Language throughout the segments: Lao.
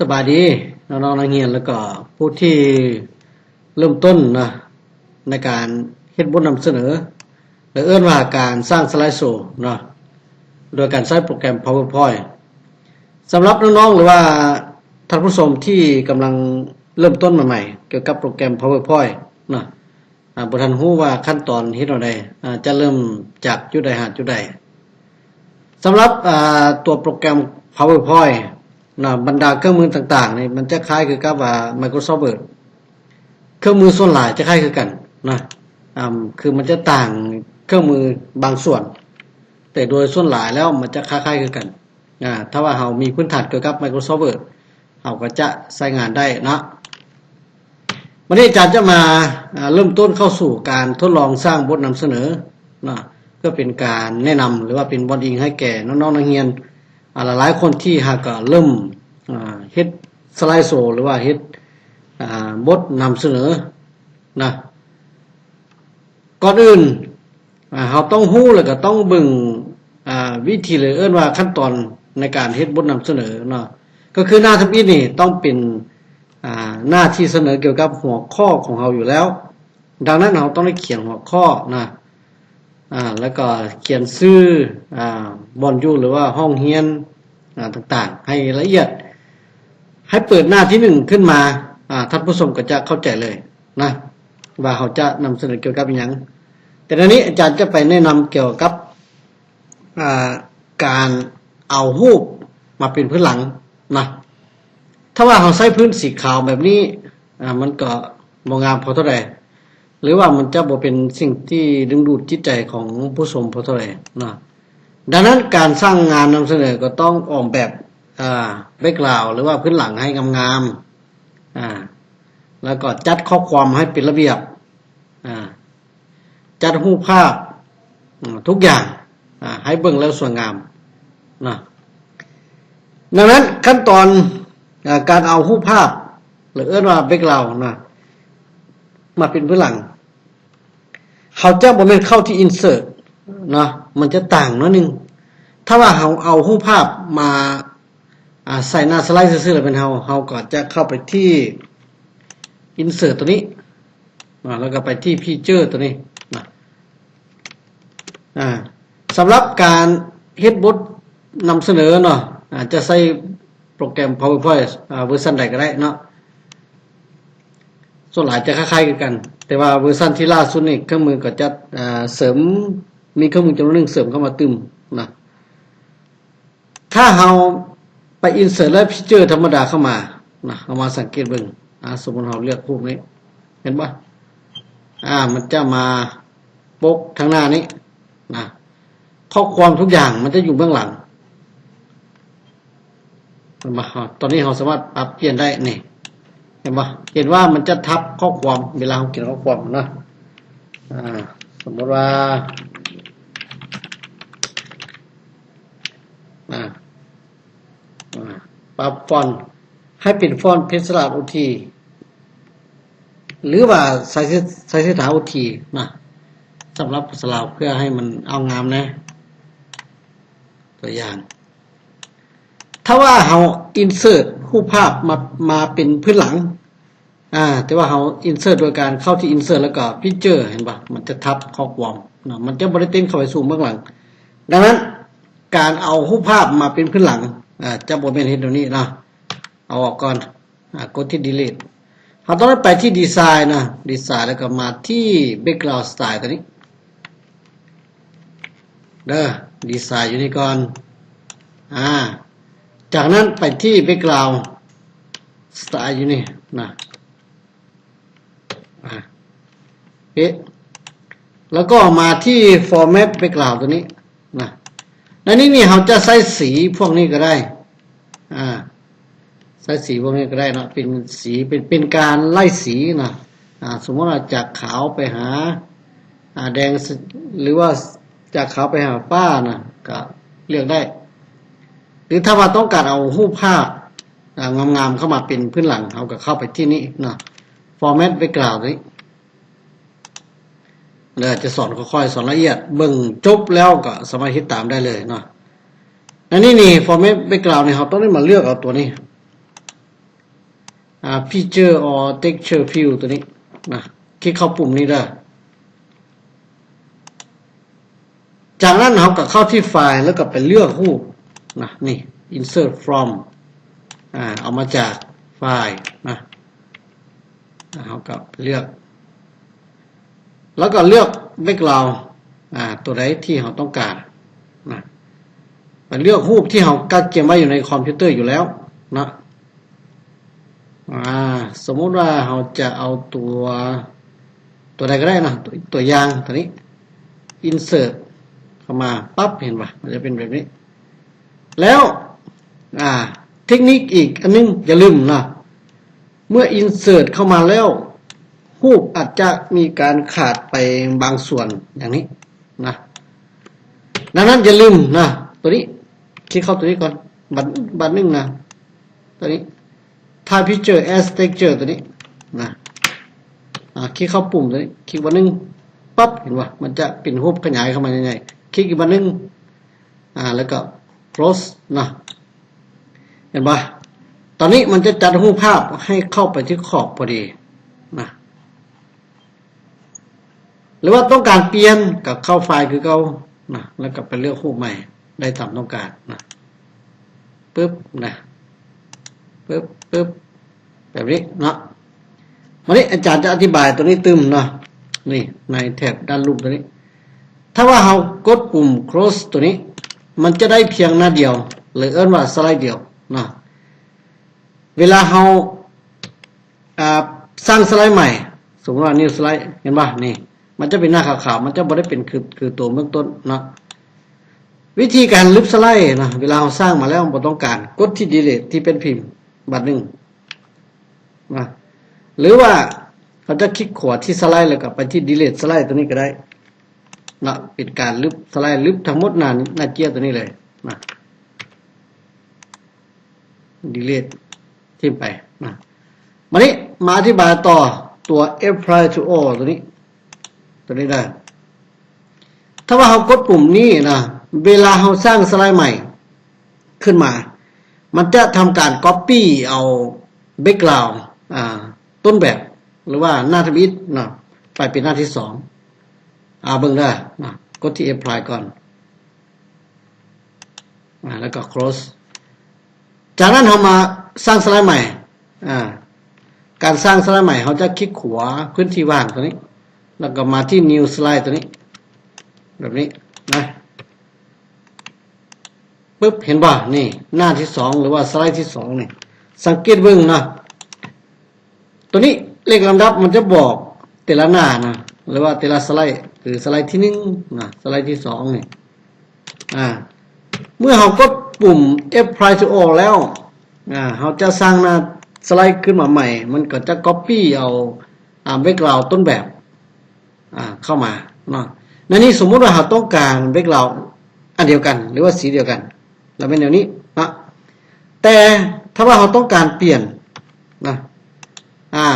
ສະບາຍດີນ້ອງໆນັກຮຽນ ແລ້ວກໍຜູ້ທີ່ເລີ່ມຕົ້ນນະ ໃນການເຮັດບົດນຳສະເໜີ ຫຼືເອີ້ນວ່າການສ້າງສະໄລໂຊເນາະ ໂດຍການໃຊ້ໂປຣແກຣມ PowerPoint. ສຳລັບນ້ອງໆ ຫຼືວ່າທ່ານຜູ້ຊົມທີ່ກຳລັງເລີ່ມຕົ້ນໃໝ່ໆ ກ່ຽວກັບໂປຣແກຣມ PowerPoint ເນາະ ອາ ບໍ່ທັນຮູ້ວ່າຂັ້ນຕອນເຮັດແນວໃດ ອາ ຈະເລີ່ມຈາກຈຸດໃດຫາຈຸດໃດ. ສຳລັບ ອາ ຕົວໂປຣແກຣມ PowerPoint ນະ ບັນດາເຄື່ອງມືຕ່າງໆນີ້ ມັນຈະຄ້າຍຄືກັບວ່າ Microsoft Word. ເຄື່ອງມືສ່ວນຫຼາຍຈະຄ້າຍຄືກັນນະ ອາ ຄືມັນຈະຕ່າງເຄື່ອງມືບາງສ່ວນ ແຕ່ໂດຍສ່ວນຫຼາຍແລ້ວມັນຈະຄ້າຍໆຄືກັນ. ອາ ຖ້າວ່າເຮົາມີພື້ນຖານກ່ຽວກັບ Microsoft Word ເຮົາກໍຈະໃຊ້ງານໄດ້ເນາະ. ວັນນີ້ອາຈານຈະມາ ອາ ເລີ່ມຕົ້ນເຂົ້າສູ່ການທົດລອງສ້າງບົດນຳສະເໜີເນາະ ເພື່ອເປັນການແນະນຳ ຫຼືວ່າເປັນບ່ອນອີງໃຫ້ແກ່ນ້ອງໆນັກຮຽນ ອາ ຫຼາຍໆຄົນທີ່ຫາກເລີ່ມ ອາ ເຮັດສະໄລໂຊ ຫຼືວ່າເຮັດ ອາ ບົດນຳສະເໜີນະ. ກ່ອນອື່ນ ອາ ເຮົາຕ້ອງຮູ້ ແລ້ວກໍຕ້ອງເບິ່ງ ອາ ວິທີ ຫຼືເອີ້ນວ່າຂັ້ນຕອນໃນການເຮັດບົດນຳສະເໜີເນາະ. ກໍຄືໜ້າທຳອິດນີ້ຕ້ອງເປັນ ອາ ໜ້າທີ່ສະເໜີກ່ຽວກັບຫົວຂໍ້ຂອງເຮົາຢູ່ແລ້ວ. ດັ່ງນັ້ນເຮົາຕ້ອງໄດ້ຂຽນຫົວຂໍ້ນະ ອາ ແລ້ວກໍຂຽນຊື່ ອາ ບ່ອນຢູ່ ຫຼືວ່າຫ້ອງຮຽນ ອາ ຕ່າງໆ ໃຫ້ລະອຽດ ໃຫ້ເປີດໜ້າທີໜຶ່ງຂຶ້ນມາ ອາ ທ່ານຜູ້ຊົມກໍຈະເຂົ້າໃຈເລີຍນະ ວ່າເຮົາຈະນຳສະເໜີກ່ຽວກັບອີ່ຫຍັງ. ແຕ່ດຽວນີ້ອາຈານຈະໄປແນະນຳກ່ຽວກັບ ອາ ການເອົາຮູບມາເປັນພື້ນຫຼັງນະ. ຖ້າວ່າເຮົາໃຊ້ພື້ນສີຂາວແບບນີ້ ອາ ມັນກໍບໍ່ງາມພໍເທົ່າໃດ ຫຼືວ່າມັນຈະບໍ່ເປັນສິ່ງທີ່ດຶງດູດຈິດໃຈຂອງຜູ້ຊົມພໍເທົ່າໃດເນາະ. ດັ່ງນັ້ນການສ້າງງານນຳສະເໜີກໍຕ້ອງອອກແບບ ອາ background ຫຼືວ່າພື້ນຫຼັງໃຫ້ງາມໆ ອາ ແລ້ວກໍຈັດຂໍ້ຄວາມໃຫ້ເປັນລະບຽບ ອາ ຈັດຮູບພາບ ອາ ທຸກຢ່າງ ອາ ໃຫ້ເບິ່ງແລ້ວສວຍງາມນະ. ດັ່ງນັ້ນຂັ້ນຕອນ ອາ ການເອົາຮູບພາບ ຫຼືເອີ້ນວ່າ background ນະ ມາເປັນພື້ນຫຼັງ ເຮົາຈະບໍ່ແມ່ນເຂົ້າທີ່ insert ເນາະ ມັນຈະຕ່າງໜ້ອຍໜຶ່ງ. ຖ້າວ່າເຮົາເອົາຮູບພາບມາ ອາ ໃສ່ໜ້າສະໄລຊື່ໆ ແລ້ວແມ່ນເຮົາ ເຮົາກໍຈະເຂົ້າໄປທີ່ insert ຕົວນີ້ ອາ ແລ້ວກໍໄປທີ່ feature ຕົວນີ້ນະ. ອາ ສຳລັບການເຮັດບົດນຳສະເໜີເນາະ ອາ ຈະໃຊ້ໂປຣແກຣມ PowerPoint ອາ ເວີຊັນໃດກໍໄດ້ເນາະ ສ່ວນຫຼາຍຈະຄ້າຍໆຄືກັນ ແຕ່ວ່າເວີຊັນທີ່ລ່າສຸດນີ້ ເຄື່ອງມືກໍຈະ ອາ ເສີມ ມີເຄື່ອງມືຈຳນວນໜຶ່ງເສີມເຂົ້າມາຕື່ມນະ. ຖ້າເຮົາໄປ insert ແລ້ວ feature ທຳມະດາເຂົ້າມານະ ເຮົາມາສັງເກດເບິ່ງ ອາ ສົມມຸດເຮົາເລືອກຮູບນີ້ ເຫັນບໍ່ ອາ ມັນຈະມາປົກທາງໜ້ານີ້ນະ ຂໍ້ຄວາມທຸກຢ່າງມັນຈະຢູ່ເບື້ອງຫຼັງ ເຫັນບໍ່? ຕອນນີ້ເຮົາສາມາດປັບປ່ຽນໄດ້ນີ້ ເຫັນບໍ່? ເຫັນວ່າມັນຈະທັບຂໍ້ຄວາມ ເວລາເຮົາຂຽນຂໍ້ຄວາມນະ ອາ ສົມມຸດວ່າ ອາ ອາ ປັບຟອນໃຫ້ເປັນຟອນເພັດສະຫຼາດໂອທີ ຫຼືວ່າສາຍເສດ ສາຍເສດຖາໂອທີນະ ສຳລັບພາສາລາວ ເພື່ອໃຫ້ມັນເອົາງາມແດ່ ຕົວຢ່າງ ຖ້າວ່າເຮົາ insert ຮູບພາບມາ ມາເປັນພື້ນຫຼັງ ອາ ແຕ່ວ່າເຮົາ insert ໂດຍການເຂົ້າທີ່ insert ແລ້ວກໍ feature ເຫັນບໍ່? ມັນຈະທັບຂໍ້ຄວາມເນາະ ມັນຈະບໍ່ໄດ້ເຕັນເຂົ້າໄປສູ່ເບື້ອງຫຼັງ. ດັ່ງນັ້ນ ການເອົາຮູບພາບມາເປັນພື້ນຫຼັງ ອາ ຈະບໍ່ແມ່ນເຮັດແນວນີ້ເນາະ ເອົາອອກກ່ອນ ອາ ກົດທີ່ delete. ເຮົາຕ້ອງໄດ້ໄປທີ່ design ນະ design ແລ້ວກໍມາທີ່ background style ຕົວນີ້ ເດີ design ຢູ່ນີ້ກ່ອນ ອາ ຈາກນັ້ນໄປທີ່ background style ຢູ່ນີ້ນະ ອາ ເອະ ແລ້ວກໍມາທີ່ format background ຕົວນີ້ນະ. ໃນນີ້ນີ້ເຮົາຈະໃຊ້ສີພວກນີ້ກໍໄດ້ ອາ ໃຊ້ສີພວກນີ້ກໍໄດ້ເນາະ ເປັນສີ ເປັນ ເປັນການໄລ່ສີນະ ອາ ສົມມຸດວ່າຈາກຂາວໄປຫາ ອາ ແດງ ຫຼືວ່າຈາກຂາວໄປຫາຟ້ານະ ກໍເລືອກໄດ້ ຫຼືຖ້າວ່າຕ້ອງການເອົາຮູບພາບ ອາ ງາມໆເຂົ້າມາເປັນພື້ນຫຼັງ ເຮົາກໍເຂົ້າໄປທີ່ນີ້ນະ format background ນີ້ ແລ້ວຈະສອນຄ່ອຍໆ ສອນລະອຽດ ເບິ່ງຈົບແລ້ວກໍສາມາດເຮັດຕາມໄດ້ເລີຍເນາະ. ໃນນີ້ນີ້ format background ນີ້ ເຮົາຕ້ອງໄດ້ມາເລືອກເອົາຕົວນີ້ ອາ Feature or Texture Fill ຕົວນີ້ນະ ຄລິກເຂົ້າປຸ່ມນີ້ເດີ. ຈາກນັ້ນເຮົາກໍເຂົ້າທີ່ File ແລ້ວກໍໄປເລືອກຮູບນະ ນີ້ Insert from ອາ ເອົາມາຈາກ File ນະ ອາ ເຮົາກໍເລືອກ ແລ້ວກໍເລືອກ Background ອາ ຕົວໃດທີ່ເຮົາຕ້ອງການນະ ໄປເລືອກຮູບທີ່ເຮົາກະກຽມໄວ້ຢູ່ໃນຄອມພິວເຕີຢູ່ແລ້ວນະ. ອາ ສົມມຸດວ່າເຮົາຈະເອົາຕົວ ຕົວໃດກໍໄດ້ນະ ຕົວ ຕົວຢ່າງຕົວນີ້ Insert ເຂົ້າມາປັບ ເຫັນບໍ່ ມັນຈະເປັນແບບນີ້. ແລ້ວ ອາ ເທັກນິກອີກອັນໜຶ່ງ ຢ່າລືມນະ ເມື່ອ Insert ເຂົ້າມາແລ້ວ ຮູບອາດຈະມີການຂາດໄປບາງສ່ວນຢ່າງນີ້ນະ. ດັ່ງນັ້ນຢ່າລືມນະ ຕົວນີ້ ຄລິກເຂົ້າຕົວນີ້ກ່ອນ ບາດ ບາດໜຶ່ງນະ ຕົວນີ້ Type Feature as Texture ຕົວນີ້ນະ. ອາ ຄລິກເຂົ້າປຸ່ມຕົວນີ້ ຄລິກບາດໜຶ່ງ ປັບ ເຫັນບໍ່ ມັນຈະເປັນຮູບຂະຫຍາຍເຂົ້າມາໃຫຍ່ໆ. ຄລິກອີກບາດໜຶ່ງ ອາ ແລ້ວກໍ Close ນະ ເຫັນບໍ່? ຕອນນີ້ມັນຈະຈັດຮູບພາບໃຫ້ເຂົ້າໄປທີ່ຂອບພໍດີນະ. ຫຼືວ່າຕ້ອງການປ່ຽນກໍເຂົ້າ File ຄືເກົ່ານະ ແລ້ວກໍໄປເລືອກຮູບໃໝ່ໄດ້ຕາມຕ້ອງການນະ. ປຶບນະ ປຶບ ປຶບ ແບບນີ້ເນາະ. ບາດນີ້ອາຈານຈະອະທິບາຍຕົວນີ້ຕື່ມເນາະ ນີ້ໃນແຖບດ້ານລຸ່ມຕົວນີ້. ຖ້າວ່າເຮົາກົດປຸ່ມ Close ຕົວນີ້ ມັນຈະໄດ້ພຽງໜ້າດຽວ ຫຼືເອີ້ນວ່າສະໄລດຽວເນາະ. ເວລາເຮົາ ອາ ສ້າງສະໄລໃໝ່ ສົມມຸດວ່າ New Slide ເຫັນບໍ່? ນີ້ ມັນຈະເປັນໜ້າຂາວໆ ມັນຈະບໍ່ໄດ້ເປັນຄື ຄືຕົວເບື້ອງຕົ້ນເນາະ. ວິທີການລຶບສະໄລນະ ເວລາເຮົາສ້າງມາແລ້ວບໍ່ຕ້ອງການ ກົດທີ່ Delete ທີ່ແປ້ນພິມບາດໜຶ່ງນະ ຫຼືວ່າເຮົາຈະຄລິກຂວາທີ່ສະໄລ ແລ້ວກໍໄປທີ່ Delete ສະໄລຕົວນີ້ກໍໄດ້ນະ. ເປັນການລຶບສະໄລ ລຶບທັງໝົດໜ້າ ໜ້າເຈ້ຍຕົວນີ້ເລີຍນະ. Delete ຖິ້ມໄປນະ. ບາດນີ້ມາອະທິບາຍຕໍ່ຕົວ Apply to All ຕົວນີ້ ຕົວນີ້ເດີ. ຖ້າວ່າເຮົາກົດປຸ່ມນີ້ນະ ເວລາເຮົາສ້າງສະໄລໃໝ່ຂຶ້ນມາ ມັນຈະທຳການ Copy ເອົາ Background ອາ ຕົ້ນແບບ ຫຼືວ່າໜ້າທຳອິດເນາະ ໄປເປັນໜ້າທີສອງ. ອາ ເບິ່ງເດີນະ ກົດທີ່ Apply ກ່ອນ ອາ ແລ້ວກໍ Close. ຈາກນັ້ນເຮົາມາສ້າງສະໄລໃໝ່. ອາ ການສ້າງສະໄລໃໝ່ ເຮົາຈະຄລິກຂວາພື້ນທີ່ວ່າງຕົວນີ້ ແລ້ວກໍມາທີ່ New Slide ຕົວນີ້ ແບບນີ້ນະ. ປຶບ ເຫັນບໍ່? ນີ້ ໜ້າທີສອງ ຫຼືວ່າສະໄລທີສອງນີ້ ສັງເກດເບິ່ງເນາະ ຕົວນີ້ເລກລຳດັບມັນຈະບອກແຕ່ລະໜ້ານະ ຫຼືວ່າແຕ່ລະສະໄລ ຄືສະໄລທີໜຶ່ງນະ ສະໄລທີສອງນີ້. ອາ ເມື່ອເຮົາກົດປຸ່ມ Apply to All ແລ້ວ ອາ ເຮົາຈະສ້າງໜ້າສະໄລຂຶ້ນມາໃໝ່ ມັນກໍຈະ Copy ເອົາ ອາ Background ຕົ້ນແບບ ອາ ເຂົ້າມາເນາະ. ໃນນີ້ສົມມຸດວ່າເຮົາຕ້ອງການ Background ອັນດຽວກັນ ຫຼືວ່າສີດຽວກັນ ລະແມ່ນແນວນີ້ເນາະ. ແຕ່ຖ້າວ່າເຮົາຕ້ອງການປ່ຽນນະ ອາ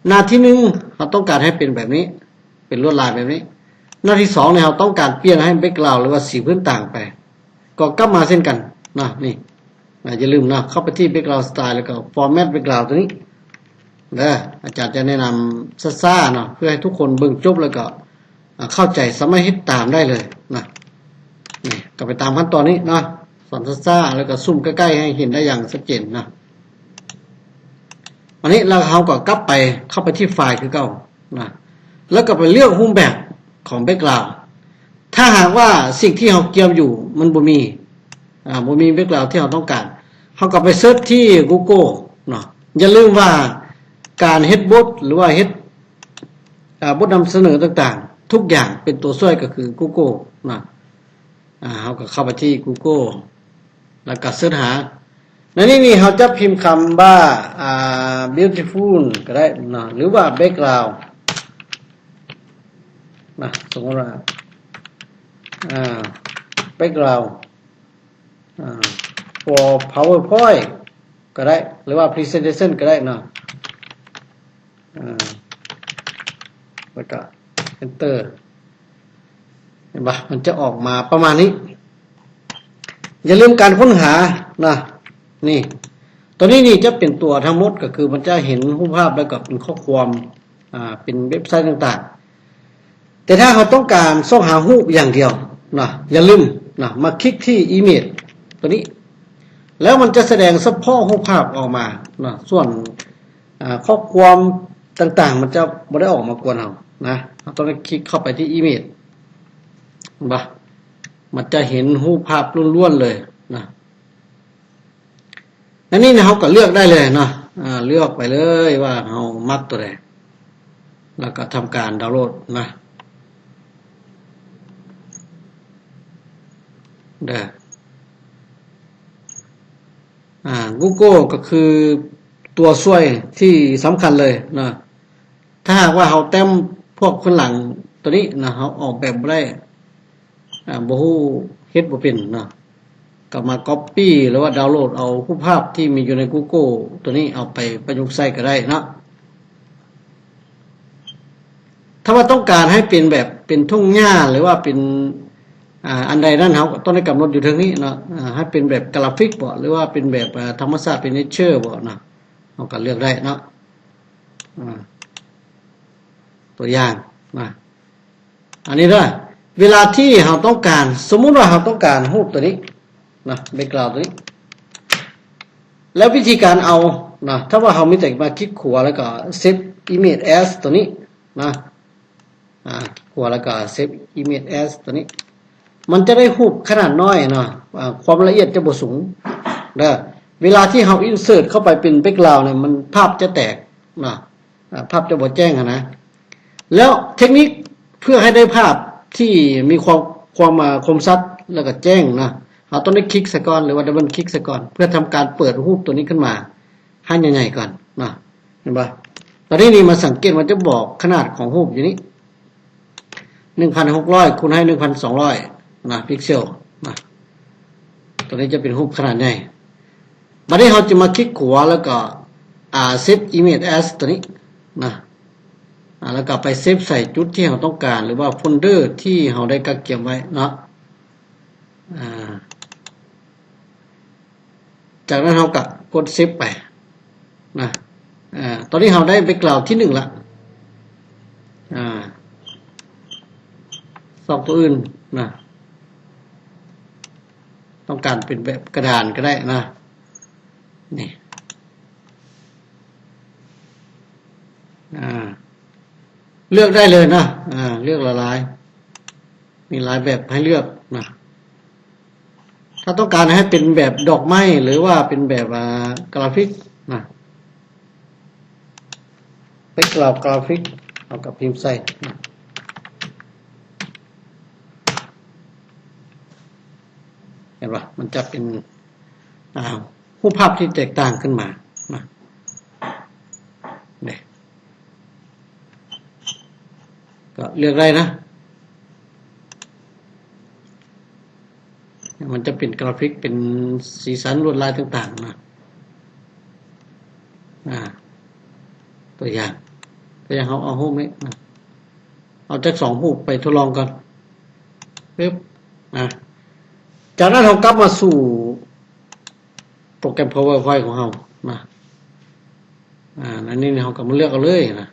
ໜ້າທີໜຶ່ງ ເຮົາຕ້ອງການໃຫ້ເປັນແບບນີ້ ເປັນລວດລາຍແບບນີ້. ໜ້າທີສອງນີ້ ເຮົາຕ້ອງການປ່ຽນໃຫ້ Background ຫຼືວ່າສີພື້ນຕ່າງໄປ ກໍກັບມາເຊັ່ນກັນເນາະ. ນີ້ ອາ ຢ່າລືມເນາະ ເຂົ້າໄປທີ່ Background Style ແລ້ວກໍ Format Background ຕົວນີ້ເດີ. ອາຈານຈະແນະນຳຊ້າໆເນາະ ເພື່ອໃຫ້ທຸກຄົນເບິ່ງຈົບແລ້ວກໍ ອາ ເຂົ້າໃຈ ສາມາດເຮັດຕາມໄດ້ເລີຍນະ. ນີ້ກໍໄປຕາມຂັ້ນຕອນນີ້ເນາະ ສອນຊ້າໆ ແລ້ວກໍຊູມໃກ້ໆ ໃຫ້ເຫັນໄດ້ຢ່າງຊັດເຈນເນາະ. ອັນນີ້ ແລ້ວເຮົາກໍກັບໄປ ເຂົ້າໄປທີ່ File ຄືເກົ່ານະ ແລ້ວກໍໄປເລືອກຮູບແບບຂອງ Background. ຖ້າຫາກວ່າສິ່ງທີ່ເຮົາກຽມຢູ່ມັນບໍ່ມີ ອາ ບໍ່ມີ Background ທີ່ເຮົາຕ້ອງການ ເຮົາກໍໄປເສີດທີ່ Google ເນາະ. ຢ່າລືມວ່າການເຮັດບົດ ຫຼືວ່າເຮັດ ອາ ບົດນຳສະເໜີຕ່າງໆ ທຸກຢ່າງເປັນຕົວຊ່ວຍກໍຄື Google ນະ. ອາ ເຮົາກໍເຂົ້າໄປທີ່ Google ແລ້ວກໍເສີດຫາ. ໃນນີ້ນີ້ເຮົາຈະພິມຄຳວ່າ ອາ Beautiful ກໍໄດ້ເນາະ ຫຼືວ່າ Background ນະ ສົມມຸດວ່າ ອາ Background ອາ for PowerPoint ກໍໄດ້ ຫຼືວ່າ Presentation ກໍໄດ້ເນາະ. ອາ ແລ້ວກໍ Enter ເຫັນບໍ່? ມັນຈະອອກມາປະມານນີ້. ຢ່າລືມການຄົ້ນຫານະ ນີ້ ຕົວນີ້ນີ້ຈະເປັນຕົວທັງໝົດ ກໍຄືມັນຈະເຫັນຮູບພາບ ແລ້ວກໍເປັນຂໍ້ຄວາມ ອ່າ ເປັນເວັບໄຊຕ່າງໆ. ແຕ່ຖ້າເຮົາຕ້ອງການຊອກຫາຮູບຢ່າງດຽວເນາະ ຢ່າລືມເນາະ ມາຄລິກທີ່ Image ຕົວນີ້ ແລ້ວມັນຈະສະແດງສະເພາະຮູບພາບອອກມາເນາະ ສ່ວນ ອ່າ ຂໍ້ຄວາມຕ່າງໆ ມັນຈະບໍ່ໄດ້ອອກມາກວນເຮົານະ. ເຮົາຕ້ອງໄດ້ຄລິກເຂົ້າໄປທີ່ Image ເຫັນບໍ່? ມັນຈະເຫັນຮູບພາບລ້ວນໆເລີຍນະ. ອັນນີ້ເຮົາກໍເລືອກໄດ້ເລີຍເນາະ ເລືອກໄປເລີຍວ່າເຮົາມັກຕົວໃດ ແລ້ວກໍທຳການດາວໂຫຼດນະ ເດີ. ອ່າ Google ກໍຄືຕົວຊ່ວຍທີ່ສຳຄັນເລີຍເນາະ. ຖ້າຫາກວ່າເຮົາແຕ້ມພວກພື້ນຫຼັງຕົວນີ້ນະ ເຮົາອອກແບບບໍ່ໄດ້ ອ່າ ບໍ່ຮູ້ ເຮັດບໍ່ເປັນເນາະ ກໍມາ copy ຫຼືວ່າດາວໂຫຼດເອົາຮູບພາບທີ່ມີຢູ່ໃນ Google ຕົວນີ້ເອົາໄປປະຍຸກໃຊ້ກໍໄດ້ເນາະ. ຖ້າວ່າຕ້ອງການໃຫ້ເປັນແບບເປັນທົ່ງຫຍ້າ ຫຼືວ່າເປັນ ອ່າ ອັນໃດນັ້ນ ເຮົາກໍຕ້ອງໄດ້ກຳນົດຢູ່ເທິງນີ້ເນາະ ອ່າ ໃຫ້ເປັນແບບກຣາຟິກບໍ ຫຼືວ່າເປັນແບບ ອ່າ ທຳມະຊາດ ເປັນ nature ບໍເນາະ ເຮົາກໍເລືອກໄດ້ເນາະ. ອ່າ ຕົວຢ່າງນະ ອັນນີ້ເດີ ເວລາທີ່ເຮົາຕ້ອງການ ສົມມຸດວ່າເຮົາຕ້ອງການຮູບຕົວນີ້ນະ background ຕົວນີ້ ແລ້ວວິທີການເອົານະ ຖ້າວ່າເຮົາມີແຕ່ມາຄລິກຂວາ ແລ້ວກໍ save image as ຕົວນີ້ນະ ອ່າ ຄລິກຂວາ ແລ້ວກໍ save image as ຕົວນີ້ ມັນຈະໄດ້ຮູບຂະໜາດນ້ອຍເນາະ ອ່າ ຄວາມລະອຽດຈະບໍ່ສູງເດີ. ເວລາທີ່ເຮົາ insert ເຂົ້າໄປເປັນ background ນີ້ ມັນ ພາບຈະແຕກເນາະ ອ່າ ພາບຈະບໍ່ແຈ້ງຫັ້ນນະ. ແລ້ວເທັກນິກເພື່ອໃຫ້ໄດ້ພາບທີ່ມີຄວາມ ຄວາມ ອ່າ ຄົມຊັດ ແລ້ວກໍແຈ້ງນະ ເຮົາຕ້ອງໄດ້ຄລິກໃສ່ກ່ອນ ຫຼືວ່າ double click ໃສ່ກ່ອນ ເພື່ອທຳການເປີດຮູບຕົວນີ້ຂຶ້ນມາໃຫ້ໃຫຍ່ໆກ່ອນເນາະ ເຫັນບໍ່? ຕອນນີ້ນີ້ມາສັງເກດ ມັນຈະບອກຂະໜາດຂອງຮູບຢູ່ນີ້ ໜຶ່ງພັນຫົກຮ້ອຍ ຄູນໃຫ້ ໜຶ່ງພັນສອງຮ້ອຍ ນະ ພິກເຊວນະ. ຕົວນີ້ຈະເປັນຮູບຂະໜາດໃຫຍ່. ບັດນີ້ເຮົາຈະມາຄລິກຂວາ ແລ້ວກໍ ອ່າ save image as ຕົວນີ້ນະ ອ່າ ແລ້ວກໍໄປ save ໃສ່ຈຸດທີ່ເຮົາຕ້ອງການ ຫຼືວ່າ folder ທີ່ເຮົາໄດ້ກະກຽມໄວ້ເນາະ. ອ່າ ຈາກນັ້ນເຮົາກໍກົດ save ໄປນະ. ອ່າ ຕອນນີ້ເຮົາໄດ້ background ທີໜຶ່ງລະ. ອ່າ ຊອກຕົວອື່ນນະ ຕ້ອງການເປັນແບບກະດານກໍໄດ້ນະ ນີ້. ອ່າ ເລືອກໄດ້ເລີຍນະ ອ່າ ເລືອກຫຼາຍໆ ມີຫຼາຍແບບໃຫ້ເລືອກນະ. ຖ້າຕ້ອງການໃຫ້ເປັນແບບດອກໄມ້ ຫຼືວ່າເປັນແບບ ອ່າ ກຣາຟິກນະ background graphic ເຮົາກໍພິມໃສ່ນະ ເຫັນບໍ່? ມັນຈະເປັນ ອ່າ ຮູບພາບທີ່ແຕກຕ່າງຂຶ້ນມານະ ນີ້ ກໍເລືອກໄດ້ນະ. ມັນຈະເປັນກຣາຟິກ ເປັນສີສັນລວດລາຍຕ່າງໆນະ. ອ່າ ຕົວຢ່າງ ຕົວຢ່າງເຮົາເອົາຮູບນີ້ນະ ເອົາຈັກສອງຮູບໄປທົດລອງກ່ອນ ປຶບ ອ່າ ຈາກນັ້ນເຮົາກັບມາສູ່ໂປຣແກຣມ PowerPoint ຂອງເຮົານະ. ອ່າ ອັນນີ້ເຮົາກໍມາເລືອກເອົາເລີຍນະ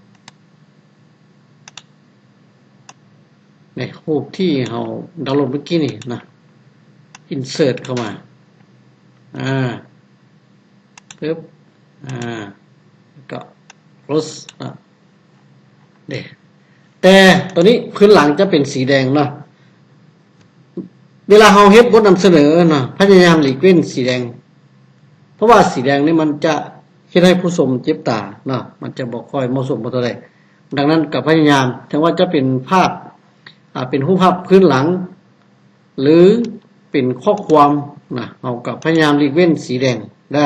ໃນຮູບທີ່ເຮົາດາວໂຫຼດເມື່ອກີ້ນີ້ນະ insert ເຂົ້າມາ ອ່າ ປຶບ ອ່າ ກໍ close ນະ. ເດ້ ແຕ່ຕົວນີ້ພື້ນຫຼັງຈະເປັນສີແດງເນາະ. ເວລາເຮົາເຮັດບົດນຳສະເໜີເນາະ ພະຍາຍາມຫຼີກເວັ້ນສີແດງ ເພາະວ່າສີແດງນີ້ມັນຈະເຮັດໃຫ້ຜູ້ຊົມເຈັບຕາເນາະ ມັນຈະບໍ່ຄ່ອຍເໝາະສົມເທົ່າໃດ. ດັ່ງນັ້ນກໍພະຍາຍາມ ເຖິງວ່າຈະເປັນພາບ ອ່າ ເປັນຮູບພາບພື້ນຫຼັງ ຫຼືເປັນຂໍ້ຄວາມນະ ເຮົາກໍພະຍາຍາມຫຼີກເວັ້ນສີແດງເດີ.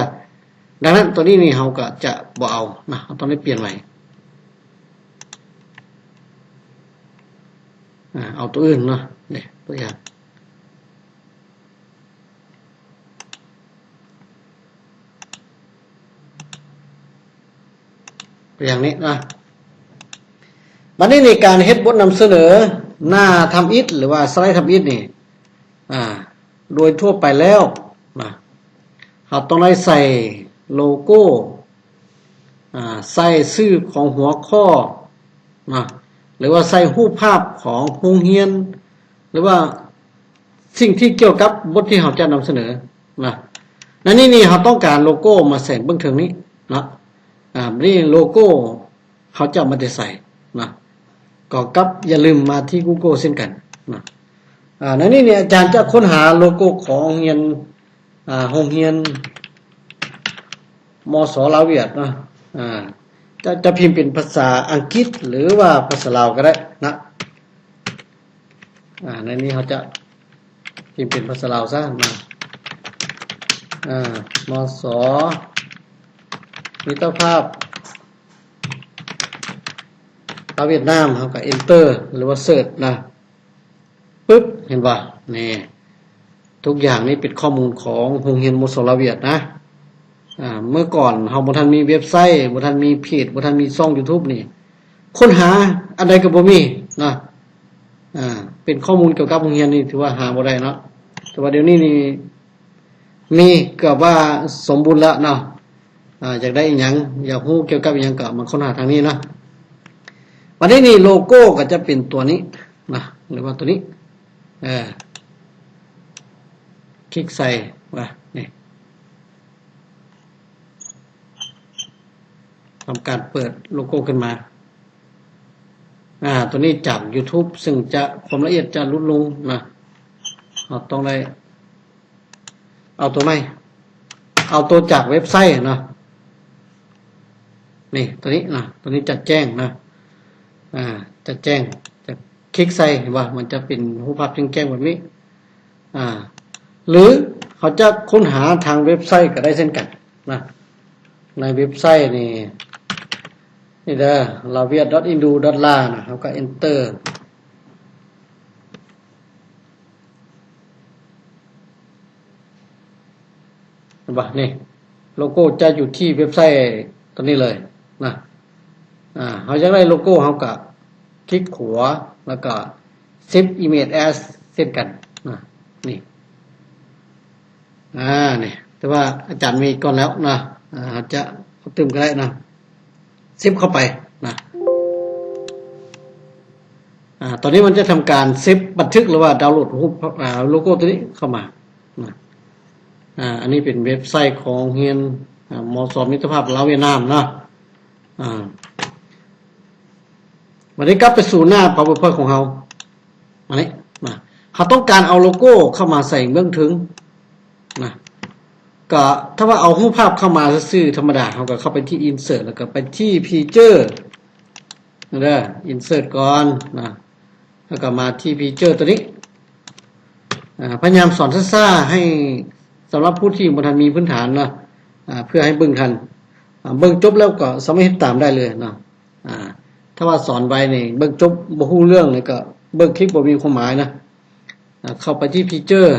ດັ່ງນັ້ນຕົວນີ້ນີ້ເຮົາກໍຈະບໍ່ເອົານະ ເຮົາຕ້ອງໄດ້ປ່ຽນໃໝ່. ອ່າ ເອົາຕົວອື່ນເນາະ ນີ້ ຕົວຢ່າງ ຕົວຢ່າງນີ້ນະ. ບັດນີ້ໃນການເຮັດບົດນຳສະເໜີໜ້າທຳອິດ ຫຼືວ່າສະໄລທຳອິດນີ້ ອ່າ ໂດຍທົ່ວໄປແລ້ວນະ ເຮົາຕ້ອງໄດ້ໃສ່ ໂລໂກ້ ອາ ໃສ່ຊື່ຂອງຫົວຂໍ້ນະ ຫຼືວ່າໃສ່ຮູບພາບຂອງໂຮງຮຽນ ຫຼືວ່າສິ່ງທີ່ກ່ຽວກັບບົດທີ່ເຮົາຈະນຳສະເໜີນະ. ໃນນີ້ນີ້ເຮົາຕ້ອງການໂລໂກ້ມາໃສ່ເບື້ອງເທິງນີ້ເນາະ. ອາ ບາດນີ້ໂລໂກ້ເຮົາຈະເອົາມາແຕ່ໃສນະ? ກໍກັບ ຢ່າລືມມາທີ່ Google ເຊັ່ນກັນນະ. ອາ ໃນນີ້ນີ້ອາຈານຈະຄົ້ນຫາໂລໂກ້ຂອງໂຮງຮຽນ ອາ ໂຮງຮຽນ ມສ ລາວຫວຽດເນາະ. ອາ ຈະ ຈະພິມເປັນພາສາອັງກິດ ຫຼືວ່າພາສາລາວກໍໄດ້ນະ. ອາ ໃນນີ້ເຮົາຈະພິມເປັນພາສາລາວຊະນະ. ອາ ມສ ມິດຕະພາບລາວຫວຽດນາມ ເຮົາກໍ Enter ຫຼືວ່າ Search ນະ. ປຶບ ເຫັນບໍ່? ນີ້ ທຸກຢ່າງນີ້ເປັນຂໍ້ມູນຂອງໂຮງຮຽນ ມສ ລາວຫວຽດນາ. ອາ ເມື່ອກ່ອນເຮົາບໍ່ທັນມີເວັບໄຊ, ບໍ່ທັນມີເພຈ, ບໍ່ທັນມີຊ່ອງ YouTube ນີ້ ຄົ້ນຫາອັນໃດກໍບໍ່ມີນະ. ອາ ເປັນຂໍ້ມູນກ່ຽວກັບໂຮງຮຽນນີ້ຖືວ່າຫາບໍ່ໄດ້ເນາະ, ແຕ່ວ່າດຽວນີ້ນີ້ມີ ເກືອບວ່າສົມບູນແລ້ວເນາະ. ອາ ຢາກໄດ້ອີ່ຫຍັງ, ຢາກຮູ້ກ່ຽວກັບອີ່ຫຍັງ ກໍມາຄົ້ນຫາທາງນີ້ເນາະ. ບັດນີ້ນີ້ໂລໂກ້ກໍຈະເປັນຕົວນີ້ນະ ຫຼືວ່າຕົວນີ້. ເອີ ຄລິກໃສ່ວ່ານີ້ ທຳການເປີດໂລໂກ້ຂຶ້ນມາ. ອາ ຕົວນີ້ຈາກ YouTube ຊຶ່ງຈະ ຄວາມລະອຽດຈະຫຼຸດລົງນະ. ເຮົາຕ້ອງໄດ້ ເອົາຕົວໃໝ່ ເອົາຕົວຈາກເວັບໄຊເນາະ. ນີ້ ຕົວນີ້ນະ ຕົວນີ້ຈະແຈ້ງນະ. ອາ ຈະແຈ້ງ ຈະຄລິກໃສ່ ເຫັນບໍ່? ມັນຈະເປັນຮູບພາບແຈ້ງໆແບບນີ້. ອາ ຫຼືເຮົາຈະຄົ້ນຫາທາງເວັບໄຊກໍໄດ້ເຊັ່ນກັນນະ. ໃນເວັບໄຊນີ້ ນີ້ເດີ ລາວຫວຽດ ດອດ ອີດູ ດອດ ລາ ນະ, ເຮົາກໍ Enter. ເຫັນບໍ່? ນີ້ ໂລໂກ້ຈະຢູ່ທີ່ເວັບໄຊຕົວນີ້ເລີຍນະ. ອາ ເຮົາຢາກໄດ້ໂລໂກ້ ເຮົາກໍຄລິກຂວາ ແລ້ວກໍ Save Image As ເຊັ່ນກັນນະ. ນີ້ ອາ ນີ້ ແຕ່ວ່າອາຈານມີກ່ອນແລ້ວນະ. ອາ ເຮົາຈະເອົາຕື່ມກໍໄດ້ນະ. ເຊບເຂົ້າໄປນະ. ອາ ຕອນນີ້ມັນຈະທຳການເຊບບັນທຶກ ຫຼືວ່າດາວໂຫຼດຮູບ ອາ ໂລໂກ້ຕົວນີ້ເຂົ້າມານະ. ອາ ອັນນີ້ເປັນເວັບໄຊຂອງໂຮງຮຽນ ອາ ມສ ມິດຕະພາບລາວຫວຽດນາມເນາະ. ອາ ບັດນີ້ກັບໄປສູ່ໜ້າ PowerPoint ຂອງເຮົາ. ອັນນີ້ນະ ເຮົາຕ້ອງການເອົາໂລໂກ້ເຂົ້າມາໃສ່ເບື້ອງເທິງນະ. ກໍຖ້າວ່າເອົາຮູບພາບເຂົ້າມາຊື່ໆທຳມະດາ ເຮົາກໍເຂົ້າໄປທີ່ Insert ແລ້ວກໍໄປທີ່ Feature ເດີ Insert ກ່ອນນະ. ແລ້ວກໍມາທີ່ Feature ຕົວນີ້. ອາ ພະຍາຍາມສອນຊ້າໆ ໃຫ້ ສຳລັບຜູ້ທີ່ບໍ່ທັນມີພື້ນຖານເນາະ. ອາ ເພື່ອໃຫ້ເບິ່ງທັນ. ອາ ເບິ່ງຈົບແລ້ວກໍສາມາດເຮັດຕາມໄດ້ເລີຍເນາະ. ອາ ຖ້າວ່າສອນໄວນີ້ ເບິ່ງຈົບບໍ່ຮູ້ເລື່ອງນີ້ ກໍເບິ່ງຄລິບບໍ່ມີຄວາມໝາຍນະ. ອາ ເຂົ້າໄປທີ່ Feature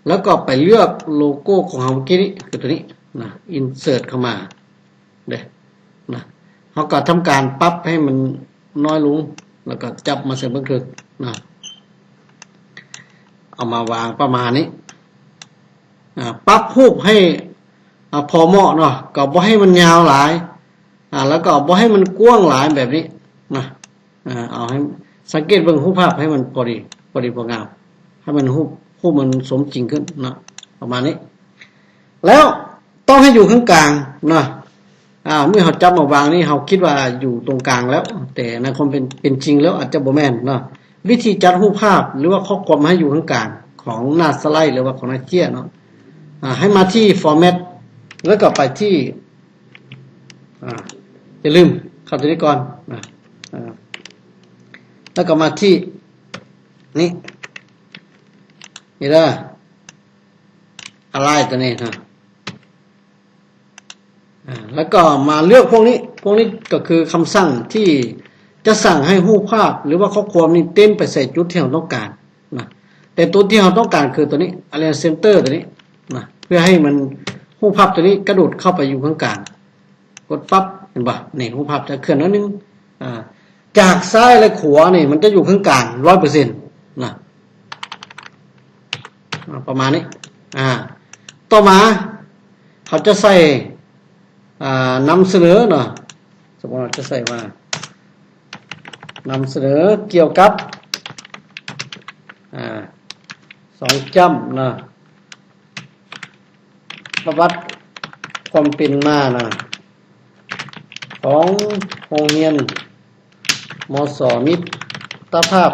ແລ້ວກໍໄປເລືອກໂລໂກ້ຂອງເຮົາເມື່ອກີ້ນີ້ ຄືຕົວນີ້ນະ Insert ເຂົ້າມາເດ້ນະ. ເຮົາກໍທຳການປັບໃຫ້ມັນນ້ອຍລົງ ແລ້ວກໍຈັບມາໃສ່ເບິ່ງເຖິງນະ. ເອົາມາວາງປະມານນີ້. ອາ ປັບຮູບໃຫ້ ອາ ພໍເໝາະເນາະ, ກໍບໍ່ໃຫ້ມັນຍາວຫຼາຍ ອາ ແລ້ວກໍບໍ່ໃຫ້ມັນກວ້າງຫຼາຍແບບນີ້ນະ. ອາ ເອົາໃຫ້ ສັງເກດເບິ່ງຮູບພາບໃຫ້ມັນພໍດີ ພໍດີພໍງາມ ໃຫ້ມັນຮູບ ຮູບມັນສົມຈິງຂຶ້ນເນາະ ປະມານນີ້. ແລ້ວຕ້ອງໃຫ້ຢູ່ເຄິ່ງກາງເນາະ. ອາ ເມື່ອເຮົາຈັບມາວາງນີ້ ເຮົາຄິດວ່າຢູ່ຕົງກາງແລ້ວ ແຕ່ໃນຄວາມເປັນ ເປັນຈິງແລ້ວອາດຈະບໍ່ແມ່ນເນາະ. ວິທີຈັດຮູບພາບ ຫຼືວ່າຂໍ້ຄວາມໃຫ້ຢູ່ເຄິ່ງກາງຂອງໜ້າສະໄລ ຫຼືວ່າຂອງໜ້າເຈ້ຍເນາະ. ອາ ໃຫ້ມາທີ່ Format ແລ້ວກໍໄປທີ່ ອາ ຢ່າລືມເຂົ້າຕົວນີ້ກ່ອນນະ. ອາ ແລ້ວກໍມາທີ່ນີ້ ນີ້ເດີ Align ຕົວນີ້ນະ. ອາ ແລ້ວກໍມາເລືອກພວກນີ້. ພວກນີ້ກໍຄືຄຳສັ່ງທີ່ຈະສັ່ງໃຫ້ຮູບພາບ ຫຼືວ່າຂໍ້ຄວາມນີ້ເຕັ້ນໄປໃສ່ຈຸດທີ່ເຮົາຕ້ອງການນະ. ແຕ່ຕົວທີ່ເຮົາຕ້ອງການຄືຕົວນີ້ Align Center ຕົວນີ້ນະ, ເພື່ອໃຫ້ມັນ ຮູບພາບຕົວນີ້ກະໂດດເຂົ້າໄປຢູ່ເຄິ່ງກາງ. ກົດປັບ ເຫັນບໍ່? ນີ້ ຮູບພາບຈະເຄື່ອນໜ້ອຍໜຶ່ງ. ອາ ຈາກຊ້າຍ ແລະ ຂວານີ້ ມັນຈະຢູ່ເຄິ່ງກາງ ຮ້ອຍເປີເຊັນນະ. ອາ ປະມານນີ້. ອາ ຕໍ່ມາ ເ າຈະໃສ່ ອ່າ ນຳສະເໜີເນາະ, ສົມມຸດເຮົາຈະໃສ່ວ່າ ນຳສະເໜີກ່ຽວກັບ ອ່າ ສອງຈ້ຳນະ ປະຫວັດຄວາມເປັນມານະ ຂອງໂຮງຮຽນ ມສ ມິດຕະພາບ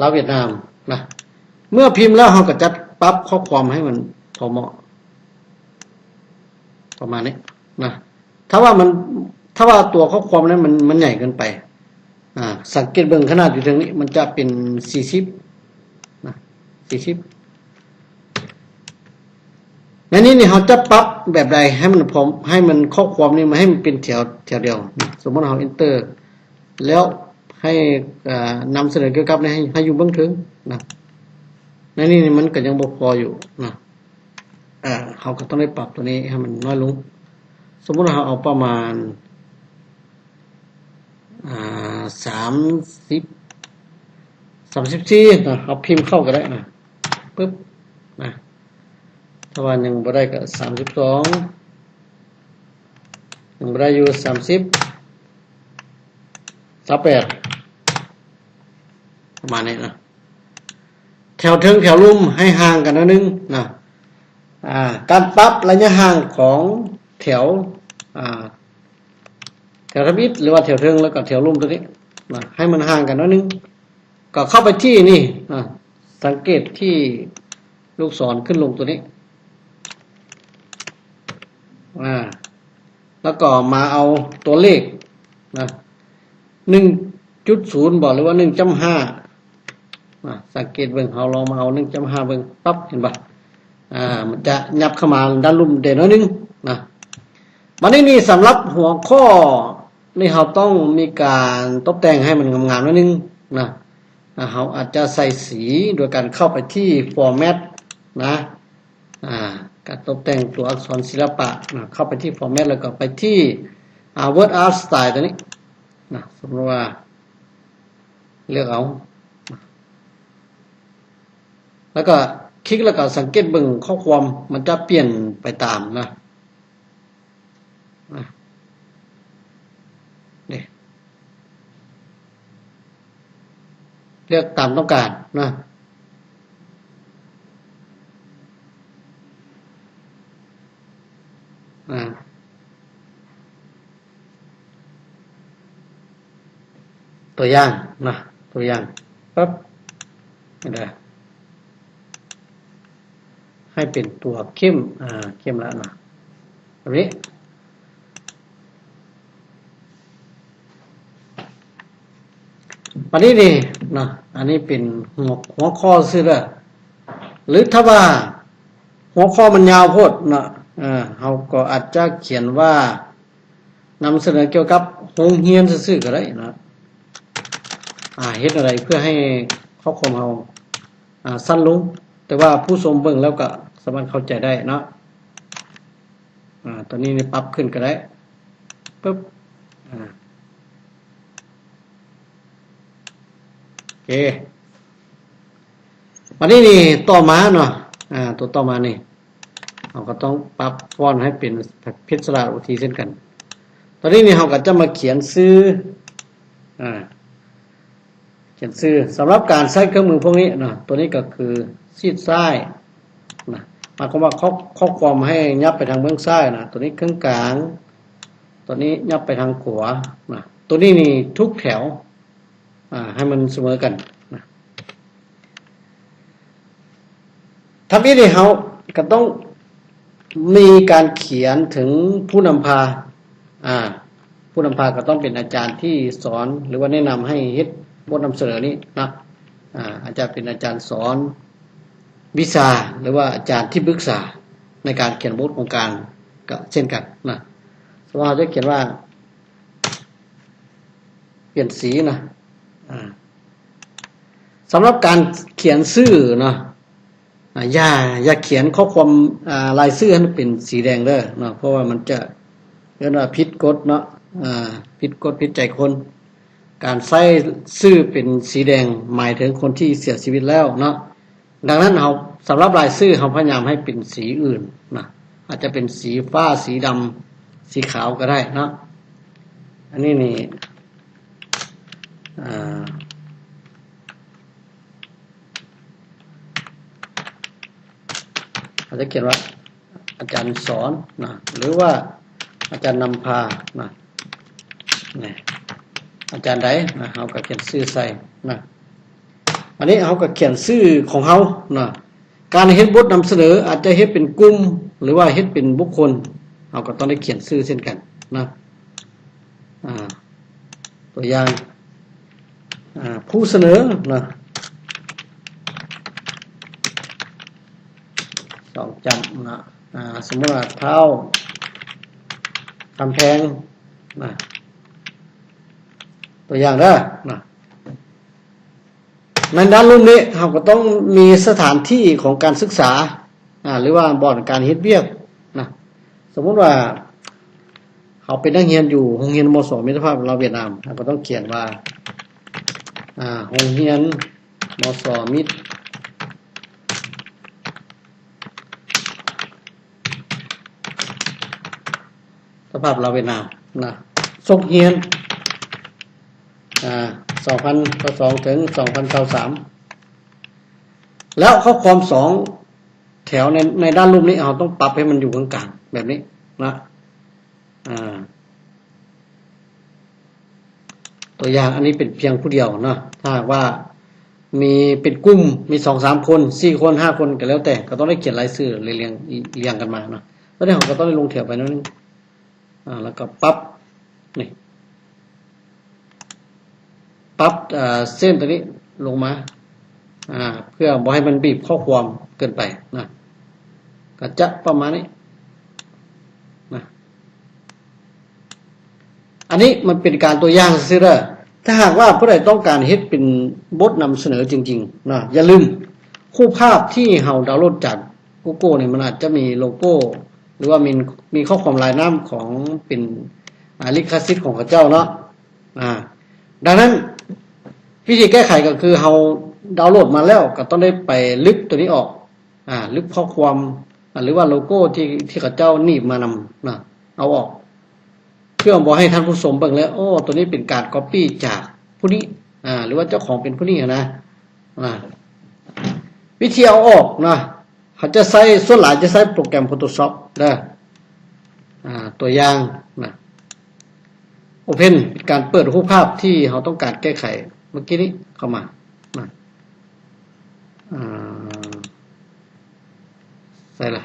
ລາວຫວຽດນາມນະ. ເມື່ອພິມແລ້ວ ເຮົາກໍຈະປັບຂໍ້ຄວາມໃຫ້ມັນພໍເໝາະ ປະມານນີ້ນະ. ຖ້າວ່າມັນ ຖ້າວ່າຕົວຂໍ້ຄວາມນັ້ນມັນ ມັນໃຫຍ່ເກີນໄປ ອ່າ ສັງເກດເບິ່ງຂະໜາດຢູ່ເທິງນີ້ ມັນຈະເປັນສີ່ສິບນະ ສີ່ສິບ. ໃນນີ້ນີ້ ເຮົາຈະປັບແບບໃດໃຫ້ມັນພ້ອມ ໃຫ້ມັນ ຂໍ້ຄວາມນີ້ມັນ ໃຫ້ມັນເປັນແຖວ ແຖວດຽວ. ສົມມຸດເຮົາ Enter ແລ້ວໃຫ້ ເອີ ນຳສະເໜີກ່ຽວກັບໃນ ໃຫ້ ໃຫ້ຢູ່ເບື້ອງເທິງນະ. ໃນນີ້ນີ້ມັນກໍຍັງບໍ່ພໍຢູ່ນະ. ເອີ ເຮົາກໍຕ້ອງໄດ້ປັບຕົວນີ້ໃຫ້ມັນນ້ອຍລົງ. ສົມມຸດວ່າເຮົາເອົາປະມານ ອ່າ ສາມສິບ ສາມສິບສີ່ນະ, ເຮົາພິມເຂົ້າກໍໄດ້ນະ. ປຶບນະ, ຖ້າວ່າຍັງບໍ່ໄດ້ກໍສາມສິບສອງ, ຍັງບໍ່ໄດ້ຢູ່ສາມສິບ ຊາວແປດ ປະມານນີ້ນະ. ແຖວເທິງແຖວລຸ່ມໃຫ້ຫ່າງກັນໜ້ອຍໜຶ່ງນະ. ອ່າ ການປັບໄລຍະຫ່າງຂອງແຖວ ອ່າ ແຖວທຳອິດ ຫຼືວ່າແຖວເທິງ ແລ້ວກໍແຖວລຸ່ມຕົວນີ້ນະ ໃຫ້ມັນຫ່າງກັນໜ້ອຍໜຶ່ງ. ກໍເຂົ້າໄປທີ່ນີ້ນະ, ສັງເກດທີ່ລູກສອນຂຶ້ນລົງຕົວນີ້ ອ່າ ແລ້ວກໍມາເອົາຕົວເລກນະ ໜຶ່ງຈຸດສູນບໍ ຫຼືວ່າໜຶ່ງຈຸດຫ້ານະ. ສັງເກດເບິ່ງ, ເຮົາລອງມາເອົາໜຶ່ງຈຸດຫ້າເບິ່ງ, ປັບ ເຫັນບໍ່? ອ່າ ມັນຈະຫຍັບເຂົ້າມາດ້ານລຸ່ມໄດ້ໜ້ອຍໜຶ່ງນະ. ບັດນີ້ນີ້ ສຳລັບຫົວຂໍ້ນີ້ ເຮົາຕ້ອງມີການຕົບແຕ່ງໃຫ້ມັນງາມໆໜ້ອຍໜຶ່ງນະ. ອ່າ ເຮົາອາດຈະໃສ່ສີໂດຍການເຂົ້າໄປທີ່ Format ນະ. ອ່າ ການຕົບແຕ່ງຕົວອັກສອນສິລະປະນະ, ເຂົ້າໄປທີ່ Format ແລ້ວກໍໄປທີ່ ອ່າ Word Art Style ຕົວນີ້ນະ. ສົມມຸດວ່າເລືອກເອົາ ແລ້ວກໍຄລິກ ແລ້ວກໍສັງເກດເບິ່ງຂໍ້ຄວາມມັນຈະປ່ຽນໄປຕາມນະ. ອ່ະ ນີ້ ເລືອກຕາມຕ້ອງການນະ. ອ່າ ຕົວຢ່າງນະ, ຕົວຢ່າງ ປັບ ນີ້ເດີ. ໃຫ້ເປັນຕົວເຂັ້ມ ອ່າ ເຂັ້ມລະນະ ແບບນີ້. ບັດນີ້ນີ້ເນາະ, ອັນນີ້ເປັນຫົວ ຫົວຂໍ້ຊື່ເດີ. ຫຼືຖ້າວ່າຫົວຂໍ້ມັນຍາວໂພດເນາະ, ເອີ ເຮົາກໍອາດຈະຂຽນວ່າ ນຳສະເໜີກ່ຽວກັບໂຮງຮຽນຊື່ໆກໍໄດ້ເນາະ. ອ່າ ເຮັດແນວໃດເພື່ອໃຫ້ຂໍ້ຄວາມເຮົາ ອ່າ ສັ້ນລົງ, ແຕ່ວ່າຜູ້ຊົມເບິ່ງແລ້ວກໍສາມາດເຂົ້າໃຈໄດ້ເນາະ. ອ່າ ຕົວນີ້ນີ້ປັບຂຶ້ນກໍໄດ້ ປຶບ ອ່າ ໂອເຄ. ບັດນີ້ນີ້ຕໍ່ມາເນາະ, ອ່າ ຕົວຕໍ່ມານີ້ ເຮົາກໍຕ້ອງປັບຟອນໃຫ້ເປັນເພັດສະລາດໂອທີເຊັ່ນກັນ. ຕອນນີ້ນີ້ເຮົາກໍຈະມາຂຽນຊື່ ອ່າ ຂຽນຊື່. ສຳລັບການໃຊ້ເຄື່ອງມືພວກນີ້ເນາະ, ຕົວນີ້ກໍຄືຊີດຊ້າຍນະ, ໝາຍຄວາມວ່າຂໍ້ ຂໍ້ຄວາມໃຫ້ຫຍັບໄປທາງເບື້ອງຊ້າຍນະ, ຕົວນີ້ເຄິ່ງກາງ, ຕົວນີ້ຫຍັບໄປທາງຂວານະ, ຕົວນີ້ນີ້ທຸກແຖວ ອ່າ ໃຫ້ມັນສະເໝີກັນນະ. ທຳອິດນີ້ເຮົາກໍຕ້ອງມີການຂຽນເຖິງຜູ້ນຳພາ, ອ່າ ຜູ້ນຳພາກໍຕ້ອງເປັນອາຈານທີ່ສອນ ຫຼືວ່າແນະນຳໃຫ້ເຮັດບົດນຳສະເໜີນີ້ນະ, ອ່າ ອາດຈະເປັນອາຈານສອນວິຊາ ຫຼືວ່າອາຈານທີ່ປຶກສາໃນການຂຽນບົດຂອງການກໍເຊັ່ນກັນນະ. ສົມມຸດເຮົາຈະຂຽນວ່າ ປ່ຽນສີນະ. ອ່າ ສຳລັບການຂຽນຊື່ເນາະ, ອ່າ ຢ່າ ຢ່າຂຽນຂໍ້ຄວາມ ອ່າ ລາຍຊື່ໃຫ້ມັນເປັນສີແດງເດີເນາະ, ເພາະວ່າມັນຈະ ເອີ້ນວ່າຜິດກົດເນາະ, ອ່າ ຜິດກົດຜິດໃຈຄົນ. ການໃຊ້ຊື່ເປັນສີແດງໝາຍເຖິງຄົນທີ່ເສຍຊີວິດແລ້ວເນາະ. ດັ່ງນັ້ນເຮົາ ສຳລັບລາຍຊື່ ເຮົາພະຍາຍາມໃຫ້ເປັນສີອື່ນນະ ອາດຈະເປັນສີຟ້າ, ສີດຳ, ສີຂາວກໍໄດ້ເນາະ. ອັນນີ້ນີ້ ອາ ອາດຈະຂຽນວ່າ ອາຈານສອນນະ ຫຼືວ່າອາຈານນຳພານະ ນີ້ ອາຈານໃດນະ ເຮົາກໍຂຽນຊື່ໃສ່ນະ. ອັນນີ້ເຮົາກໍຂຽນຊື່ຂອງເຮົານະ. ການເຮັດບົດນຳສະເໜີອາດຈະເຮັດເປັນກຸ່ມ ຫຼືວ່າເຮັດເປັນບຸກຄົນ ເຮົາກໍຕ້ອງໄດ້ຂຽນຊື່ເຊັ່ນກັນນະ. ອາ ຕົວຢ່າງ ອາ ຜູ້ສະເໜີນະ ສອງຈ້ຳນະ. ອາ ສົມມຸດວ່າທ້າວຄຳແພງນະ ຕົວຢ່າງເດີນະ. ໃນດ້ານລຸ່ມນີ້ ເຮົາກໍຕ້ອງມີສະຖານທີ່ຂອງການສຶກສາ ອາ ຫຼືວ່າບ່ອນການເຮັດວຽກນະ. ສົມມຸດວ່າເຮົາເປັນນັກຮຽນຢູ່ໂຮງຮຽນ ມສ ມິດຕະພາບລາວຫວຽດນາມ ເຮົາກໍຕ້ອງຂຽນວ່າ ອາ ໂຮງຮຽນ ມສ ມິດຕະພາບລາວຫວຽດນາມນະ ສົກຮຽນ ອາ ສອງພັນຊາວສອງ ເຖິງ ສອງພັນຊາວສາມ ແລ້ວຂໍ້ຄວາມສອງ ແຖວໃນ ໃນດ້ານລຸ່ມນີ້ ເຮົາຕ້ອງປັບໃຫ້ມັນຢູ່ກາງໆ ແບບນີ້ນະ. ອາ ຕົວຢ່າງ ອັນນີ້ເປັນພຽງຜູ້ດຽວເນາະ. ຖ້າຫາກວ່າມີເປັນກຸ່ມ ມີສອງສາມຄົນ ສີ່ຄົນ ຫ້າຄົນ ກໍແລ້ວແຕ່ ກໍຕ້ອງໄດ້ຂຽນລາຍຊື່ລຽງ ລຽງກັນມາເນາະ. ຕອນນີ້ເຮົາກໍຕ້ອງໄດ້ລົງແຖວໄປໜ້ອຍໜຶ່ງ ອາ ແລ້ວກໍປັບ ນີ້ ປັບ ເອີ ເສັ້ນຕົວນີ້ລົງມາ ອາ ເພື່ອບໍ່ໃຫ້ມັນບີບຂໍ້ຄວາມເກີນໄປນະ ກໍຈະປະມານນີ້ນະ. ອັນນີ້ມັນເປັນການຕົວຢ່າງຊື່ໆເດີ. ຖ້າຫາກວ່າຜູ້ໃດຕ້ອງການເຮັດເປັນບົດນຳສະເໜີຈິງໆນະ ຢ່າລືມ ຮູບພາບທີ່ເຮົາດາວໂຫຼດຈາກ Google ນີ້ ມັນອາດຈະມີໂລໂກ້ ຫຼືວ່າມີ ມີຂໍ້ຄວາມລາຍນ້ຳຂອງເປັນ ອາ ລິຂະສິດຂອງເຂົາເຈົ້າເນາະ. ອາ ດັ່ງນັ້ນ ວິທີແກ້ໄຂກໍຄືເຮົາດາວໂຫຼດມາແລ້ວ ກໍຕ້ອງໄດ້ໄປລຶບຕົວນີ້ອອກ ອາ ລຶບຂໍ້ຄວາມ ອາ ຫຼືວ່າໂລໂກ້ທີ່ ທີ່ເຂົາເຈົ້າໜີບມານຳນະ ເອົາອອກ ເພື່ອບໍ່ໃຫ້ທ່ານຜູ້ຊົມເບິ່ງແລ້ວ ໂອ້ ຕົວນີ້ເປັນການກັອບປີ້ຈາກຜູ້ນີ້ ອາ ຫຼືວ່າເຈົ້າຂອງເປັນຜູ້ນີ້ນະ. ອາ ວິທີເອົາອອກນະ ເຂົາຈະໃຊ້ ສ່ວນຫຼາຍຈະໃຊ້ໂປຣແກຣມ Photoshop ເດີ. ອາ ຕົວຢ່າງນະ Open ເປັນການເປີດຮູບພາບທີ່ເຮົາຕ້ອງການແກ້ໄຂເມື່ອກີ້ນີ້ເຂົ້າມານະ. ອາ ໃສ່ລະ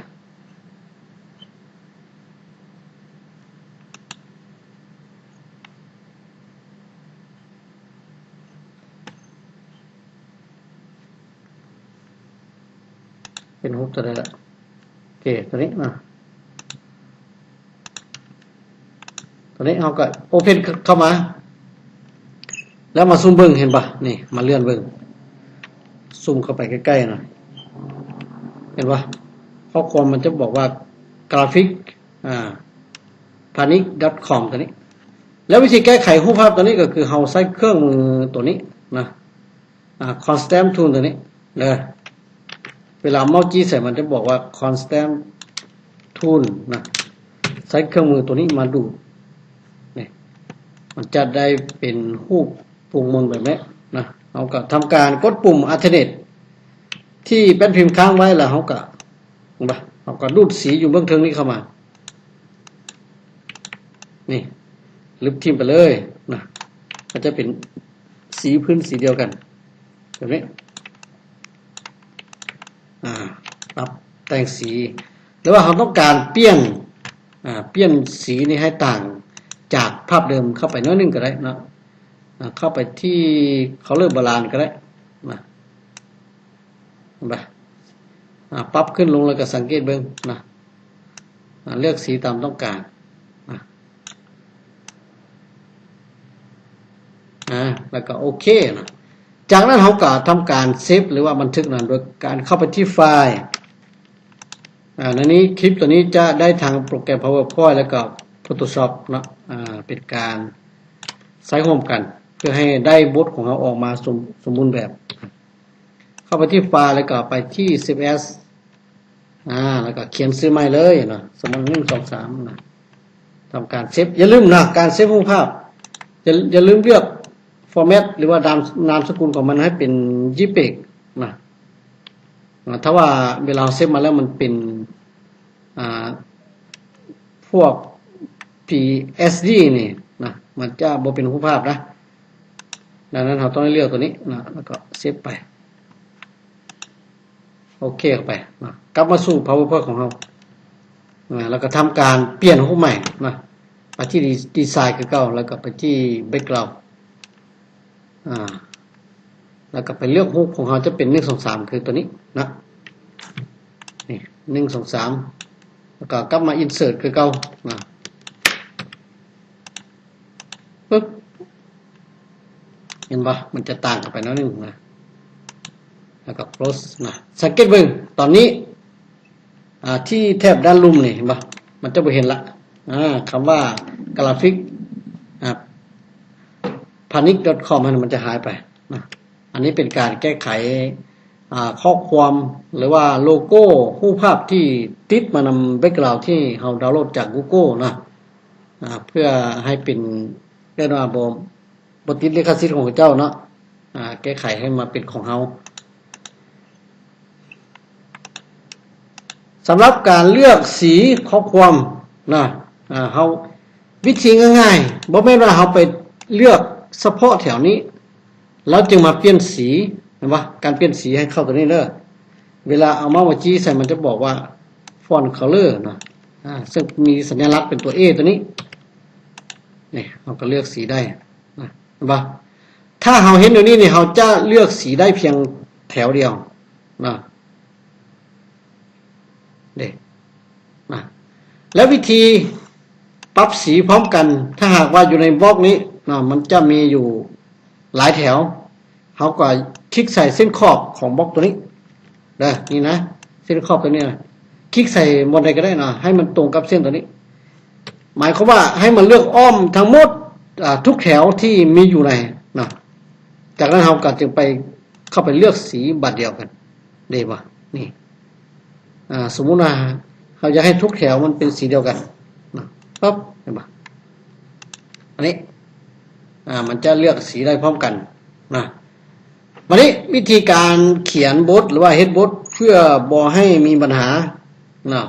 ເປັນຮູບຕົວໃດລະ? ໂອເຄ ຕົວນີ້ມາ ຕົວນີ້ເຮົາກໍ Open ເຂົ້າມາ ແລ້ວມາຊູມເບິ່ງ ເຫັນບໍ່? ນີ້ ມາເລື່ອນເບິ່ງ ຊູມເຂົ້າໄປໃກ້ໆນະ ເຫັນບໍ່? ຂໍ້ຄວາມມັນຈະບອກວ່າ graphic ອາ panic.com ຕົວນີ້. ແລ້ວວິທີແກ້ໄຂຮູບພາບຕົວນີ້ກໍຄືເຮົາໃຊ້ເຄື່ອງມືຕົວນີ້ນະ ອາ Constant Tool ຕົວນີ້ເດີ. ເວລາເມົາຈີ້ໃສ່ ມັນຈະບອກວ່າ Constant Tool ນະ ໃຊ້ເຄື່ອງມືຕົວນີ້ມາດູດ ນີ້ ມັນຈະໄດ້ເປັນຮູບປຸງມົນແບບນີ້ນະ. ເຮົາກໍທຳການກົດປຸ່ມ Alternate ທີ່ແປ້ນພິມຄ້າງໄວ້ ແລ້ວເຮົາກໍ ເຫັນປະ? ເຮົາກໍດູດສີຢູ່ເບື້ອງເທິງນີ້ເຂົ້າມາ ນີ້ ລຶບຖິ້ມໄປເລີຍນະ ກໍຈະເປັນສີພື້ນສີດຽວກັນແບບນີ້. ອາ ປັບແຕ່ງສີ ຫຼືວ່າເຮົາຕ້ອງການປ່ຽນ ອາ ປ່ຽນສີນີ້ໃຫ້ຕ່າງຈາກພາບເດີມເຂົ້າໄປໜ້ອຍໜຶ່ງກໍໄດ້ເນາະ. ອາ ເຂົ້າໄປທີ່ Color Balance ກໍໄດ້ນະ. ເຫັນປະ? ອາ ປັບຂຶ້ນລົງ ແລ້ວກໍສັງເກດເບິ່ງນະ. ອາ ເລືອກສີຕາມຕ້ອງການນະ. ອາ ແລ້ວກໍໂອເຄນະ. ຈາກນັ້ນເຮົາກໍທຳການເຊບ ຫຼືວ່າບັນທຶກນະ ໂດຍການເຂົ້າໄປທີ່ໄຟລ໌. ອາ ໃນນີ້ ຄລິບຕົວນີ້ຈະໄດ້ທັງໂປຣແກຣມ PowerPoint ແລ້ວກໍ Photoshop ເນາະ. ອາ ເປັນການໃຊ້ຮ່ວມກັນ ເພື່ອໃຫ້ໄດ້ບົດຂອງເຮົາອອກມາສົມ ສົມບູນແບບ. ເຂົ້ າໄປທີ່ File ແລ້ວກໍໄປທີ່ Save As ອາ ແລ້ວກໍຂຽນຊື່ໃໝ່ເລີຍເນາະ ສົມມຸດ ໜຶ່ງ ສອງ ສາມ ນະ ທຳການເຊບ. ຢ່າລືມນະ ການເຊບຮູບພາບ ຢ່າ ຢ່າລືມເລືອກ format ຫຼືວ່ານາມ ນາມສະກຸນຂອງມັນໃຫ້ເປັນ JPEG ນະ. ອາ ຖ້າວ່າເວລາເຮົາເຊບມາແລ້ວມັນເປັນ ອາ ພວກ PSD ນີ້ນະ ມັນຈະບໍ່ເປັນຮູບພາບນະ. ດັ່ງນັ້ນເຮົາຕ້ອງໄດ້ເລືອກຕົວນີ້ນະ ແລ້ວກໍເຊບໄປ ໂອເຄເຂົ້າໄປນະ ກັບມາສູ່ PowerPoint ຂອງເຮົານະ ແລ້ວກໍທຳການປ່ຽນຮູບໃໝ່ນະ ໄປທີ່ Design ຄືເກົ່າ ແລ້ວກໍໄປທີ່ Background ອາ ແລ້ວກໍໄປເລືອກຮູບຂອງເຮົາຈະເປັນ ໜຶ່ງ ສອງ ສາມ ຄືຕົວນີ້ນະ ນີ້ ໜຶ່ງ ສອງ ສາມ ແລ້ວກໍກັບມາ Insert ຄືເກົ່ານະ ປຶບ ເຫັນບໍ່ ມັນຈະຕ່າງກັນໄປໜ້ອຍໜຶ່ງນະ ແລ້ວກໍ Close ນະ. ສັງເກດເບິ່ງຕອນນີ້ ອາ ທີ່ແຖບດ້ານລຸ່ມນີ້ ເຫັນບໍ່ ມັນຈະບໍ່ເຫັນລະ ອາ ຄຳວ່າ Graphic ອາ Panic.com ຫັ້ນ ມັນຈະຫາຍໄປນະ. ອັນນີ້ເປັນການແກ້ໄຂ ອາ ຂໍ້ຄວາມ ຫຼືວ່າໂລໂກ້ ຮູບພາບທີ່ຕິດມານຳ Background ທີ່ເຮົາດາວໂຫຼດຈາກ Google ນະ ອາ ເພື່ອໃຫ້ເປັນ ເອີ້ນວ່າບໍ່ ບໍ່ຕິດລິຂະສິດຂອງເຂົາເຈົ້າເນາະ ອາ ແກ້ໄຂໃຫ້ມາເປັນຂອງເຮົາ. ສຳລັບການເລືອກສີຂໍ້ຄວາມນະ ອາ ເຮົາ ວິທີງ່າຍໆ ບໍ່ແມ່ນວ່າເຮົາໄປເລືອກສະເພາະແຖວນີ້ ແລ້ວຈຶ່ງມາປ່ຽນສີ ເຫັນບໍ່ ການປ່ຽນສີໃຫ້ເຂົ້າຕົວນີ້ເດີ. ເວລາເອົາເມົ້າມາຈີ້ໃສ່ ມັນຈະບອກວ່າ Font Color ນະ ອາ ເຊິ່ງມີສັນຍາລັກເປັນຕົວ A ຕົວນີ້ ນີ້ ເຮົາກໍເລືອກສີໄດ້ນະ ເຫັນບໍ່ ຖ້າເຮົາເຮັດແນວນີ້ນີ້ ເຮົາຈະເລືອກສີໄດ້ພຽງແຖວດຽວນະ ເດ້ ນະ ແລ້ວວິທີປັບສີພ້ອມກັນ ຖ້າຫາກວ່າຢູ່ໃນບລັອກນີ້ນະ ມັນຈະມີຢູ່ຫຼາຍແຖວ ເຮົາກໍຄລິກໃສ່ເສັ້ນຂອບຂອງບລັອກຕົວນີ້ເດີ ນີ້ນະ ເສັ້ນຂອບຕົວນີ້ນະ ຄລິກໃສ່ບ່ອນໃດກໍໄດ້ນະ ໃຫ້ມັນຕົງກັບເສັ້ນຕົວນີ້ ໝາຍຄວາມວ່າໃຫ້ມັນເລືອກອ້ອມທັງໝົດ ອາ ທຸກແຖວທີ່ມີຢູ່ໃນນະ ຈາກນັ້ນເຮົາກໍຈຶ່ງໄປ ເຂົ້າໄປເລືອກສີບາດດຽວກັນ ເດ້ບໍ່ ນີ້ ອາ ສົມມຸດວ່າເຮົາຢາກໃຫ້ທຸກແຖວມັນເປັນສີດຽວກັນນະ ປັບ ເຫັນບໍ່ ອັນນີ້ ອາ ມັນຈະເລືອກສີໄດ້ພ້ອມກັນນະ. ບາດນີ້ວິທີການຂຽນບົດ ຫຼືວ່າເຮັດບົດເພື່ອບໍ່ໃຫ້ມີບັນຫານະ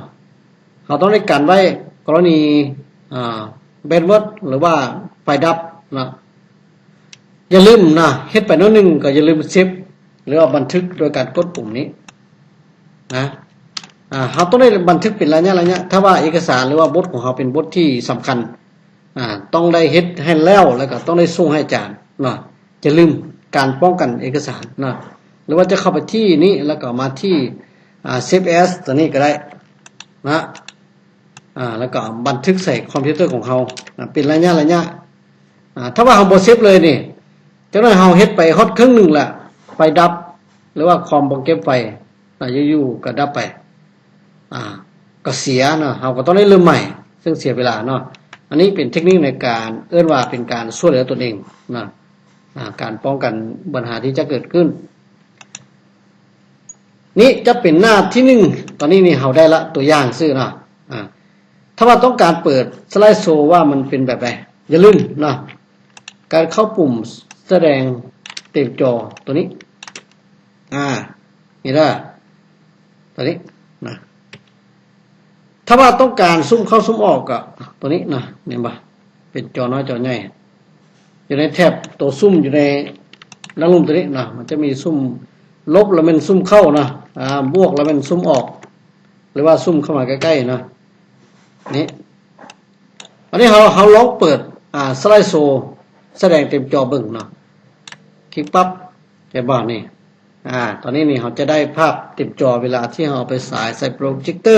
ເຮົາຕ້ອງໄດ້ກັນໄວ້ກໍລະນີ ອາ ແບັດເວີດ ຫຼືວ່າໄຟດັບນະ. ຢ່າລືມນະ ເຮັດໄປໜ້ອຍໜຶ່ງກໍຢ່າລືມເຊບ ຫຼືວ່າບັນທຶກໂດຍການກົດປຸ່ມນີ້ນະ. ອາ ເຮົາຕ້ອງໄດ້ບັນທຶກເປັນໄລຍະໆ ຖ້າວ່າເອກະສານ ຫຼືວ່າບົດຂອງເຮົາເປັນບົດທີ່ສຳຄັນ ອາ ຕ້ອງໄດ້ເຮັດໃຫ້ແລ້ວ ແລ້ວກໍຕ້ອງໄດ້ສົ່ງໃຫ້ອາຈານເນາະ. ຢ່າລືມການປ້ອງກັນເອກະສານເນາະ ຫຼືວ່າຈະເຂົ້າໄປທີ່ນີ້ ແລ້ວກໍມາທີ່ ອາ Save As ຕົວນີ້ກໍໄດ້ນະ. ອາ ແລ້ວກໍບັນທຶກໃສ່ຄອມພິວເຕີຂອງເຮົາ ອາ ເປັນໄລຍະໆ. ອາ ຖ້າວ່າເຮົາບໍ່ເຊບເລີຍນີ້ ຈັກໜ້ອຍເຮົາເຮັດໄປຮອດເຄິ່ງໜຶ່ງແລ້ວ ໄຟດັບ ຫຼືວ່າຄອມບໍ່ເກັບໄຟ ອາ ຢູ່ໆກໍດັບໄປ ອາ ກໍເສຍເນາະ ເຮົາກໍຕ້ອງໄດ້ເລີ່ມໃໝ່ ເຊິ່ງເສຍເວລາເນາະ. ອັນນີ້ເປັນເທັກນິກໃນການ ເອີ້ນວ່າເປັນການຊ່ວຍເຫຼືອຕົນເອງເນາະ ອາ ການປ້ອງກັນບັນຫາທີ່ຈະເກີດຂຶ້ນ. ນີ້ຈະເປັນໜ້າທີໜຶ່ງ ຕອນນີ້ນີ້ເຮົາໄດ້ລະ ຕົວຢ່າງຊື່ເນາະ. ອາ ຖ້າວ່າຕ້ອງການເປີດສະໄລໂຊວ່າມັນເປັນແບບໃດ ຢ່າລືມເນາະ ການເຂົ້າປຸ່ມສະແດງເຕັມຈໍຕົວນີ້ ອາ ນີ້ເດີ ຕົວນີ້ນະ. ຖ້າວ່າຕ້ອງການຊູມເຂົ້າຊູມອອກກໍຕົວນີ້ນະ ເຫັນບໍ່ ເປັນຈໍນ້ອຍຈໍໃຫຍ່. ຢູ່ໃນແທັບໂຕຊູມ ຢູ່ໃນໜ້າລຸ່ມຕົວນີ້ນະ ມັນຈະມີຊູມລົບ ລະແມ່ນຊູມເຂົ້ານະ ອາ ບວກ ລະແມ່ນຊູມອອກ ຫຼືວ່າຊູມເຂົ້າມາໃກ້ໆນະ ນີ້. ອັນນີ້ເຮົາ ເຮົາລອງເປີດ ອາ ສະໄລໂຊສະແດງເຕັມຈໍເບິ່ງເນາະ. ຄລິກປັບ ເຫັນບໍ່ນີ້ ອາ ຕອນນີ້ນີ້ເຮົາຈະໄດ້ພາບເຕັມຈໍ ເວລາທີ່ເຮົາເອົາໄປສາຍໃສ່ໂປຣເຈັກເຕີ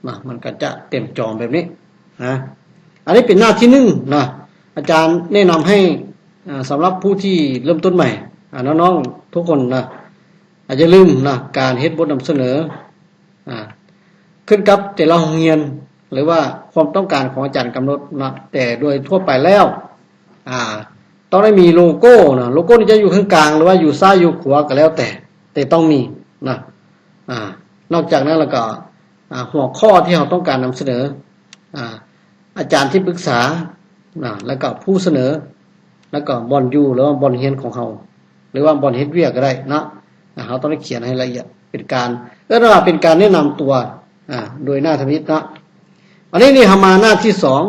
ເນາະ ມັນກໍຈະເຕັມຈໍແບບນີ້ນະ. ອັນນີ້ເປັນໜ້າທີໜຶ່ງເນາະ ອາຈານແນະນຳໃຫ້ ອາ ສຳລັບຜູ້ທີ່ເລີ່ມຕົ້ນໃໝ່ ອາ ນ້ອງໆທຸກຄົນນະ ອາ ຢ່າລືມນະ ການເຮັດບົດນຳສະເໜີ ອາ ຂຶ້ນກັບແຕ່ລະໂຮງຮຽນ ຫຼືວ່າຄວາມຕ້ອງການຂອງອາຈານກຳນົດເນາະ ແຕ່ໂດຍທົ່ວໄປແລ້ວ ອາ ຕ້ອງໄດ້ມີໂລໂກ້ເນາະ. ໂລໂກ້ນີ້ຈະຢູ່ເຄິ່ງກາງ ຫຼືວ່າຢູ່ຊ້າຍຢູ່ຂວາກໍແລ້ວແຕ່ ແຕ່ຕ້ອງມີນະ. ອາ ນອກຈາກນັ້ນແລ້ວກໍ ອາ ຫົວຂໍ້ທີ່ເຮົາຕ້ອງການນຳສະເໜີ ອາ ອາຈານທີ່ປຶກສານະ ແລ້ວກໍຜູ້ສະເໜີ ແລ້ວກໍບ່ອນຢູ່ ຫຼືວ່າບ່ອນຮຽນຂອງເຮົາ ຫຼືວ່າບ່ອນເຮັດວຽກກໍໄດ້ເນາະ. ອາ ເຮົາຕ້ອງໄດ້ຂຽນໃຫ້ລະອຽດ ເປັນການ ເອີ້ນວ່າເປັນການແນະນຳຕົວ ອາ ໂດຍໜ້າທຳອິດເນາະ. ອັນນີ້ນີ້ເຮົາມາໜ້າທີສອງ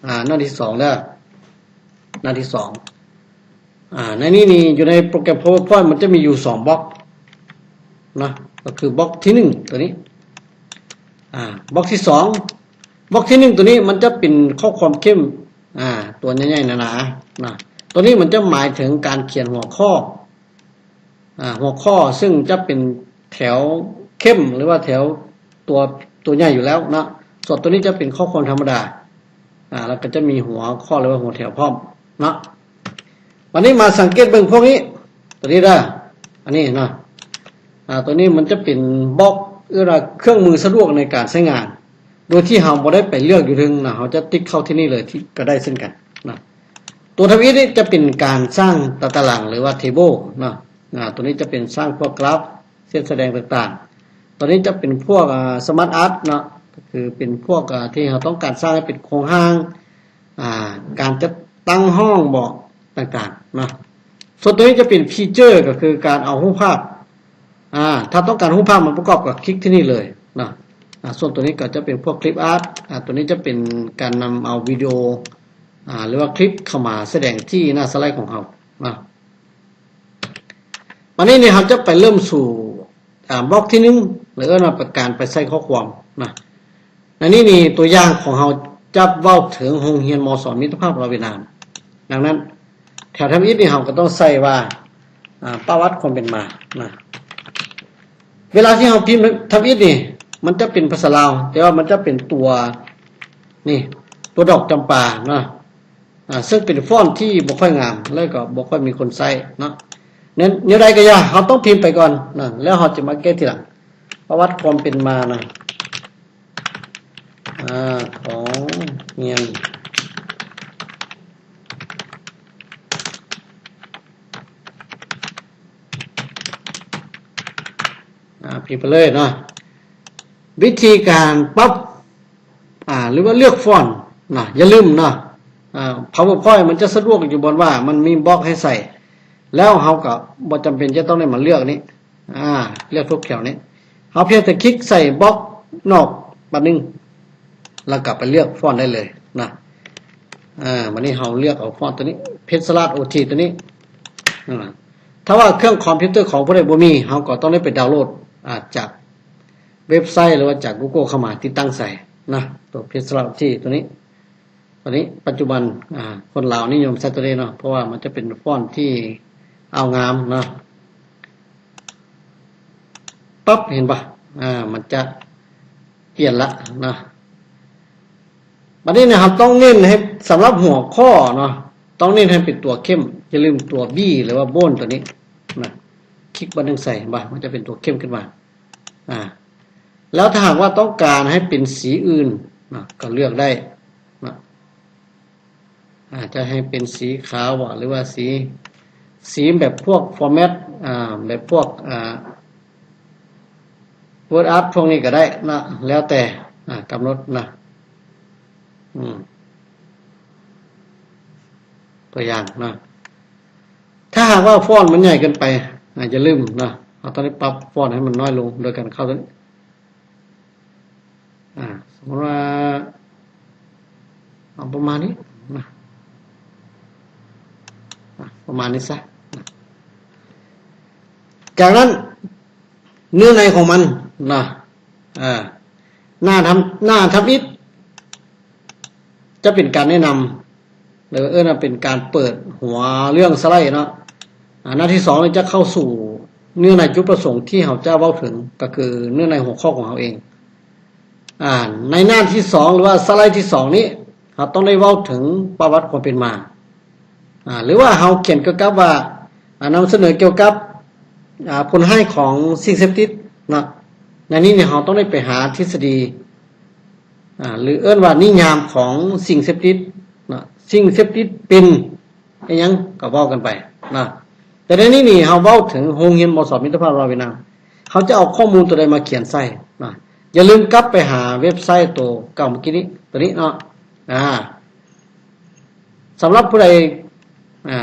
ອາ ໜ້າທີສອງເດີ ໜ້າທີສອງ ອາ ໃນນີ້ນີ້ ຢູ່ໃນໂປຣແກຣມ PowerPoint ມັນຈະມີຢູ່ສອງບລັອກນະ ກໍຄືບລັອກທີໜຶ່ງຕົວນີ້ ອາ ບລັອກທີສອງ ບລັອກທີໜຶ່ງຕົວນີ້ມັນຈະເປັນຂໍ້ຄວາມເຂັ້ມ ອາ ຕົວໃຫຍ່ໆ ໜາໆ ນະ. ຕົວນີ້ມັນຈະໝາຍເຖິງການຂຽນຫົວຂໍ້ ອາ ຫົວຂໍ້ ຊຶ່ງຈະເປັນແຖວເຂັ້ມ ຫຼືວ່າແຖວຕົວ ຕົວໃຫຍ່ຢູ່ແລ້ວເນາະ. ສ່ວນຕົວນີ້ຈະເປັນຂໍ້ຄວາມທຳມະດາ ອາ ແລ້ວກໍຈະມີຫົວຂໍ້ ຫຼືວ່າຫົວແຖວພ້ອມເນາະ. ບັດນີ້ມາສັງເກດເບິ່ງພວກນີ້ ຕົວນີ້ເດີ ອັນນີ້ເນາະ ອາ ຕົວນີ້ມັນຈະເປັນບລັອກ ເອີ້ນວ່າເຄື່ອງມືສະດວກໃນການໃຊ້ງານ ໂດຍທີ່ເຮົາບໍ່ໄດ້ໄປເລືອກຢູ່ເທິງນະ ເຮົາຈະຕິກເຂົ້າທີ່ນີ້ເລີຍ ທີ່ ກໍໄດ້ເຊັ່ນກັນນະ. ຕົວທຳອິດນີ້ຈະເປັນການສ້າງຕາຕະລາງ ຫຼືວ່າ table ເນາະ. ອາ ຕົວນີ້ຈະເປັນສ້າງພວກກຣາຟ ເສັ້ນສະແດງຕ່າງໆ. ຕົວນີ້ຈະເປັນພວກ ອາ Smart Art ເນາະ ກໍຄືເປັນພວກ ອາ ທີ່ເຮົາຕ້ອງການສ້າງໃຫ້ເປັນໂຄງຮ່າງ ອາ ການຈັດຕັ້ງຫ້ອງເບາະຕ່າງໆເນາະ. ສ່ວນຕົວນີ້ຈະເປັນ Feature ກໍຄືການເອົາຮູບພາບ ອາ ຖ້າຕ້ອງການຮູບພາບມາປະກອບກໍຄລິກທີ່ນີ້ເລີຍເນາະ. ອາ ສ່ວນຕົວນີ້ກໍຈະເປັນພວກ Clip Art ອາ ຕົວນີ້ຈະເປັນການນຳເອົາວິດີໂອ ອາ ຫຼືວ່າຄລິບເຂົ້າມາສະແດງທີ່ໜ້າສະໄລຂອງເຮົາເນາະ. ບັດນີ້ນີ້ເຮົາຈະໄປເລີ່ມສູ່ ອາ ບລັອກທີໜຶ່ງ ຫຼືເອີ້ນວ່າການໄປໃສ່ຂໍ້ຄວາມນະ. ໃນນີ້ນີ້ຕົວຢ່າງຂອງເຮົາຈະເວົ້າເຖິງໂຮງຮຽນ ມສ ມິດຕະພາບລາວຫວຽດນາມ. ດັ່ງນັ້ນ ແຖວທຳອິດນີ້ເຮົາກໍຕ້ອງໃສ່ວ່າ ອາ ປະຫວັດຄວາມເປັນມານະ. ເວລາທີ່ເຮົາພິມທຳອິດນີ້ ມັນຈະເປັນພາສາລາວ ແຕ່ວ່າມັນຈະເປັນຕົວນີ້ ຕົວດອກຈຳປານະ. ອາ ເຊິ່ງເປັນຟອນທີ່ບໍ່ຄ່ອຍງາມ ແລ້ວກໍບໍ່ຄ່ອຍມີຄົນໃຊ້ເນາະ. ແນວ ແນວໃດກໍຢ່າ ເຮົາຕ້ອງພິມໄປກ່ອນນະ ແລ້ວເຮົາຈະມາແກ້ທີຫຼັງ. ປະຫວັດຄວາມເປັນມານະ ອາ ຂອງຮຽນ ອາ ພິມໄປເລີຍເນາະ. ວິທີການປັບ ອາ ຫຼືວ່າເລືອກຟອນນະ ຢ່າລືມເນາະ ອາ PowerPoint ມັນຈະສະດວກຢູ່ບ່ອນວ່າມັນມີບລັອກໃຫ້ໃສ່ ແລ້ວເຮົາກໍບໍ່ຈຳເປັນຈະຕ້ອງໄດ້ມາເລືອກນີ້ ອາ ເລືອກທຸກແຖວນີ້ ເຮົາພຽງແຕ່ຄລິກໃສ່ບລັອກນອກບາດໜຶ່ງ ແລ້ວກໍໄປເລືອກຟອນໄດ້ເລີຍນະ. ອາ ບາດນີ້ເຮົາເລືອກເອົາຟອນຕົວນີ້ Page Slot ໂອທີ ຕົວນີ້. ອາ ຖ້າວ່າເຄື່ອງຄອມພິວເຕີຂອງຜູ້ໃດບໍ່ມີ ເຮົາກໍຕ້ອງໄດ້ໄປດາວໂຫຼດ ອາ ຈາກ ເວັບໄຊ ຫຼືວ່າຈາກ Google ເຂົ້າມາຕິດຕັ້ງໃສ່ນະ ຕົວ Page Slot ໂອທີ ຕົວນີ້. ຕົວນີ້ປັດຈຸບັນ ອາ ຄົນລາວນິຍົມໃຊ້ຕົວນີ້ເນາະ ເພາະວ່າມັນຈະເປັນຟອນທີ່ເອົາງາມເນາະ. ປັບ ເຫັນບໍ່ ອາ ມັນຈະປ່ຽນລະເນາະ. ບັດນີ້ນະ ເຮົາຕ້ອງເນັ້ນໃຫ້ ສຳລັບຫົວຂໍ້ເນາະ ຕ້ອງເນັ້ນໃຫ້ເປັນຕົວເຂັ້ມ ຢ່າລືມຕົວ B ຫຼືວ່າ Bold ຕົວນີ້ນະ. ຄລິກບາດໜຶ່ງໃສ່ ເຫັນບໍ່ ມັນຈະເປັນຕົວເຂັ້ມຂຶ້ນມາ. ອາ ແລ້ວຖ້າຫາກວ່າຕ້ອງການໃຫ້ເປັນສີອື່ນນະ ກໍເລືອກໄດ້ນະ. ອາ ຈະໃຫ້ເປັນສີຂາວບໍ ຫຼືວ່າສີ ສີແບບພວກ format ອາ ແບບພວກ ອາ Word Art ພວກນີ້ກໍໄດ້ນະ ແລ້ວແຕ່ ອາ ກຳນົດນະ. ອືມ ຕົວຢ່າງນະ ຖ້າຫາກວ່າຟອນມັນໃຫຍ່ເກີນໄປ ອາ ຢ່າລືມເນາະ ເຮົາຕ້ອງໄດ້ປັບຟອນໃຫ້ມັນນ້ອຍລົງ ໂດຍການເຂົ້າຕົວນີ້ ອາ ສົມມຸດວ່າເອົາປະມານນີ້ນະ ອາ ປະມານນີ້ຊະນະ. ຈາກນັ້ນ ເນື້ອໃນຂອງມັນນະ ອາ ໜ້າທຳ ໜ້າທຳອິດ ຈະເປັນການແນະນຳ ຫຼືເອີ້ນວ່າເປັນການເປີດຫົວເລື່ອງສະໄລເນາະ. ອາ ໜ້າທີສອງນີ້ຈະເຂົ້າສູ່ເນື້ອໃນຈຸດປະສົງທີ່ເຮົາຈະເວົ້າເຖິງ ກໍຄືເນື້ອໃນຫົວຂໍ້ຂອງເຮົາເອງ. ອາ ໃນໜ້າທີສອງ ຫຼືວ່າສະໄລທີສອງນີ້ ເຮົາຕ້ອງໄດ້ເວົ້າເຖິງປະຫວັດຄວາມເປັນມາ ອາ ຫຼືວ່າເຮົາຂຽນກ່ຽວກັບວ່າ ອາ ນຳສະເໜີກ່ຽວກັບ ອາ ຜົນຮ້າຍຂອງສິ່ງເສບຕິດເນາະ. ໃນນີ້ນີ້ເຮົາຕ້ອງໄດ້ໄປຫາທິດສະດີ ອາ ຫຼືເອີ້ນວ່ານິຍາມຂອງສິ່ງເສບຕິດເນາະ. ສິ່ງເສບຕິດເປັນອີ່ຫຍັງກໍເວົ້າກັນໄປເນາະ. ແຕ່ໃນນີ້ນີ້ ເຮົາເວົ້າເຖິງໂຮງຮຽນ ມສ ມິດຕະພາບລາວຫວຽດນາມ ເຮົາຈະເອົາຂໍ້ມູນຕົວໃດມາຂຽນໃສ່ນະ? ຢ່າລືມກັບໄປຫາເວັບໄຊໂຕເກົ່າເມື່ອກີ້ນີ້ ໂຕນີ້ເນາະ. ອາ ສຳລັບຜູ້ໃດ ອາ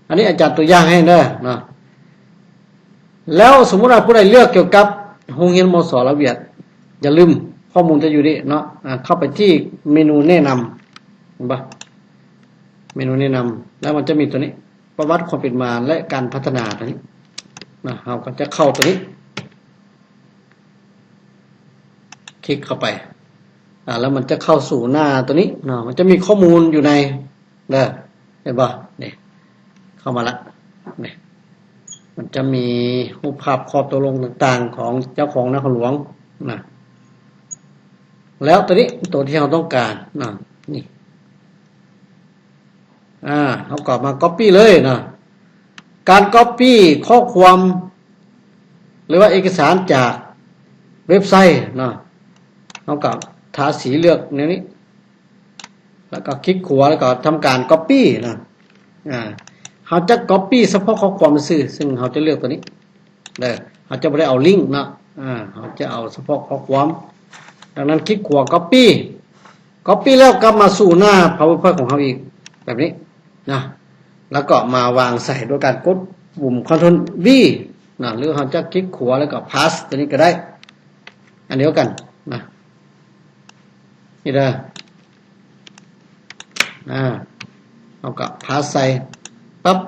ອັນນີ້ອາຈານຕົວຢ່າງໃຫ້ເດີເນາະ. ແລ້ວສົມມຸດວ່າຜູ້ໃດເລືອກກ່ຽວກັບໂຮງຮຽນ ມສ ລາວຫວຽດ ຢ່າລືມ ຂໍ້ມູນຈະຢູ່ນີ້ເນາະ. ອາ ເຂົ້າໄປທີ່ເມນູແນະນຳ ເຫັນບໍ່? ເມນູແນະນຳ ແລ້ວມັນຈະມີຕົວນີ້ ປະຫວັດຄວາມເປັນມາ ແລະ ການພັດທະນາຕົວນີ້ນະ. ເຮົາກໍຈະເຂົ້າຕົວນີ້ ຄລິກເຂົ້າໄປ ອາ ແລ້ວມັນຈະເຂົ້າສູ່ໜ້າຕົວນີ້ເນາະ. ມັນຈະມີຂໍ້ມູນຢູ່ໃນ ເດີ ເຫັນບໍ່? ນີ້ ເຂົ້າມາລະ ນີ້ ມັນຈະມີຮູບພາບຂໍ້ຕົກລົງຕ່າງໆຂອງເຈົ້າຂອງນະຄອນຫຼວງນະ. ແລ້ວຕົວນີ້ ຕົວທີ່ເຮົາຕ້ອງການນະ ນີ້ ອາ ເຮົາກໍມາກັອບປີ້ເລີຍນະ. ການກັອບປີ້ຂໍ້ຄວາມ ຫຼືວ່າເອກະສານຈາກເວັບໄຊນະ ເຮົາກໍທາສີເລືອກແນວນີ້ ແລ້ວກໍຄລິກຂວາ ແລ້ວກໍທຳການກັອບປີ້ນະ. ອາ ເຮົາຈະກັອບປີ້ສະເພາະຂໍ້ຄວາມຊື່ ຊຶ່ງເຮົາຈະເລືອກຕົວນີ້ເດີ ເຮົາຈະບໍ່ໄດ້ເອົາລິ້ງເນາະ. ອາ ເຮົາຈະເອົາສະເພາະຂໍ້ຄວາມ. ດັ່ງນັ້ນຄລິກຂວາກັອບປີ້ ກັອບປີ້ແລ້ວກັບມາສູ່ໜ້າພາວເວີພອຍຂອງເຮົາອີກ ແບບນີ້ນະ ແລ້ວກໍມາວາງໃສ່ໂດຍການກົດປຸ່ມຄອນໂທຣນວີນະ ຫຼືເຮົາຈະຄລິກຂວາແລ້ວກໍພາສຕົວນີ້ກໍໄດ້ ອັນດຽວກັນນະ. ນີ້ເດີ ອາ ເຮົາກໍພາສໃສ່ ປັບ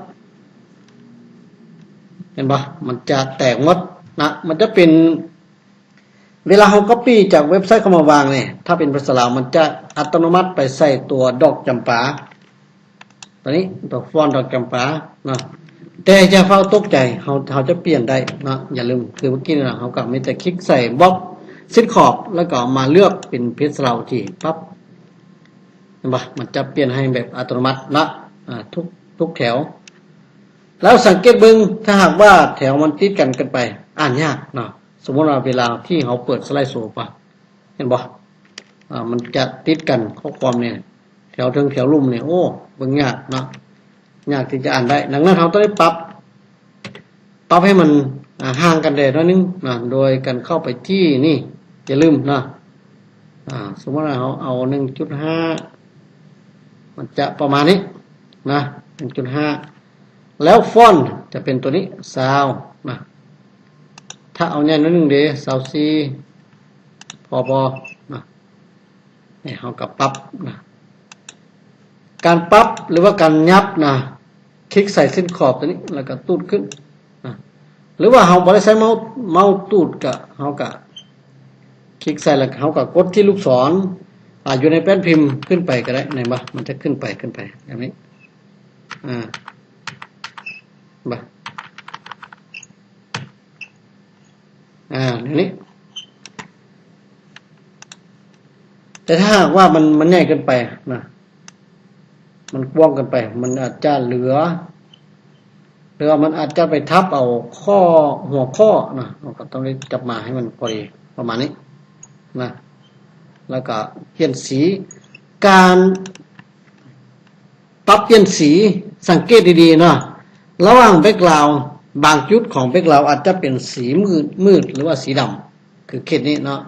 ເຫັນບໍ່? ມັນຈະແຕກໝົດນະ. ມັນຈະເປັນ ເວລາເຮົາກັອບປີ້ຈາກເວັບໄຊເຂົ້າມາວາງນີ້ ຖ້າເປັນພາສາລາວ ມັນຈະອັດຕະໂນມັດໄປໃສ່ຕົວດອກຈຳປາ ຕົວນີ້ ຕົວຟອນດອກຈຳປາເນາະ. ແຕ່ຢ່າຟ້າວຕົກໃຈ ເຮົາ ເຮົາຈະປ່ຽນໄດ້ເນາະ. ຢ່າລືມ ຄືເມື່ອກີ້ນີ້ເຮົາກໍມີແຕ່ຄລິກໃສ່ບັອກເສັ້ນຂອບ ແລ້ວກໍມາເລືອກເປັນພາສາລາວທີ່ ປັບ ເຫັນບໍ່? ມັນຈະປ່ຽນໃຫ້ແບບອັດຕະໂນມັດເນາະ ອາ ທຸກ ທຸກແຖວ. ແລ້ວສັງເກດເບິ່ງ ຖ້າຫາກວ່າແຖວມັນຕິດກັນເກີນໄປ ອ່ານຍາກເນາະ. ສົມມຸດວ່າເວລາທີ່ເຮົາເປີດສະໄລໂຊໄປ ເຫັນບໍ່? ອາ ມັນຈະຕິດກັນ ຂໍ້ຄວາມນີ້ ແຖວເທິງແຖວລຸ່ມນີ້ ໂອ້ ເບິ່ງຍາກເນາະ ຍາກທີ່ຈະອ່ານໄດ້. ດັ່ງນັ້ນເຮົາຕ້ອງໄດ້ປັບ ປັບໃຫ້ມັນ ອາ ຫ່າງກັນແດ່ໜ້ອຍໜຶ່ງນະ ໂດຍການເຂົ້າໄປທີ່ນີ້ ຢ່າລືມນະ. ອາ ສົມມຸດວ່າເຮົາເອົາໜຶ່ງຈຸດຫ້າ ມັນຈະປະມານນີ້ນະ ໜຶ່ງຈຸດຫ້າ ແລ້ວຟອນຈະເປັນຕົວນີ້ ຊາວນະ. ຖ້າເອົາໃຫຍ່ໜ້ອຍໜຶ່ງເດ ຊາວສີ່ ພໍບໍ່ນະ? ນີ້ເຮົາກໍປັບນະ ການປັບ ຫຼືວ່າການຫຍັບນະ ຄລິກໃສ່ເສັ້ນຂອບຕົວນີ້ ແລ້ວກໍຕູດຂຶ້ນນະ. ຫຼືວ່າເຮົາບໍ່ໄດ້ໃຊ້ເມົາສ໌ ເມົາສ໌ຕູດ ກໍ ເຮົາກໍຄລິກໃສ່ ແລ້ວເຮົາກໍກົດທີ່ລູກສອນ ອາ ຢູ່ໃນແປ້ນພິມຂຶ້ນໄປກໍໄດ້ ເຫັນບໍ່? ມັນຈະຂຶ້ນໄປ ຂຶ້ນໄປແບບນີ້ ອາ ບໍ່ ອາ ແນວນີ້. ແຕ່ຖ້າຫາກວ່າມັນ ມັນໃຫຍ່ເກີນໄປນະ ມັນກວ້າງເກີນໄປ ມັນອາດຈະເຫຼືອ ຫຼືວ່າມັນອາດຈະໄປທັບເອົາຂໍ້ ຫົວຂໍ້ນະ ເຮົາກໍຕ້ອງໄດ້ຈັບມາໃຫ້ມັນພໍດີປະມານນີ້ນະ. ແລ້ວກໍປ່ຽນສີ ການ ປັບປ່ຽນສີ ສັງເກດດີໆເນາະ ລະຫວ່າງແບັກກຣາວ ບາງຈຸດຂອງແບັກກຣາວອາດຈະເປັນສີມືດ ມືດ ຫຼືວ່າສີດຳ ຄືເຂດນີ້ເນາະ.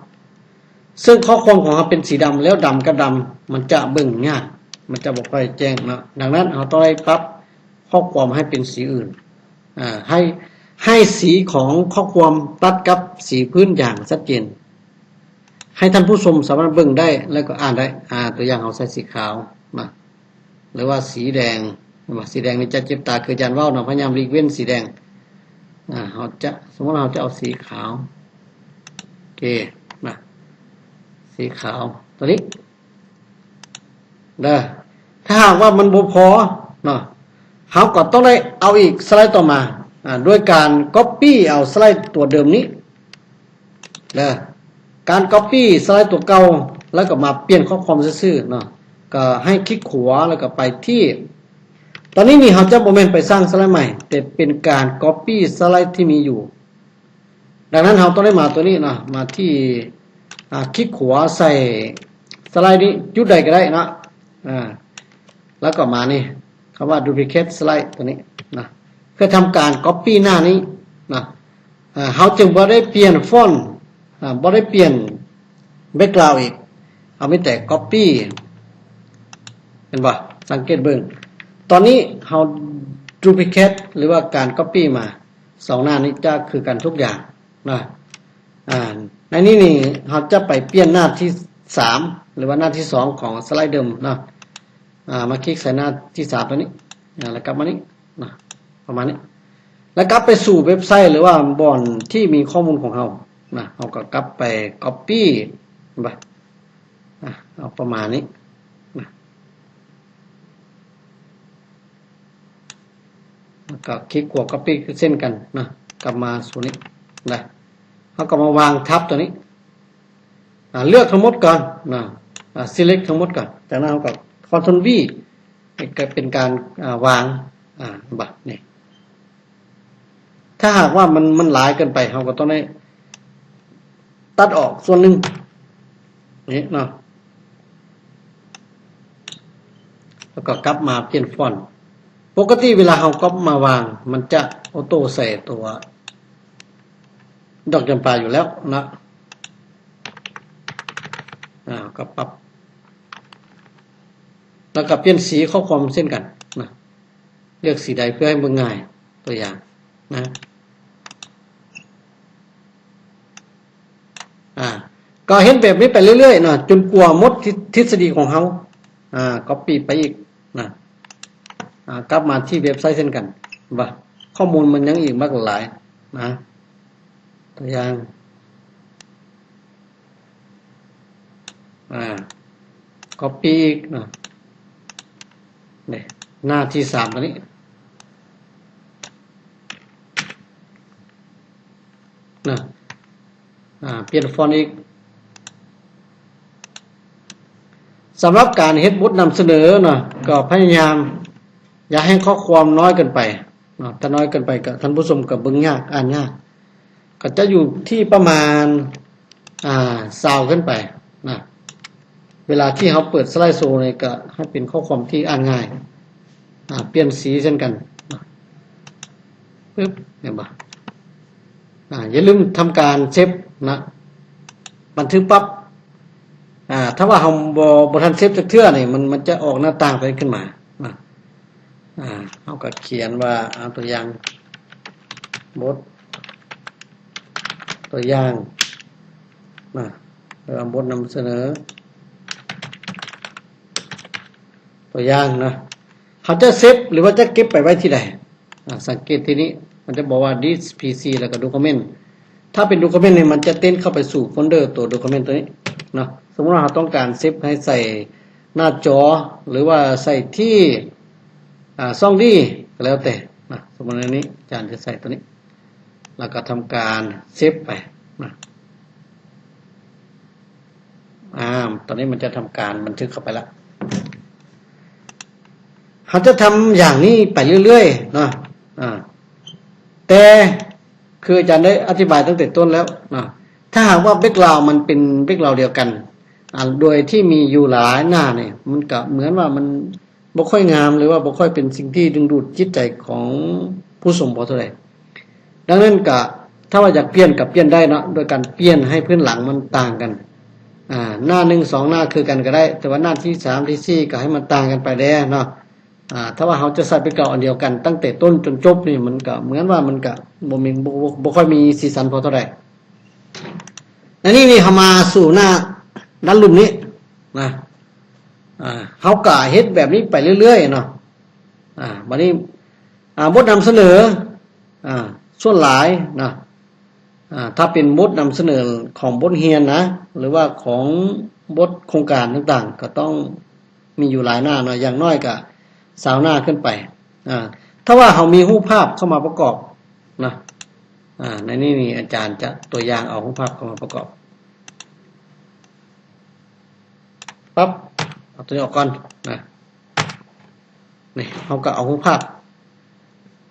ເຊິ່ງຂໍ້ຄວາມຂອງເຮົາເປັນສີດຳ ແລ້ວດຳກັບດຳ ມັນຈະເບິ່ງຍາກ ມັນຈະບໍ່ຄ່ອຍແຈ້ງເນາະ. ດັ່ງນັ້ນເຮົາຕ້ອງໄດ້ປັບຂໍ້ຄວາມໃຫ້ເປັນສີອື່ນ ອາ ໃຫ້ ໃຫ້ສີຂອງຂໍ້ຄວາມຕັດກັບສີພື້ນຢ່າງຊັດເຈນ ໃຫ້ທ່ານຜູ້ຊົມສາມາດເບິ່ງໄດ້ ແລ້ວກໍອ່ານໄດ້. ອາ ຕົວຢ່າງເຮົາໃສ່ສີຂາວນະ ຫຼືວ່າສີແດງ ເຫັນບໍ່? ສີແດງນີ້ຈະເຈັບຕາ ຄືອາຈານເວົ້າເນາະ ພະຍາຍາມຫຼີກເວັ້ນສີແດງ. ອາ ເຮົາຈະ ສົມມຸດເຮົາຈະເອົາສີຂາວ ໂອເຄນະ ສີຂາວຕົວນີ້ ເດີ. ຖ້າຫາກວ່າມັນບໍ່ພໍເນາະ ເຮົາກໍຕ້ອງໄດ້ເອົາອີກສະໄລຕໍ່ມາ ອາ ໂດຍການກັອບປີ້ເອົາສະໄລຕົວເດີມນີ້ເດີ. ການກັອບປີ້ສະໄລຕົວເກົ່າ ແລ້ວກໍມາປ່ຽນຂໍ້ຄວາມຊື່ໆເນາະ ກໍໃຫ້ຄລິກຂວາ ແລ້ວກໍໄປທີ່ ຕອນນີ້ນີ້ເຮົາຈະບໍ່ແມ່ນໄປສ້າງສະໄລໃໝ່ ແຕ່ເປັນການກັອບປີ້ສະໄລທີ່ມີຢູ່. ດັ່ງນັ້ນເຮົາຕ້ອງໄດ້ມາຕົວນີ້ເນາະ ມາທີ່ ອາ ຄລິກຂວາໃສ່ສະໄລນີ້ ຈຸດໃດກໍໄດ້ເນາະ ອາ ແລ້ວກໍມານີ້ ຄຳວ່າ duplicate slide ຕົວນີ້ນະ. ພື່ອທຳການກັອບປີ້ໜ້ານີ້ນະ. ອາ ເຮົາຈຶ່ງບໍ່ໄດ້ປ່ຽນຟອນ ອາ ບໍ່ໄດ້ປ່ຽນແບັກກຣາວອີກ ເຮົາມີແຕ່ກັອບປີ້ ເຫັນບໍ່? ສັງເກດເບິ່ງ ຕອນນີ້ເຮົາດູພລິເຄດ ຫຼືວ່າການກັອບປີ້ມາ ສອງໜ້ານີ້ຈະຄືກັນທຸກຢ່າງນະ. ອາ ໃນນີ້ນີ້ເຮົາຈະໄປປ່ຽນໜ້າທີສາມ ຫຼືວ່າໜ້າທີສອງຂອງສະໄລເດີມເນາະ. ອາ ມາຄລິກໃສ່ໜ້າທີສາມຕົວນີ້ ອາ ແລ້ວກັບມານີ້ນະ ປະມານນີ້ ແລ້ວກັບໄປສູ່ເວັບໄຊ ຫຼືວ່າບ່ອນທີ່ມີຂໍ້ມູນຂອງເຮົານະ. ເຮົາກໍກັບໄປກັອບປີ້ ເຫັນບໍ່? ອາ ເອົາປະມານນີ້ນະ. ແລ້ວກໍຄລິກຂວາກັອບປີ້ເຊັ່ນກັນນະ ກັບມາສູ່ນີ້ນະ. ເຮົາກໍມາວາງທັບຕົວນີ້ ອາ ເລືອກທັງໝົດກ່ອນນະ ອາ ເຊເລັກທັງໝົດກ່ອນ. ຈາກນັ້ນເຮົາກໍຄອນໂທຣນວີ ກໍເປັນການ ອາ ວາງ ອາ ເຫັນບໍ່ນີ້. ຖ້າຫາກວ່າມັນ ມັນຫຼາຍເກີນໄປ ເຮົາກໍຕ້ອງໄດ້ຕັດອອກສ່ວນໜຶ່ງນີ້ເນາະ ແລ້ວກໍກັບມາປ່ຽນຟອນ. ປົກກະຕິເວລາເຮົາກັອບມາວາງ ມັນຈະໂອໂຕ້ໃສ່ຕົວດອກຈຳປາຢູ່ແລ້ວເນາະ. ອາ ກໍປັບ ແລ້ວກໍປ່ຽນສີຂໍ້ຄວາມເຊັ່ນກັນນະ. ເລືອກສີໃດເພື່ອໃຫ້ເບິ່ງງ່າຍ ຕົວຢ່າງນະ. ອາ ກໍເຮັດແບບນີ້ໄປເລື້ອຍໆເນາະ ຈົນກວ່າໝົດທິດ ທິດສະດີຂອງເຮົາ. ອາ ກັອບປີ້ໄປອີກນະ. ອາ ກັບມາທີ່ເວັບໄຊເຊັ່ນກັນ ວ່າຂໍ້ມູນມັນຍັງອີກມາກຫຼາຍນະ. ຕົວຢ່າງ ອາ ກັອບປີ້ອີກນະ ນີ້ ໜ້າທີສາມຕົວນີ້ນະ. ອາ ປ່ຽນຟອນອີກ. ສຳລັບການເຮັດບົດນຳສະເໜີເນາະ ກໍພະຍາຍາມຢ່າໃຫ້ຂໍ້ຄວາມນ້ອຍເກີນໄປເນາະ. ຖ້ານ້ອຍເກີນໄປກໍທ່ານຜູ້ຊົມກໍເບິ່ງຍາກ ອ່ານຍາກ. ກໍຈະຢູ່ທີ່ປະມານ ອາ ຊາວຂຶ້ນໄປນະ. ເວລາທີ່ເຮົາເປີດສະໄລໂຊນີ້ ກໍໃຫ້ເປັນຂໍ້ຄວາມທີ່ອ່ານງ່າຍ. ອາ ປ່ຽນສີເຊັ່ນກັນນະ. ປຶບ ເຫັນບໍ່? ອາ ຢ່າລືມທຳການເຊບນະ ບັນທຶກປັບ. ອາ ຖ້າວ່າເຮົາບໍ່ ບໍ່ທັນເຊບຈັກເທື່ອນີ້ ມັນ ມັນຈະອອກໜ້າຕ່າງຕົວນີ້ຂຶ້ນມານະ. ອາ ເຮົາກໍຂຽນວ່າ ເອົາຕົວຢ່າງ ບົດຕົວຢ່າງນະ ຫຼືວ່າບົດນຳສະເໜີຕົວຢ່າງນະ. ເຮົາຈະເຊບ ຫຼືວ່າຈະເກັບໄປໄວ້ທີ່ໃດ? ອາ ສັງເກດທີ່ນີ້ ມັນຈະບອກວ່າ ດິສ ພີ ຊີ ແລ້ວກໍ ໂດຄາເມັນ. ຖ້າເປັນ ໂດຄາເມັນ ນີ້ ມັນຈະເຕັ້ນເຂົ້າໄປສູ່ໂຟນເດີຕົວ ໂດຄາເມັນ ຕົວນີ້ເນາະ. ສົມມຸດວ່າເຮົາຕ້ອງການເຊບໃຫ້ໃສ່ໜ້າຈໍ ຫຼືວ່າໃສ່ທີ່ ອາ ຊ່ອງດີ ກໍແລ້ວແຕ່ນະ. ສົມມຸດວ່ານີ້ ອາຈານຈະໃສ່ຕົວນີ້ ແລ້ວກໍທຳການເຊບໄປນະ. ອາ ຕອນນີ້ມັນຈະທຳການບັນທຶກເຂົ້າໄປລະ. ເຮົາຈະທຳຢ່າງນີ້ໄປເລື້ອຍໆເນາະ. ອາ ແຕ່ຄືອາຈານໄດ້ອະທິບາຍຕັ້ງແຕ່ຕົ້ນແລ້ວເນາະ, ຖ້າຫາກວ່າແບັກກຣາວມັນເປັນແບັກກຣາວດຽວກັນ ອາ ໂດຍທີ່ມີຢູ່ຫຼາຍໜ້ານີ້ ມັນກະເໝືອນວ່າມັນ ບໍ່ຄ່ອຍງາມ ຫຼືວ່າບໍ່ຄ່ອຍເປັນສິ່ງທີ່ດຶງດູດຈິດໃຈຂອງຜູ້ຊົມພໍເທົ່າໃດ. ດັ່ງນັ້ນກະ ຖ້າວ່າຢາກປ່ຽນກະປ່ຽນໄດ້ເນາະ ໂດຍການປ່ຽນໃຫ້ພື້ນຫຼັງມັນຕ່າງກັນ. ອາ ໜ້າໜຶ່ງ ສອງໜ້າຄືກັນກະໄດ້ ແຕ່ວ່າໜ້າທີສາມ ທີສີ່ ກະໃຫ້ມັນຕ່າງກັນໄປແດ່ເນາະ. ອາ ຖ້າວ່າເຮົາຈະໃຊ້ແບັກກຣາວອັນດຽວກັນຕັ້ງແຕ່ຕົ້ນຈົນຈົບນີ້ ມັນກະເໝືອນວ່າມັນກະບໍ່ມີ ບໍ່ ບໍ່ ບໍ່ຄ່ອຍມີສີສັນພໍເທົ່າໃດ. ໃນນີ້ນີ້ ເຮົາມາສູ່ໜ້າດ້ານລຸ່ມນີ້ນະ. ອາ ເຮົາກະເຮັດແບບນີ້ໄປເລື້ອຍໆເນາະ. ອາ ບາດນີ້ ອາ ບົດນຳສະເໜີ ອາ ສ່ວນຫຼາຍນະ ອາ ຖ້າເປັນບົດນຳສະເໜີຂອງບົດຮຽນນະ ຫຼືວ່າຂອງບົດໂຄງການຕ່າງໆ ກໍຕ້ອງມີຢູ່ຫຼາຍໜ້າເນາະ, ຢ່າງໜ້ອຍກະຊາວໜ້າຂຶ້ນໄປ. ອາ ຖ້າວ່າເຮົາມີຮູບພາບເຂົ້າມາປະກອບນະ ອາ ໃນນີ້ນີ້ ອາຈານຈະຕົວຢ່າງເອົາຮູບພາບເຂົ້າມາປະກອບ. ປັບ ເອົາຕົວນີ້ອອກກ່ອນນະ. ນີ້ ເຮົາກໍເອົາຮູບພາບ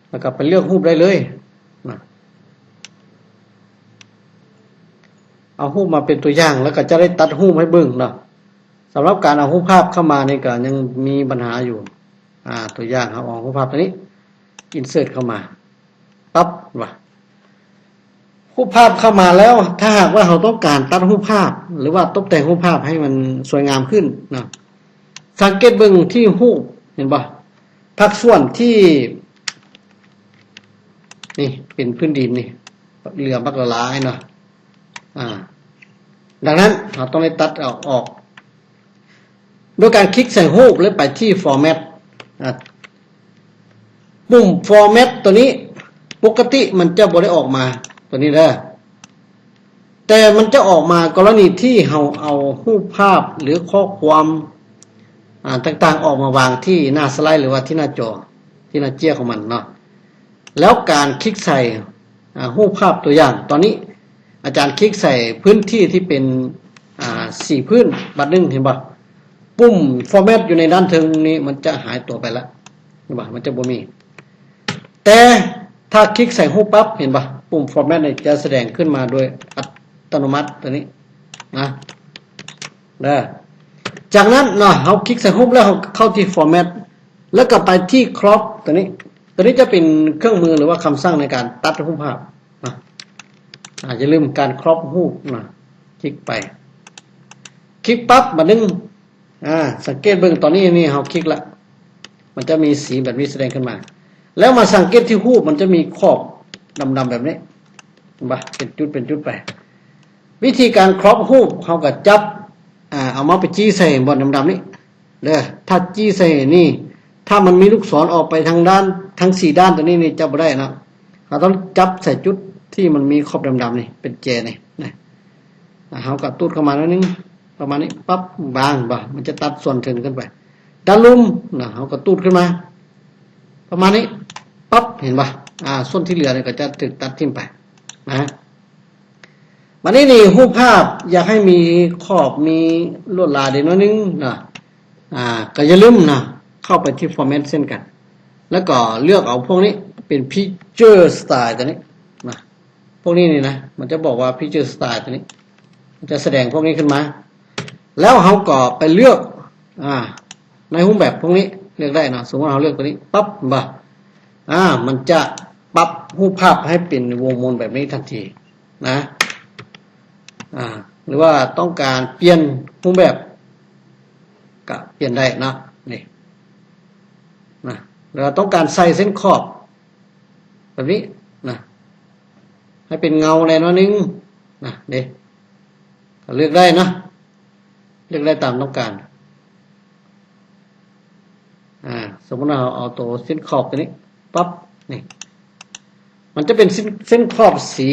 ແລ້ວກໍໄປເລືອກຮູບໄດ້ເລີຍນະ. ເອົາຮູບມາເປັນຕົວຢ່າງ ແລ້ວກໍຈະໄດ້ຕັດຮູບໃຫ້ເບິ່ງເນາະ. ສຳລັບການເອົາຮູບພາບເຂົ້າມານີ້ກໍຍັງມີບັນຫາຢູ່. ອາ ຕົວຢ່າງ ເຮົາເອົາຮູບພາບຕົວນີ້ ອິນເສີດ ເຂົ້າມາ ປັບວ່າ ຮູບພາບເຂົ້າມາແລ້ວ ຖ້າຫາກວ່າເຮົາຕ້ອງການຕັດຮູບພາບ ຫຼືວ່າຕົບແຕ່ງຮູບພາບໃຫ້ມັນສວຍງາມຂຶ້ນເນາະ ສັງເກດເບິ່ງທີ່ຮູບ ເຫັນບໍ່? ພາກສ່ວນທີ່ ນີ້ເປັນພື້ນດິນນີ້ ເຫຼືອບັກຫຼາຍເນາະ ອາ ດັ່ງນັ້ນເຮົາຕ້ອງໄດ້ຕັດເອົາອອກ ໂດຍການຄລິກໃສ່ຮູບ ແລ້ວໄປທີ່ Format ອາ ປຸ່ມ Format ຕົວນີ້ ປົກກະຕິມັນຈະບໍ່ໄດ້ອອກມາຕົວນີ້ເດີ ແຕ່ມັນຈະອອກມາກໍລະນີທີ່ເຮົາເອົາຮູບພາບ ຫຼື ຂໍ້ຄວາມ ອາ ຕ່າງໆ ອອກມາວາງທີ່ໜ້າສະໄລ ຫຼືວ່າທີ່ໜ້າຈໍ ທີ່ໜ້າເຈ້ຍຂອງມັນເນາະ ແລ້ວການຄລິກໃສ່ ອາ ຮູບພາບຕົວຢ່າງ ຕອນນີ້ອາຈານຄລິກໃສ່ພື້ນທີ່ທີ່ເປັນ ອາ ສີພື້ນບາດໜຶ່ງ ເຫັນບໍ່? ປຸ່ມ Format ຢູ່ໃນດ້ານເທິງນີ້ມັນຈະຫາຍຕົວໄປລະ ເຫັນບໍ່? ມັນຈະບໍ່ມີ ແຕ່ຖ້າຄລິກໃສ່ຮູບປັບ ເຫັນບໍ່? ປຸ່ມ Format ນີ້ຈະສະແດງຂຶ້ນມາໂດຍອັດຕະໂນມັດຕົວນີ້ນະ ເດີ ຈາກນັ້ນເນາະ ເຮົາຄລິກໃສ່ຮູບແລ້ວ ເຮົາເຂົ້າທີ່ Format ແລ້ວກໍໄປທີ່ Crop ຕົວນີ້ ຕົວນີ້ຈະເປັນເຄື່ອງມື ຫຼືວ່າຄຳສັ່ງໃນການຕັດຮູບພາບນະ ອາ ຢ່າລືມການ Crop ຮູບນະ ຄລິກໄປ ຄລິກປັບ ບາດໜຶ່ງ ອາ ສັງເກດເບິ່ງ ຕອນນີ້ນີ້ເຮົາຄລິກລະ ມັນຈະມີສີແບບນີ້ສະແດງຂຶ້ນມາ ແລ້ວມາສັງເກດທີ່ຮູບ ມັນຈະມີຂອບດຳໆ ແບບນີ້ ເຫັນບໍ່? ເປັນຈຸດເປັນຈຸດໄປ ວິທີການ Crop ຮູບ ເຮົາກໍຈັບ ອາ ເອົາເມົາສ໌ໄປຈີ້ໃສ່ບ່ອນດຳໆນີ້ເດີ ຖ້າຈີ້ໃສ່ນີ້ ຖ້າມັນມີລູກສອນອອກໄປທາງດ້ານ ທັງສີ່ດ້ານຕົວນີ້ນີ້ ຈັບບໍ່ໄດ້ເນາະ ເຮົາຕ້ອງຈັບໃສ່ຈຸດທີ່ມັນມີຂອບດຳໆນີ້ ເປັນແຈນີ້ນະ ອາ ເຮົາກໍຕູດເຂົ້າມາໜ້ອຍໜຶ່ງ ປະມານນີ້ ປັບ ວາງ ເຫັນບໍ່? ມັນຈະຕັດສ່ວນເທິງຂຶ້ນໄປ ດ້ານລຸ່ມນະ ເຮົາກໍຕູດຂຶ້ນມາ ປະມານນີ້ ປັບ ເຫັນບໍ່? ອາ ສ່ວນທີ່ເຫຼືອນີ້ກໍຈະຖືກຕັດຖິ້ມໄປນະ ບາດນີ້ນີ້ ຮູບພາບຢາກໃຫ້ມີຂອບ ມີລວດລາຍໄດ້ໜ້ອຍໜຶ່ງເນາະ ອາ ກໍຢ່າລືມເນາະ ເຂົ້າໄປທີ່ Format ເຊັ່ນກັນ ແລ້ວກໍເລືອກເອົາພວກນີ້ເປັນ Picture Style ຕົວນີ້ນະ ພວກນີ້ນີ້ນະ ມັນຈະບອກວ່າ Picture Style ຕົວນີ້ ມັນຈະສະແດງພວກນີ້ຂຶ້ນມາ ແລ້ວເຮົາກໍໄປເລືອກ ອາ ໃນຮູບແບບພວກນີ້ ເລືອກໄດ້ເນາະ ສົມມຸດເຮົາເລືອກຕົວນີ້ ປັບ ເຫັນບໍ່? ອາ ມັນຈະປັບຮູບພາບໃຫ້ເປັນວົງມົນແບບນີ້ທັນທີນະ ອາ ຫຼືວ່າຕ້ອງການປ່ຽນຮູບແບບ ກະປ່ຽນໄດ້ເນາະ ນີ້ນະ ຫຼືວ່າຕ້ອງການໃສ່ເສັ້ນຂອບແບບນີ້ນະ ໃຫ້ເປັນເງົາແດ່ໜ້ອຍໜຶ່ງນະ ເດ້ ກໍເລືອກໄດ້ເນາະ ເລືອກໄດ້ຕາມຕ້ອງການ ອາ ສົມມຸດວ່າເຮົາເອົາໂຕເສັ້ນຂອບຕົວນີ້ ປັບ ນີ້ ມັນຈະເປັນເສັ້ນ ເສັ້ນຂອບສີ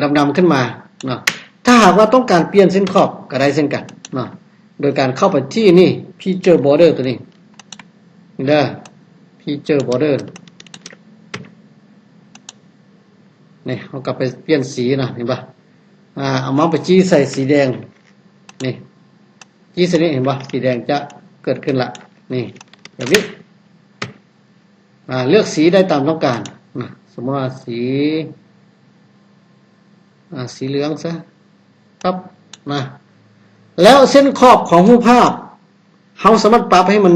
ດຳໆຂຶ້ນມາເນາະ ຖ້າຫາກວ່າຕ້ອງການປ່ຽນເສັ້ນຂອບກໍໄດ້ເຊັ່ນກັນເນາະ ໂດຍການເຂົ້າໄປທີ່ນີ້ Picture Border ຕົວນີ້ເດີ Picture Border ນີ້ ເຮົາກໍໄປປ່ຽນສີນະ ເຫັນບໍ່? ອາ ເອົາເມົາສ໌ໄປຈີ້ໃສ່ສີແດງ ນີ້ ຈີ້ໃສ່ນີ້ ເຫັນບໍ່? ສີແດງຈະເກີດຂຶ້ນລະ ນີ້ ແບບນີ້ ອາ ເລືອກສີໄດ້ຕາມຕ້ອງການນະ ສົມມຸດວ່າສີ ອາ ສີເຫຼືອງຊະ ປັບ ນະ ແລ້ວເສັ້ນຂອບຂອງຮູບພາບ ເຮົາສາມາດປັບໃຫ້ມັນ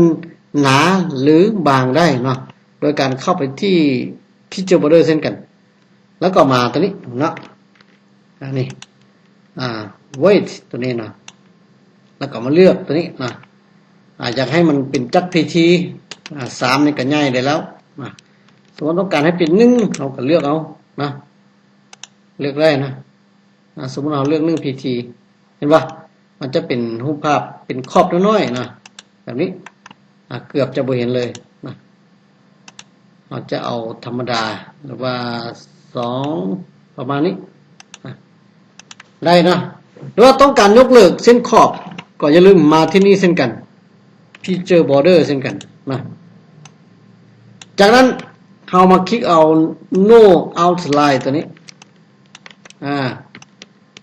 ໜາ ຫຼື ບາງໄດ້ເນາະ ໂດຍການເຂົ້າໄປທີ່ Picture Border ເຊັ່ນກັນ ແລ້ວກໍມາຕົວນີ້ເນາະ ອັນນີ້ ອາ Weight ຕົວນີ້ເນາະ ແລ້ວກໍມາເລືອກຕົວນີ້ເນາະ ອາ ຢາກໃຫ້ມັນເປັນຈັກ PT ອາ ສາມນີ້ກໍໃຫຍ່ໄດ້ແລ້ວນະ ສົມມຸດຕ້ອງການໃຫ້ເປັນໜຶ່ງ ເຮົາກໍເລືອກເອົານະ ເລືອກໄດ້ນະ ອາ ສົມມຸດເຮົາເລືອກໜຶ່ງ PT ເຫັນບໍ່? ມັນຈະເປັນຮູບພາບເປັນຂອບນ້ອຍໆນະ ແບບນີ້ ອາ ເກືອບຈະບໍ່ເຫັນເລີຍນະ ເຮົາຈະເອົາທຳມະດາ ຫຼືວ່າສອງ ປະມານນີ້ນະ ໄດ້ນະ ຫຼືວ່າຕ້ອງການຍົກເລີກເສັ້ນຂອບ ກໍຢ່າລືມມາທີ່ນີ້ເຊັ່ນກັນ Picture Border ເຊັ່ນກັນນະ ຈາກນັ້ນເຮົາມາຄລິກເອົາ No Outline ຕົວນີ້ ອາ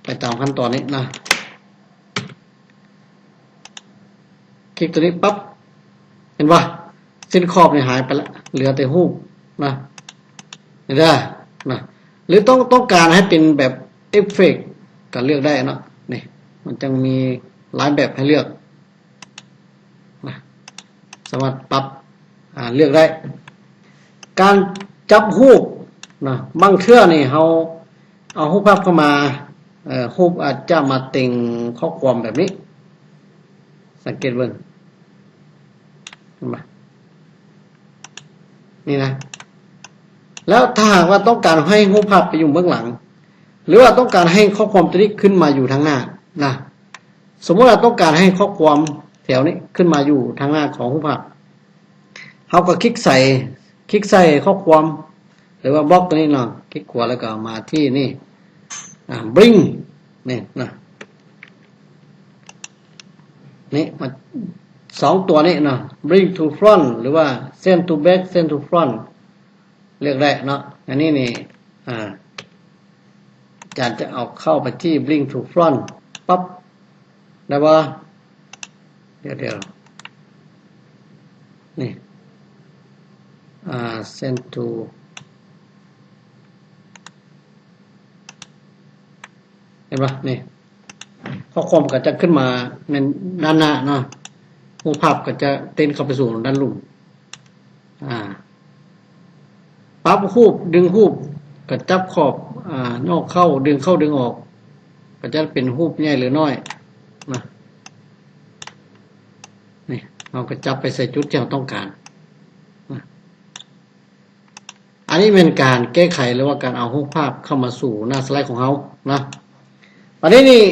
ໄປຕາມຂັ້ນຕອນນີ້ນະ ຄລິກຕົວນີ້ປັບ ເຫັນບໍ່? ເສັ້ນຂອບນີ້ຫາຍໄປລະ ເຫຼືອແຕ່ຮູບນະ ເຫັນເດີນະ ຫຼືຕ້ອງ ຕ້ອງການໃຫ້ເປັນແບບເອັບເຟັກ ກໍເລືອກໄດ້ເນາະ ນີ້ ມັນຈັ່ງມີຫຼາຍແບບໃຫ້ເລືອກ ນະ ສາມາດປັບ ອາ ເລືອກໄດ້ ການຈັບຮູບ ນະ. ບາງເທື່ອນີ້ເຮົາເອົາຮູບພາບເຂົ້າມາ ເອີ ຮູບອາດຈະມາເຕັງຂໍ້ຄວາມແບບນີ້ ສັງເກດເບິ່ງ ເຫັນບໍ່? ນີ້ນະ. ແລ້ວຖ້າຫາກວ່າຕ້ອງການໃຫ້ຮູບພາບໄປຢູ່ເບື້ອງຫຼັງ ຫຼືວ່າຕ້ອງການໃຫ້ຂໍ້ຄວາມຕົວນີ້ຂຶ້ນມາຢູ່ທາງໜ້ານະ, ສົມມຸດວ່າຕ້ອງການໃຫ້ຂໍ້ຄວາມແຖວນີ້ຂຶ້ນມາຢູ່ທາງໜ້າຂອງຮູບພາບ, ເຮົາກໍຄລິກໃສ່ ຄລິກໃສ່ຂໍ້ຄວາມ ຫຼືວ່າບລັອກຕົວນີ້ເນາະ, ຄລິກຂວາແລ້ວກໍມາທີ່ນີ້ ອ່າ bring ນີ້ນະ, ນີ້ມາສອງຕົວນີ້ເນາະ, bring to front ຫຼືວ່າ send to back, send to front ເລືອກໄດ້ເນາະ. ອັນນີ້ນີ້ ອ່າ ອາຈານຈະເອົາເຂົ້າໄປທີ່ bring to front ປັບ ໄດ້ບໍ່? ດຽວໆ ນີ້ ອ່າ send to ເຫັນບໍ່? ນີ້ ຂໍ້ຄວາມກໍຈະຂຶ້ນມາແມ່ນດ້ານໜ້າເນາະ, ຮູບພາບກໍຈະເຕັນເຂົ້າໄປສູ່ດ້ານລຸ່ມ. ອ່າ ປັບຮູບ ດຶງຮູບ ກະຈັບຂອບ ອ່າ ຍອກເຂົ້າ ດຶງເຂົ້າດຶງອອກ ກະຈະເປັນຮູບໃຫຍ່ຫຼືນ້ອຍນະ. ນີ້ ເຮົາກະຈັບໄປໃສ່ຈຸດທີ່ເຮົາຕ້ອງການນະ. ອັນນີ້ແມ່ນການແກ້ໄຂ ຫຼືວ່າການເອົາຮູບພາບເຂົ້າມາສູ່ໜ້າສະໄລຂອງເຮົານະ. ບັດນີ້ນີ້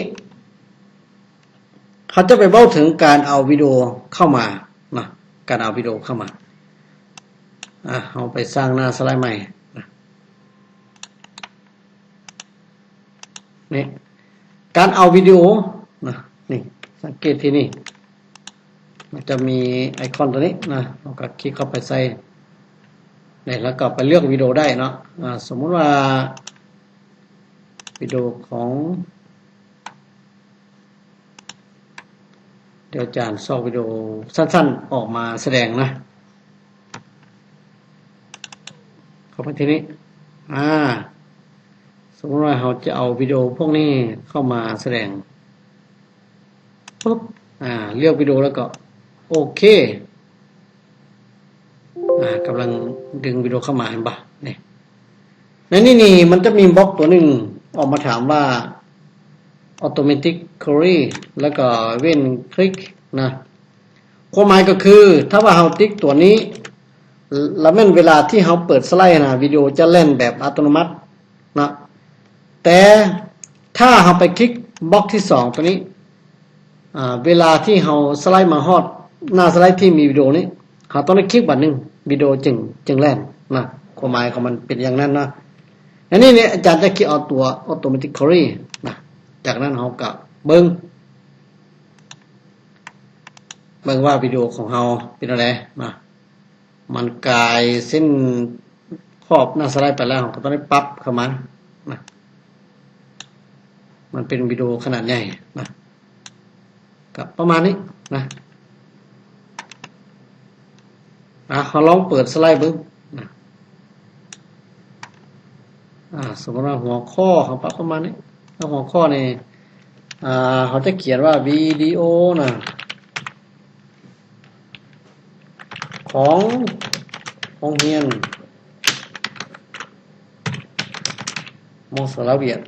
ເຮົາຈະໄປເວົ້າເຖິງການເອົາວິດີໂອເຂົ້າມານະ, ການເອົາວິດີໂອເຂົ້າມາ. ອ່າ ເຮົາໄປສ້າງໜ້າສະໄລໃໝ່ນະ. ນີ້ ການເອົາວິດີໂອນະ, ນີ້ ສັງເກດທີ່ນີ້ ມັນຈະມີໄອຄອນຕົວນີ້ນະ, ເຮົາກໍຄລິກເຂົ້າໄປໃສ່ ນີ້ ແລ້ວກໍໄປເລືອກວິດີໂອໄດ້ເນາະ. ອ່າ ສົມມຸດວ່າວິດີໂອຂອງ ດຽວອາຈານຊອກວິດີໂອສັ້ນໆ ອອກມາສະແດງນະ. ເຂົ້າໄປທີ່ນີ້ ອ່າ ສົມມຸດວ່າເຮົາຈະເອົາວິດີໂອພວກນີ້ເຂົ້າມາສະແດງ ປຶບ ອ່າ ເລືອກວິດີໂອແລ້ວກໍໂອເຄ. ອ່າ ກຳລັງດຶງວິດີໂອເຂົ້າມາ ເຫັນບໍ່? ນີ້ ໃນນີ້ນີ້ມັນຈະມີບລັອກຕົວໜຶ່ງອອກມາຖາມວ່າ automatically ແລ້ວກໍ when click ນະ. ຄວາມໝາຍກໍຄື ຖ້າວ່າເຮົາຕິກຕົວນີ້ ລະແມ່ນເວລາທີ່ເຮົາເປີດສະໄລຫັ້ນນະ ວິດີໂອຈະແລ່ນແບບອັດຕະໂນມັດນະ. ແຕ່ຖ້າເຮົາໄປຄລິກບລັອກທີສອງຕົວນີ້ ອ່າ ເວລາທີ່ເຮົາສະໄລມາຮອດໜ້າສະໄລທີ່ມີວິດີໂອນີ້ ເຮົາຕ້ອງໄດ້ຄລິກບາດໜຶ່ງ ວິດີໂອຈຶ່ງ ຈຶ່ງແລ່ນນະ. ຄວາມໝາຍຂອງມັນເປັນຢ່າງນັ້ນເນາະ. ອັນນີ້ນີ້ອາຈານຈະຄລິກເອົາຕົວ automatically ນະ. ຈາກນັ້ນເຮົາກໍເບິ່ງ ເບິ່ງວ່າວິດີໂອຂອງເຮົາເປັນແນວໃດນະ. ມັນກາຍເສັ້ນຂອບໜ້າສະໄລໄປແລ້ວ ເຮົາກໍຕ້ອງໄດ້ປັບເຂົ້າມານະ. ມັນເປັນວິດີໂອຂະໜາດໃຫຍ່ນະ ກໍປະມານນີ້ນະ. ອ່າ ເຮົາລອງເປີດສະໄລເບິ່ງນະ. ອ່າ ສົມມຸດວ່າຫົວຂໍ້ເຮົາປັບປະມານນີ້ ແລ້ວຫົວຂໍ້ນີ້ ອ່າ ເຮົາຈະຂຽນວ່າວິດີໂອນະ ຂອງໂຮງຮຽນ ມ.ສລະວຽດ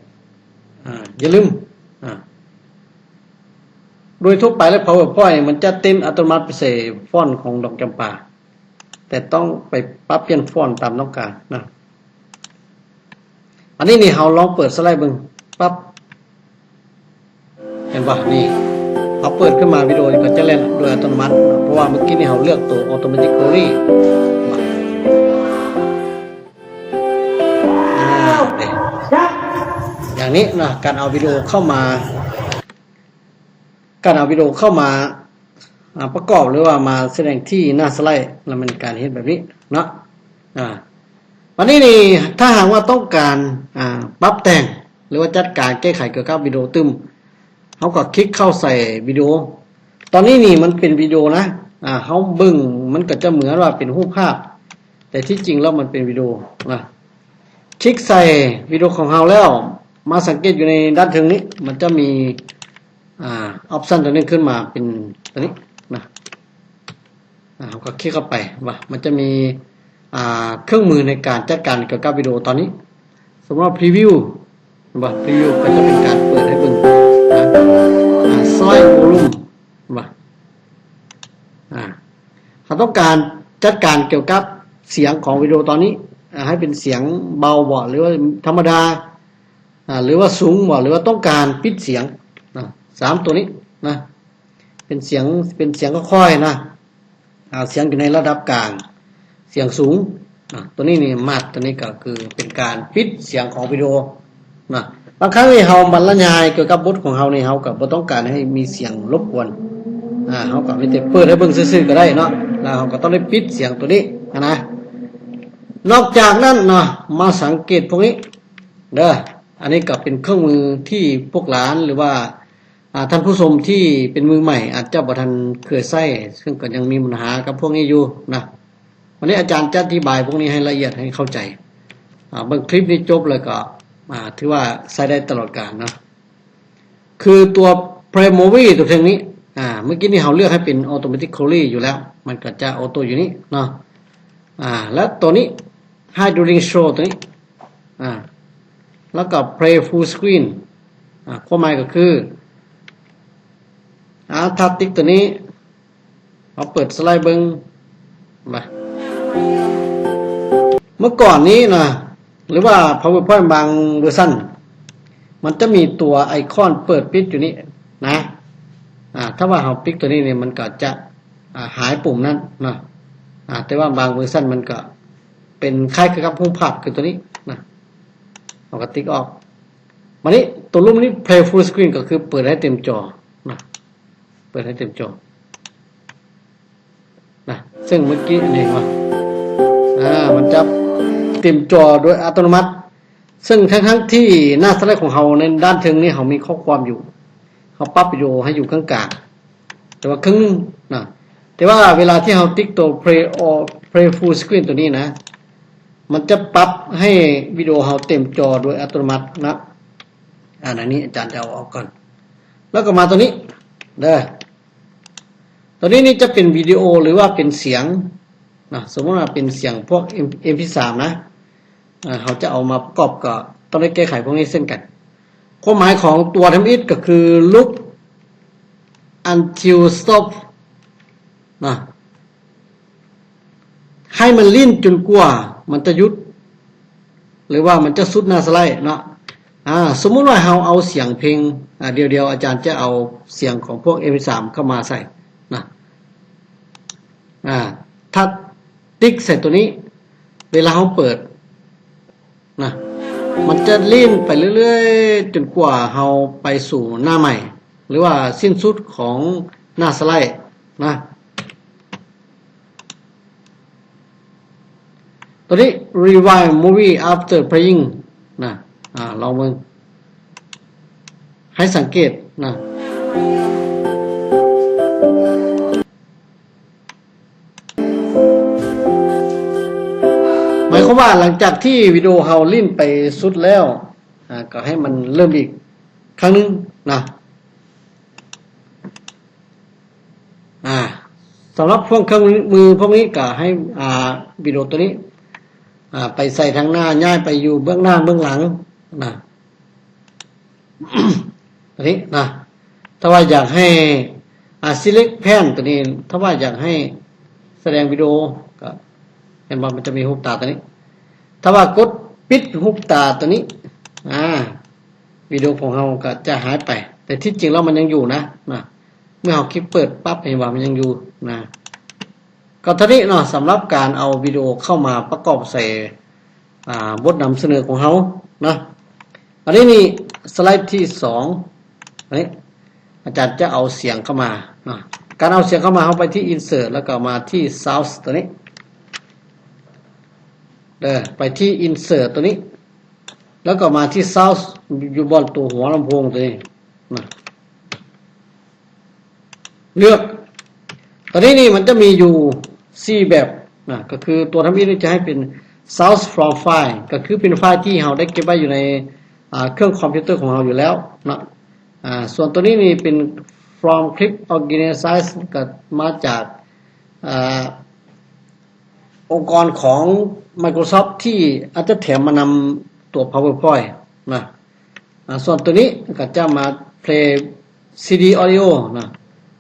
ອ່າ ຢ່າລືມ ອ່າ ໂດຍທົ່ວໄປແລ້ວ PowerPoint ມັນຈະເຕັມອັດຕະໂນມັດໄປໃສ່ຟອນຂອງດອກຈຳປາ ແຕ່ຕ້ອງໄປປັບປ່ຽນຟອນຕາມຕ້ອງການນະ. ອັນນີ້ນີ້ເຮົາລອງເປີດສະໄລເບິ່ງ ປັບ ເຫັນບໍ່? ນີ້ ເຮົາເປີດຂຶ້ນມາ ວິດີໂອນີ້ກໍຈະແລ່ນໂດຍອັດຕະໂນມັດ ເພາະວ່າເມື່ອກີ້ນີ້ເຮົາເລືອກໂຕ automatically ອ່າ ເດ້ ຢ່າງນີ້ນະ. ການເອົາວິດີໂອເຂົ້າມາ ການເອົາວິດີໂອເຂົ້າມາ ອ່າ ປະກອບ ຫຼືວ່າມາສະແດງທີ່ໜ້າສະໄລ ລະແມ່ນການເຮັດແບບນີ້ເນາະ. ອ່າ ບັດນີ້ນີ້ ຖ້າຫາກວ່າຕ້ອງການ ອ່າ ປັບແຕ່ງ ຫຼືວ່າຈັດການແກ້ໄຂກ່ຽວກັບວິດີໂອຕື່ມ ເຮົາກໍຄລິກເຂົ້າໃສ່ວິດີໂອ. ຕອນນີ້ນີ້ມັນເປັນວິດີໂອນະ ອ່າ ເຮົາເບິ່ງມັນກໍຈະເໝືອນວ່າເປັນຮູບພາບ ແຕ່ທີ່ຈິງແລ້ວມັນເປັນວິດີໂອນະ. ຄລິກໃສ່ວິດີໂອຂອງເຮົາແລ້ວ ມາສັງເກດຢູ່ໃນດ້ານເທິງນີ້ ມັນຈະມີ ອ່າ ອອບຊັນຕົວໜຶ່ງຂຶ້ນມາເປັນຕົວນີ້ນະ. ອ່າ ເຮົາກໍຄລິກເຂົ້າໄປ ວ່າມັນຈະມີ ອ່າ ເຄື່ອງມືໃນການຈັດການກ່ຽວກັບວິດີໂອຕອນນີ້. ສົມມຸດວ່າ preview ເຫັນບໍ່? preview ກໍຈະເປັນການເປີດໃຫ້ເບິ່ງ ອ່າ slight volume ເຫັນບໍ່? ອ່າ ເຮົາຕ້ອງການຈັດການກ່ຽວກັບສຽງຂອງວິດີໂອຕອນນີ້ ອ່າ ໃຫ້ເປັນສຽງເບົາບໍ ຫຼືວ່າທຳມະດາ ອ່າ ຫຼືວ່າສູງບໍ ຫຼືວ່າຕ້ອງການປິດສຽງນະ ສາມຕົວນີ້ນະ ເປັນສຽງ ເປັນສຽງຄ່ອຍໆນະ ອ່າ ສຽງຢູ່ໃນລະດັບກາງ ສຽງສູງນະ. ຕົວນີ້ນີ້ mask ຕົວນີ້ກໍຄືເປັນການປິດສຽງຂອງວິດີໂອນະ. ບາງຄັ້ງນີ້ເຮົາບັນລະຍາຍກ່ຽວກັບບົດຂອງເຮົານີ້ ເຮົາກໍບໍ່ຕ້ອງການໃຫ້ມີສຽງລົບກວນ ອ່າ ເຮົາກໍມີແຕ່ເປີດໃຫ້ເບິ່ງຊື່ໆກໍໄດ້ເນາະ ແລ້ວເຮົາກໍຕ້ອງໄດ້ປິດສຽງຕົວນີ້ຫັ້ນນະ. ນອກຈາກນັ້ນເນາະ ມາສັງເກດພວກນີ້ເດີ ອັນນີ້ກໍເປັນເຄື່ອງມືທີ່ພວກຫຼານ ຫຼືວ່າ ອ່າ ທ່ານຜູ້ຊົມທີ່ເປັນມືໃໝ່ອາດຈະບໍ່ທັນເຄີຍໃຊ້ ເຊິ່ງກໍຍັງມີບັນຫາກັບພວກນີ້ຢູ່ນະ. ວັນນີ້ອາຈານຈະອະທິບາຍພວກນີ້ໃຫ້ລະອຽດໃຫ້ເຂົ້າໃຈ. ອ່າ ເບິ່ງຄລິບນີ້ຈົບແລ້ວກໍ ອ່າ ຖືວ່າໃຊ້ໄດ້ຕະຫຼອດການເນາະ. ຄືຕົວ Play Movie ຕົວເທິງນີ້ ອ່າ ເມື່ອກີ້ນີ້ເຮົາເລືອກໃຫ້ເປັນ Automatically ຢູ່ແລ້ວ ມັນກໍຈະ Auto ຢູ່ນີ້ເນາະ. ອ່າ ແລ້ວຕົວນີ້ Hide During Show ຕົວນີ້ ອ່າ ແລ້ວກໍ Play Full Screen ອ່າ ຄວາມໝາຍກໍຄື ອ່າ ຖ້າຕິກຕົວນີ້ ເຮົາເປີດສະໄລເບິ່ງ ມາ ເມື່ອກ່ອນນີ້ນະ ຫຼືວ່າ PowerPoint ບາງເວີຊັນ ມັນຈະມີຕົວໄອຄອນເປີດປິດຢູ່ນີ້ນະ. ອ່າ ຖ້າວ່າເຮົາປິກຕົວນີ້ນີ້ ມັນກໍຈະ ອ່າ ຫາຍປຸ່ມນັ້ນນະ. ອ່າ ແຕ່ວ່າບາງເວີຊັນມັນກໍເປັນຄ້າຍກັບຮູບພາບຄືຕົວນີ້ນະ. ເຮົາກໍຕິກອອກ. ບາດນີ້ຕົວລຸ່ມນີ້ Play Full Screen ກໍຄືເປີດໃຫ້ເຕັມຈໍນະ. ເປີດໃຫ້ເຕັມຈໍນະ ເຊິ່ງເມື່ອກີ້ນີ້ເຫັນບໍ່ ອ່າ ມັນຈະເຕັມຈໍໂດຍອັດຕະໂນມັດ ເຊິ່ງທັງໆທີ່ໜ້າສະໄລຂອງເຮົາໃນດ້ານເທິງນີ້ເຮົາມີຂໍ້ຄວາມຢູ່ ເຮົາປັບວິດີໂອໃຫ້ຢູ່ກາງໆ ແຕ່ວ່າເຄິ່ງໜຶ່ງນະ. ແຕ່ວ່າເວລາທີ່ເຮົາຕິກຕົວ Play or Play Full Screen ຕົວນີ້ນະ ມັນຈະປັບໃຫ້ວິດີໂອເຮົາເຕັມຈໍໂດຍອັດຕະໂນມັດນະ. ອັນນີ້ອາຈານຈະເອົາອອກກ່ອນ ແລ້ວກໍມາຕົວນີ້ເດີ. ຕົວນີ້ນີ້ຈະເປັນວິດີໂອ ຫຼືວ່າເປັນສຽງນະ. ສົມມຸດວ່າເປັນສຽງພວກເອັມ ເອັມພີສາມນະ ເຮົາຈະເອົາມາປະກອບ ກໍຕ້ອງໄດ້ແກ້ໄຂພວກນີ້ເຊັ່ນກັນ. ຄວາມໝາຍຂອງຕົວທຳອິດກໍຄື Loop Until Stop ນະ. ໃຫ້ມັນຫຼິ້ນຈົນກວ່າມັນຈະຢຸດ ຫຼືວ່າມັນຈະສຸດໜ້າສະໄລເນາະ. ອ່າ ສົມມຸດວ່າເຮົາເອົາສຽງເພງ ອ່າ ດຽວໆ ອາຈານຈະເອົາສຽງຂອງພວກເອັມພີສາມເຂົ້າມາໃສ່ນະ. ອ່າ ຖ້າຕິກໃສ່ຕົວນີ້ ເວລາເຮົາເປີດ ນະ ມັນຈະຫຼິ້ນໄປເລື້ອຍໆ ຈົນກວ່າເຮົາໄປສູ່ໜ້າໃໝ່ ຫຼືວ່າສິ້ນສຸດຂອງໜ້າສະໄລນະ. ຕົວນີ້ Rewind Movie After Playing ນະ. ອ່າ ລອງເບິ່ງ ໃຫ້ສັງເກດນະ. ໝາຍຄວາມວ່າຫຼັງຈາກທີ່ວິດີໂອເຮົາຫຼິ້ນໄປສຸດແລ້ວ ອ່າ ກໍໃຫ້ມັນເລີ່ມອີກຄັ້ງໜຶ່ງນະ. ອ່າ ສຳລັບພວກເຄື່ອງມືພວກນີ້ກໍໃຫ້ ອ່າ ວິດີໂອຕົວນີ້ ອ່າ ໄປໃສ່ທາງໜ້າ ຍ້າຍໄປຢູ່ເບື້ອງໜ້າເບື້ອງຫຼັງນະ. ຕົວນີ້ນະ ຖ້າວ່າຢາກໃຫ້ ອ່າ select pan ຕົວນີ້ ຖ້າວ່າຢາກໃຫ້ສະແດງວິດີໂອ ກໍເຫັນບໍ່ ມັນຈະມີຮູບຕາຕົວນີ້. ຖ້າວ່າກົດປິດຮູບຕາຕົວນີ້ ອ່າ ວິດີໂອຂອງເຮົາກໍຈະຫາຍໄປ ແຕ່ທີ່ຈິງແລ້ວມັນຍັງຢູ່ນະ ນະ. ເມື່ອເຮົາຄລິກເປີດປັບ ເຫັນວ່າມັນຍັງຢູ່ນະ. ກໍເທົ່ານີ້ເນາະ ສຳລັບການເອົາວິດີໂອເຂົ້າມາປະກອບໃສ່ ອ່າ ບົດນຳສະເໜີຂອງເຮົາເນາະ. ອັນນີ້ນີ້ ສະໄລທີສອງ ອັນນີ້ອາຈານຈະເອົາສຽງເຂົ້າມາເນາະ. ການເອົາສຽງເຂົ້າມາ ເຮົາໄປທີ່ Insert ແລ້ວກໍມາທີ່ Sound ຕົວນີ້ເດີ ໄປທີ່ Insert ຕົວນີ້ ແລ້ວກໍມາທີ່ Sound ຢູ່ບ່ອນຕົວຫົວລຳໂພງຕົວນີ້ນະ. ເລືອກ ຕອນນີ້ນີ້ມັນຈະມີຢູ່ສີ່ແບບນະ ກໍຄືຕົວທຳອິດນີ້ຈະໃຫ້ເປັນ Source from File ກໍຄືເປັນໄຟລ໌ທີ່ເຮົາໄດ້ເກັບໄວ້ຢູ່ໃນ ອ່າ ເຄື່ອງຄອມພິວເຕີຂອງເຮົາຢູ່ແລ້ວເນາະ. ອ່າ ສ່ວນຕົວນີ້ນີ້ເປັນ From Clip Organizer ກໍມາຈາກ ອ່າ ອົງກອນຂອງ Microsoft ທີ່ອາດຈະແຖມມານຳຕົວ PowerPoint ນະ. ອາ ສ່ວນຕົວນີ້ກໍຈະມາ Play ຊີດີ Audio ນະ.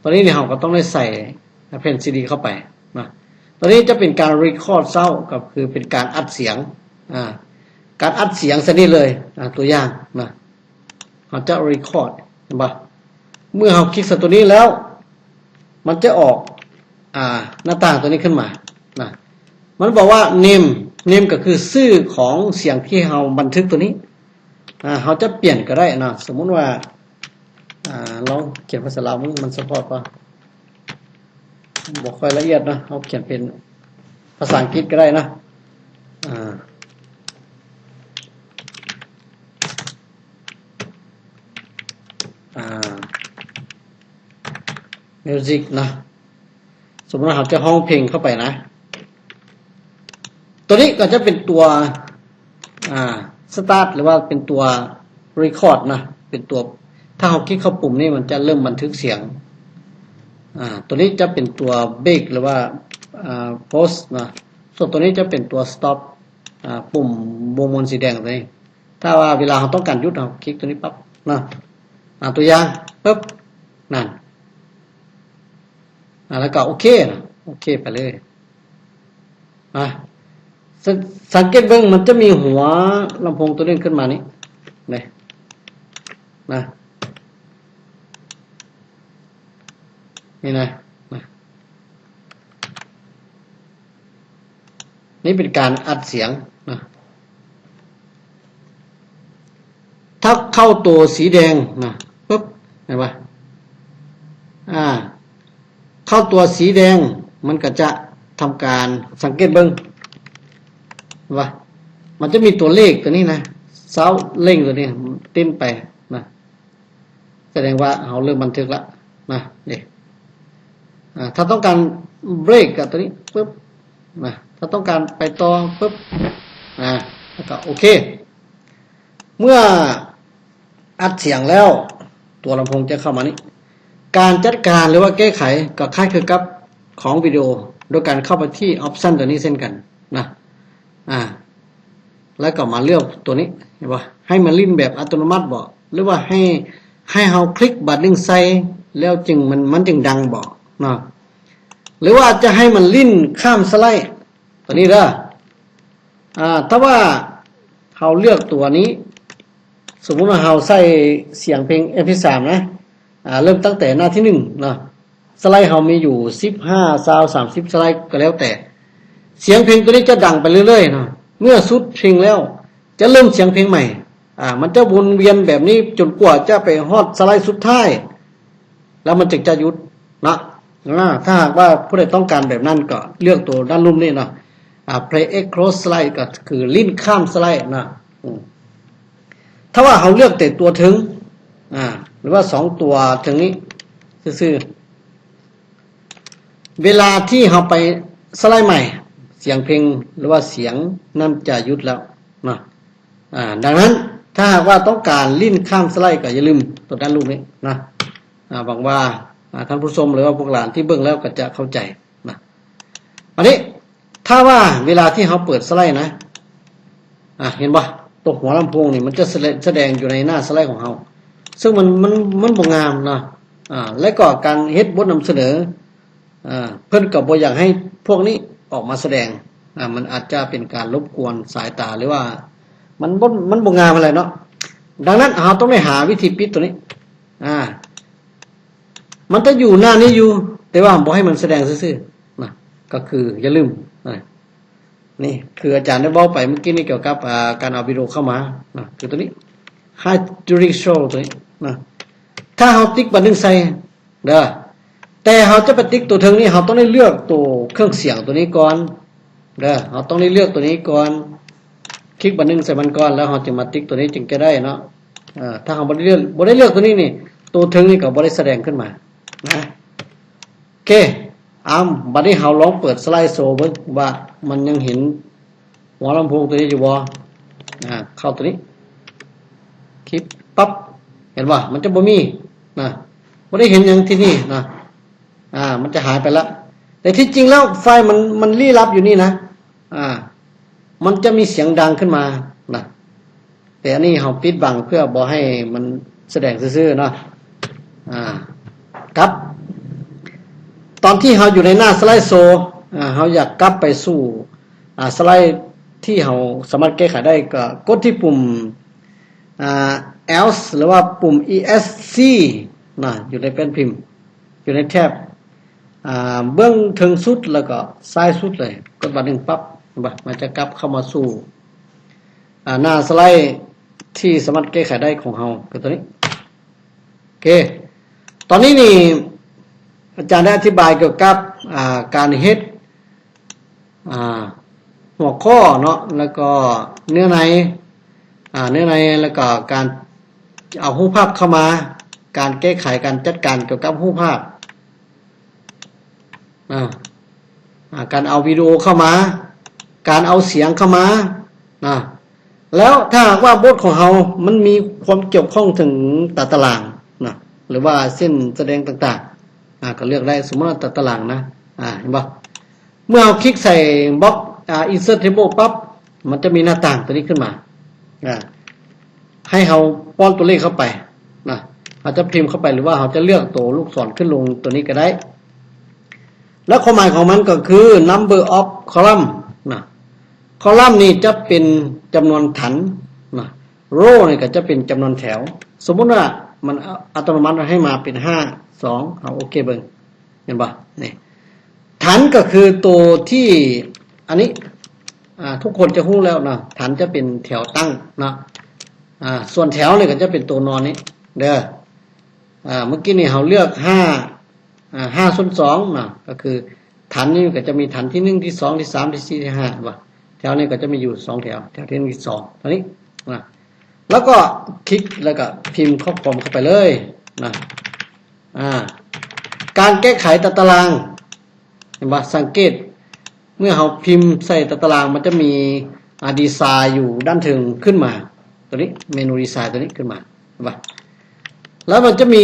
ຕົວນີ້ນີ້ເຮົາກໍຕ້ອງໄດ້ໃສ່ແຜ່ນຊີດີເຂົ້າໄປນະ. ຕົວນີ້ຈະເປັນການ record sound ກໍຄືເປັນການອັດສຽງ ອາ ການອັດສຽງຊະນິດເລີຍ. ອາ ຕົວຢ່າງນະ ເຮົາຈະ record ເຫັນບໍ່? ເມື່ອເຮົາຄລິກໃສ່ຕົວນີ້ແລ້ວ ມັນຈະອອກ ອາ ໜ້າຕ່າງຕົວນີ້ຂຶ້ນມານະ. ມັນບອກວ່າ name name ກໍຄືຊື່ຂອງສຽງທີ່ເຮົາບັນທຶກຕົວນີ້. ອາ ເຮົາຈະປ່ຽນກໍໄດ້ນະ. ສົມມຸດວ່າ ອາ ລອງຂຽນພາສາລາວເບິ່ງ ມັນ support ບໍ່? ບໍ່ຄ່ອຍລະອຽດເນາະ, ເຮົາຂຽນເປັນພາສາອັງກິດກໍໄດ້ເນາະ. ອາ ອາ music ເນາະ. ສົມມຸດວ່າເຮົາຈະຮ້ອງເພງເຂົ້າໄປນະ, ຕົວນີ້ກໍຈະເປັນຕົວ ອາ start ຫຼືວ່າເປັນຕົວ record ນະ, ເປັນຕົວ ຖ້າເຮົາຄລິກເຂົ້າປຸ່ມນີ້ ມັນຈະເລີ່ມບັນທຶກສຽງ. ອາ ຕົວນີ້ຈະເປັນຕົວ break ຫຼືວ່າ ອາ pause ນະ, ສ່ວນຕົວນີ້ຈະເປັນຕົວ stop ອາ ປຸ່ມວົງມນສີແດງຕົວນີ້. ຖ້າວ່າເວລາເຮົາຕ້ອງການຢຸດ ເຮົາຄລິກຕົວນີ້ປັບນະ. ອາ ຕົວຢ່າງ ປຶບ ນັ້ນ ອາ ແລ້ວກໍໂອເຄນະ, ໂອເຄໄປເລີຍ. ອາ ສ- ສັງເກດເບິ່ງ ມັນຈະມີຫົວລຳໂພງຕົວໜຶ່ງຂຶ້ນມານີ້ ນີ້ນະ, ນີ້ນະ ນະ. ນີ້ເປັນການອັດສຽງນະ. ຖ້າເຂົ້າຕົວສີແດງນະ ປຶບ ເຫັນບໍ່? ອາ ເຂົ້າຕົວສີແດງ ມັນກໍຈະທຳການ ສັງເກດເບິ່ງ ເຫັນບໍ່? ມັນຈະມີຕົວເລກຕົວນີ້ນະ ຊາວເລັ່ງຕົວນີ້ ຕິ້ມໄປນະ. ສະແດງວ່າເຮົາເລີ່ມບັນທຶກລະນະ ເດ້. ອາ ຖ້າຕ້ອງການເບຣກກໍຕົວນີ້ ປຶບ ນະ, ຖ້າຕ້ອງການໄປຕໍ່ ປຶບ ນະ ແລ້ວກໍໂອເຄ. ເມື່ອອັດສຽງແລ້ວ ຕົວລຳໂພງຈະເຂົ້າມານີ້. ການຈັດການ ຫຼືວ່າແກ້ໄຂ ກໍຄ້າຍຄືກັບຂອງວິດີໂອ ໂດຍການເຂົ້າໄປທີ່ option ຕົວນີ້ເຊັ່ນກັນນະ. ອາ ແລ້ວກໍມາເລືອກຕົວນີ້ ເຫັນບໍ່? ໃຫ້ມັນຫຼິ້ນແບບອັດຕະໂນມັດບໍ ຫຼືວ່າໃຫ້ ໃຫ້ເຮົາຄລິກບາດໜຶ່ງໃສ່ ແລ້ວຈຶ່ງ ມັນ ມັນຈຶ່ງດັງບໍເນາະ? ຫຼືວ່າຈະໃຫ້ມັນຫຼິ້ນຂ້າມສະໄລ ຕົວນີ້ເດີ. ອາ ຖ້າວ່າເຮົາເລືອກຕົວນີ້ ສົມມຸດວ່າເຮົາໃສ່ສຽງເພງ MP ສາມ ນະ ອາ ເລີ່ມຕັ້ງແຕ່ໜ້າທີໜຶ່ງເນາະ, ສະໄລເຮົາມີຢູ່ສິບຫ້າ ຊາວ ສາມສິບສະໄລກໍແລ້ວແຕ່. ສຽງເພງຕົວນີ້ຈະດັງໄປເລື້ອຍໆເນາະ, ເມື່ອສຸດເພງແລ້ວຈະເລີ່ມສຽງເພງໃໝ່. ອາ ມັນຈະວົນວຽນແບບນີ້ຈົນກວ່າຈະໄປຮອດສະໄລສຸດທ້າຍ ແລ້ວມັນຈຶ່ງຈະຢຸດເນາະ. ອາ ຖ້າຫາກວ່າຜູ້ໃດຕ້ອງການແບບນັ້ນ ກໍເລືອກຕົວດ້ານລຸ່ມນີ້ເນາະ, ອາ Play Across Slide ກໍຄືຫຼິ້ນຂ້າມສະໄລເນາະ. ອືມ ຖ້າວ່າເຮົາເລືອກແຕ່ຕົວເທິງ ອາ ຫຼືວ່າສອງຕົວເທິງນີ້ຊື່ໆ ເວລາທີ່ເຮົາໄປສະໄລໃໝ່ ສຽງເພງ ຫຼືວ່າສຽງນັ້ນຈະຢຸດແລ້ວເນາະ. ອາ ດັ່ງນັ້ນ ຖ້າຫາກວ່າຕ້ອງການຫຼິ້ນຂ້າມສະໄລ ກໍຢ່າລືມຕົວດ້ານລຸ່ມນີ້ນະ. ອາ ຫວັງວ່າ ອາ ທ່ານຜູ້ຊົມ ຫຼືວ່າພວກຫຼານທີ່ເບິ່ງແລ້ວກໍຈະເຂົ້າໃຈນະ. ອັນນີ້ ຖ້າວ່າເວລາທີ່ເຮົາເປີດສະໄລນະ ອາ ເຫັນບໍ່? ຕົວຫົວລຳໂພງນີ້ມັນຈະສະແດງ ສະແດງຢູ່ໃນໜ້າສະໄລຂອງເຮົາ ເຊິ່ງມັນ ມັນ ມັນບໍ່ງາມເນາະ. ອາ ແລະກໍການເຮັດບົດນຳສະເໜີ ອາ ເພິ່ນກໍບໍ່ຢາກໃຫ້ພວກນີ້ອອກມາສະແດງ. ອາ ມັນອາດຈະເປັນການລົບກວນສາຍຕາ ຫຼືວ່າມັນບໍ່ ມັນບໍ່ງາມຫັ້ນແຫຼະເນາະ. ດັ່ງນັ້ນ ເຮົາຕ້ອງໄດ້ຫາວິທີປິດຕົວນີ້. ອາ ມັນຈະຢູ່ໜ້ານີ້ຢູ່ ແຕ່ວ່າບໍ່ໃຫ້ມັນສະແດງຊື່ໆນະ, ກໍຄືຢ່າລືມນະ. ນີ້ຄືອາຈານໄດ້ເວົ້າໄປເມື່ອກີ້ນີ້ກ່ຽວກັບ ອາ ການເອົາວິດີໂອເຂົ້າມານະ, ຄືຕົວນີ້ Hide During Show ຕົວນີ້ນະ. ຖ້າເຮົາຕິກບາດໜຶ່ງໃສ່ເດີ ແຕ່ເຮົາຈະໄປຕິກຕົວເທິງນີ້ ເຮົາຕ້ອງໄດ້ເລືອກຕົວເຄື່ອງສຽງຕົວນີ້ກ່ອນເດີ, ເຮົາຕ້ອງໄດ້ເລືອກຕົວນີ້ກ່ອນ, ຄລິກບາດໜຶ່ງໃສ່ມັນກ່ອນ ແລ້ວເຮົາຈຶ່ງມາຕິກຕົວນີ້ຈຶ່ງຈະໄດ້ເນາະ. ເອີ ຖ້າເຮົາບໍ່ໄດ້ເລືອກ ບໍ່ໄດ້ເລືອກຕົວນີ້ນີ້ ຕົວເທິງນີ້ກໍບໍ່ໄດ້ສະແດງຂຶ້ນມານະ. ໂອເຄ ອາ ບັດນີ້ເຮົາລອງເປີດສະໄລໂຊເບິ່ງວ່າມັນຍັງເຫັນຫົວລຳໂພງຕົວນີ້ຢູ່ບໍ່? ອາ ເຂົ້າຕົວນີ້ ຄລິກປັບ ເຫັນບໍ່? ມັນຈະບໍ່ມີນະ, ບໍ່ໄດ້ເຫັນຫຍັງທີ່ນີ້ນະ. ອາ ມັນຈະຫາຍໄປລະ. ແຕ່ທີ່ຈິງແລ້ວໄຟລ໌ມັນ ມັນລີ້ລັບຢູ່ນີ້ນະ. ອ່າ ມັນຈະມີສຽງດັງຂຶ້ນມານະ. ແຕ່ອັນນີ້ເຮົາປິດບັງເພື່ອບໍ່ໃຫ້ມັນສະແດງຊື່ໆເນາະ. ອ່າ ກັບ ຕອນທີ່ເຮົາຢູ່ໃນໜ້າສະໄລໂຊ ອ່າ ເຮົາຢາກກັບໄປສູ່ ອ່າ ສະໄລທີ່ເຮົາສາມາດແກ້ໄຂໄດ້ ກໍກົດທີ່ປຸ່ມ ອ່າ Alt ຫຼືວ່າປຸ່ມ E S C ນະ ຢູ່ໃນແປ້ນພິມ ຢູ່ໃນແຖບ ອ່າ ເບື້ອງເທິງສຸດ ແລ້ວກໍຊ້າຍສຸດເລີຍ ກົດບາດໜຶ່ງປັບ ເຫັນບໍ່? ມັນຈະກັບເຂົ້າມາສູ່ ອ່າ ໜ້າສະໄລທີ່ສາມາດແກ້ໄຂໄດ້ຂອງເຮົາ ຄືຕົວນີ້. ໂອເຄ ຕອນນີ້ນີ້ ອາຈານໄດ້ອະທິບາຍກ່ຽວກັບ ອ່າ ການເຮັດ ອ່າ ຫົວຂໍ້ເນາະ ແລ້ວກໍເນື້ອໃນ ອ່າ ເນື້ອໃນ ແລ້ວກໍການເອົາຮູບພາບເຂົ້າມາ, ການແກ້ໄຂ, ການຈັດການກ່ຽວກັບຮູບພາບ ອ່າ ອ່າ ການເອົາວິດີໂອເຂົ້າມາ, ການເອົາສຽງເຂົ້າມານະ. ແລ້ວຖ້າຫາກວ່າບົດຂອງເຮົາມັນມີຄວາມກ່ຽວຂ້ອງເຖິງຕາຕະລາງນະ ຫຼືວ່າເສັ້ນສະແດງຕ່າງໆ ອ່າ ກໍເລືອກໄດ້. ສົມມຸດວ່າຕາຕະລາງນະ ອ່າ ເຫັນບໍ່? ເມື່ອເຮົາຄລິກໃສ່ບັອກ ອ່າ Insert Table ປັບ ມັນຈະມີໜ້າຕ່າງຕົວນີ້ຂຶ້ນມາ ອ່າ ໃຫ້ເຮົາປ້ອນຕົວເລກເຂົ້າໄປນະ, ເຮົາຈະພິມເຂົ້າໄປ ຫຼືວ່າເຮົາຈະເລືອກຕົວລູກສອນຂຶ້ນລົງຕົວນີ້ກໍໄດ້. ແລ້ວຄວາມໝາຍຂອງມັນກໍຄື number of column ນະ, column ນີ້ຈະເປັນຈຳນວນຖັນນະ, row ນີ້ກໍຈະເປັນຈຳນວນແຖວ. ສົມມຸດວ່າມັນອັດຕະໂນມັດໃຫ້ມາເປັນຫ້າ ສອງ ເຮົາໂອເຄເບິ່ງ. ເຫັນບໍ່? ນີ້ ຖັນກໍຄືໂຕທີ່ ອັນນີ້ ອ່າ ທຸກຄົນຈະຮູ້ແລ້ວເນາະ, ຖັນຈະເປັນແຖວຕັ້ງເນາະ, ອ່າ ສ່ວນແຖວນີ້ກໍຈະເປັນໂຕນອນນີ້ເດີ. ອ່າ ເມື່ອກີ້ນີ້ເຮົາເລືອກຫ້າ ອ່າ ຫ້າສ່ວນສອງເນາະ, ກໍຄືຖັນນີ້ກໍຈະມີຖັນທີໜຶ່ງ ທີສອງ ທີສາມ ທີສີ່ ທີຫ້າ ເຫັນບໍ່? ແຖວນີ້ກໍຈະມີຢູ່ສອງແຖວ, ແຖວທີໜຶ່ງ ທີສອງ ເທົ່ານີ້ນະ. ແລ້ວກໍຄລິກ ແລ້ວກໍພິມຂໍ້ຄວາມເຂົ້າໄປເລີຍນະ. ອ່າ ການແກ້ໄຂຕາຕະລາງ ເຫັນບໍ່? ສັງເກດ ເມື່ອເຮົາພິມໃສ່ຕາຕະລາງ ມັນຈະມີ ອ່າ ດີໄຊຢູ່ດ້ານເທິງຂຶ້ນມາ ຕົວນີ້ ເມນູດີໄຊຕົວນີ້ຂຶ້ນມາ ເຫັນບໍ່? ແລ້ວມັນຈະມີ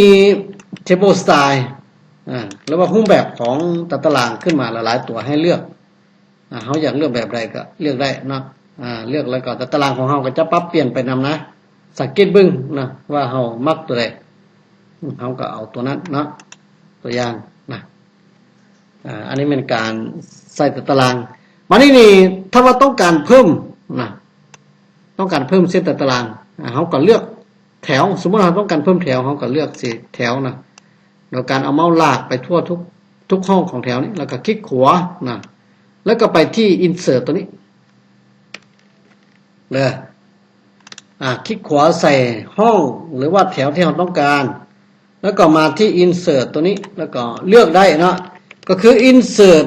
Table Style ອ່າ ຫຼືວ່າຮູບແບບຂອງຕາຕະລາງຂຶ້ນມາຫຼາຍໆຕົວໃຫ້ເລືອກ. ອ່າ ເຮົາຢາກເລືອກແບບໃດກໍເລືອກໄດ້ເນາະ, ອ່າ ເລືອກແລ້ວກໍຕາຕະລາງຂອງເຮົາກໍຈະປັບປ່ຽນໄປນຳນະ. ສັງເກດເບິ່ງນະວ່າເຮົາມັກຕົວໃດ ເຮົາກໍເອົາຕົວນັ້ນເນາະ, ຕົວຢ່າງນະ. ອ່າ ອັນນີ້ແມ່ນການໃສ່ຕາຕະລາງ. ມານີ້ນີ້ ຖ້າວ່າຕ້ອງການເພີ່ມນະ, ຕ້ອງການເພີ່ມເສັ້ນຕາຕະລາງ, ອ່າ ເຮົາກໍເລືອກ ແຖວ, ສົມມຸດເຮົາຕ້ອງການເພີ່ມແຖວ ເຮົາກໍເລືອກເສດແຖວນະ, ໂດຍການເອົາເມົາສ໌ລາກໄປທົ່ວທຸກ ທຸກຫ້ອງຂອງແຖວນີ້ ແລ້ວກໍຄລິກຂວານະ, ແລ້ວກໍໄປທີ່ Insert ຕົວນີ້ເດີ. ອ່າ ຄລິກຂວາໃສ່ຫ້ອງ ຫຼືວ່າແຖວທີ່ເຮົາຕ້ອງການ, ແລ້ວກໍມາທີ່ Insert ຕົວນີ້ ແລ້ວກໍເລືອກໄດ້ເນາະ, ກໍຄື Insert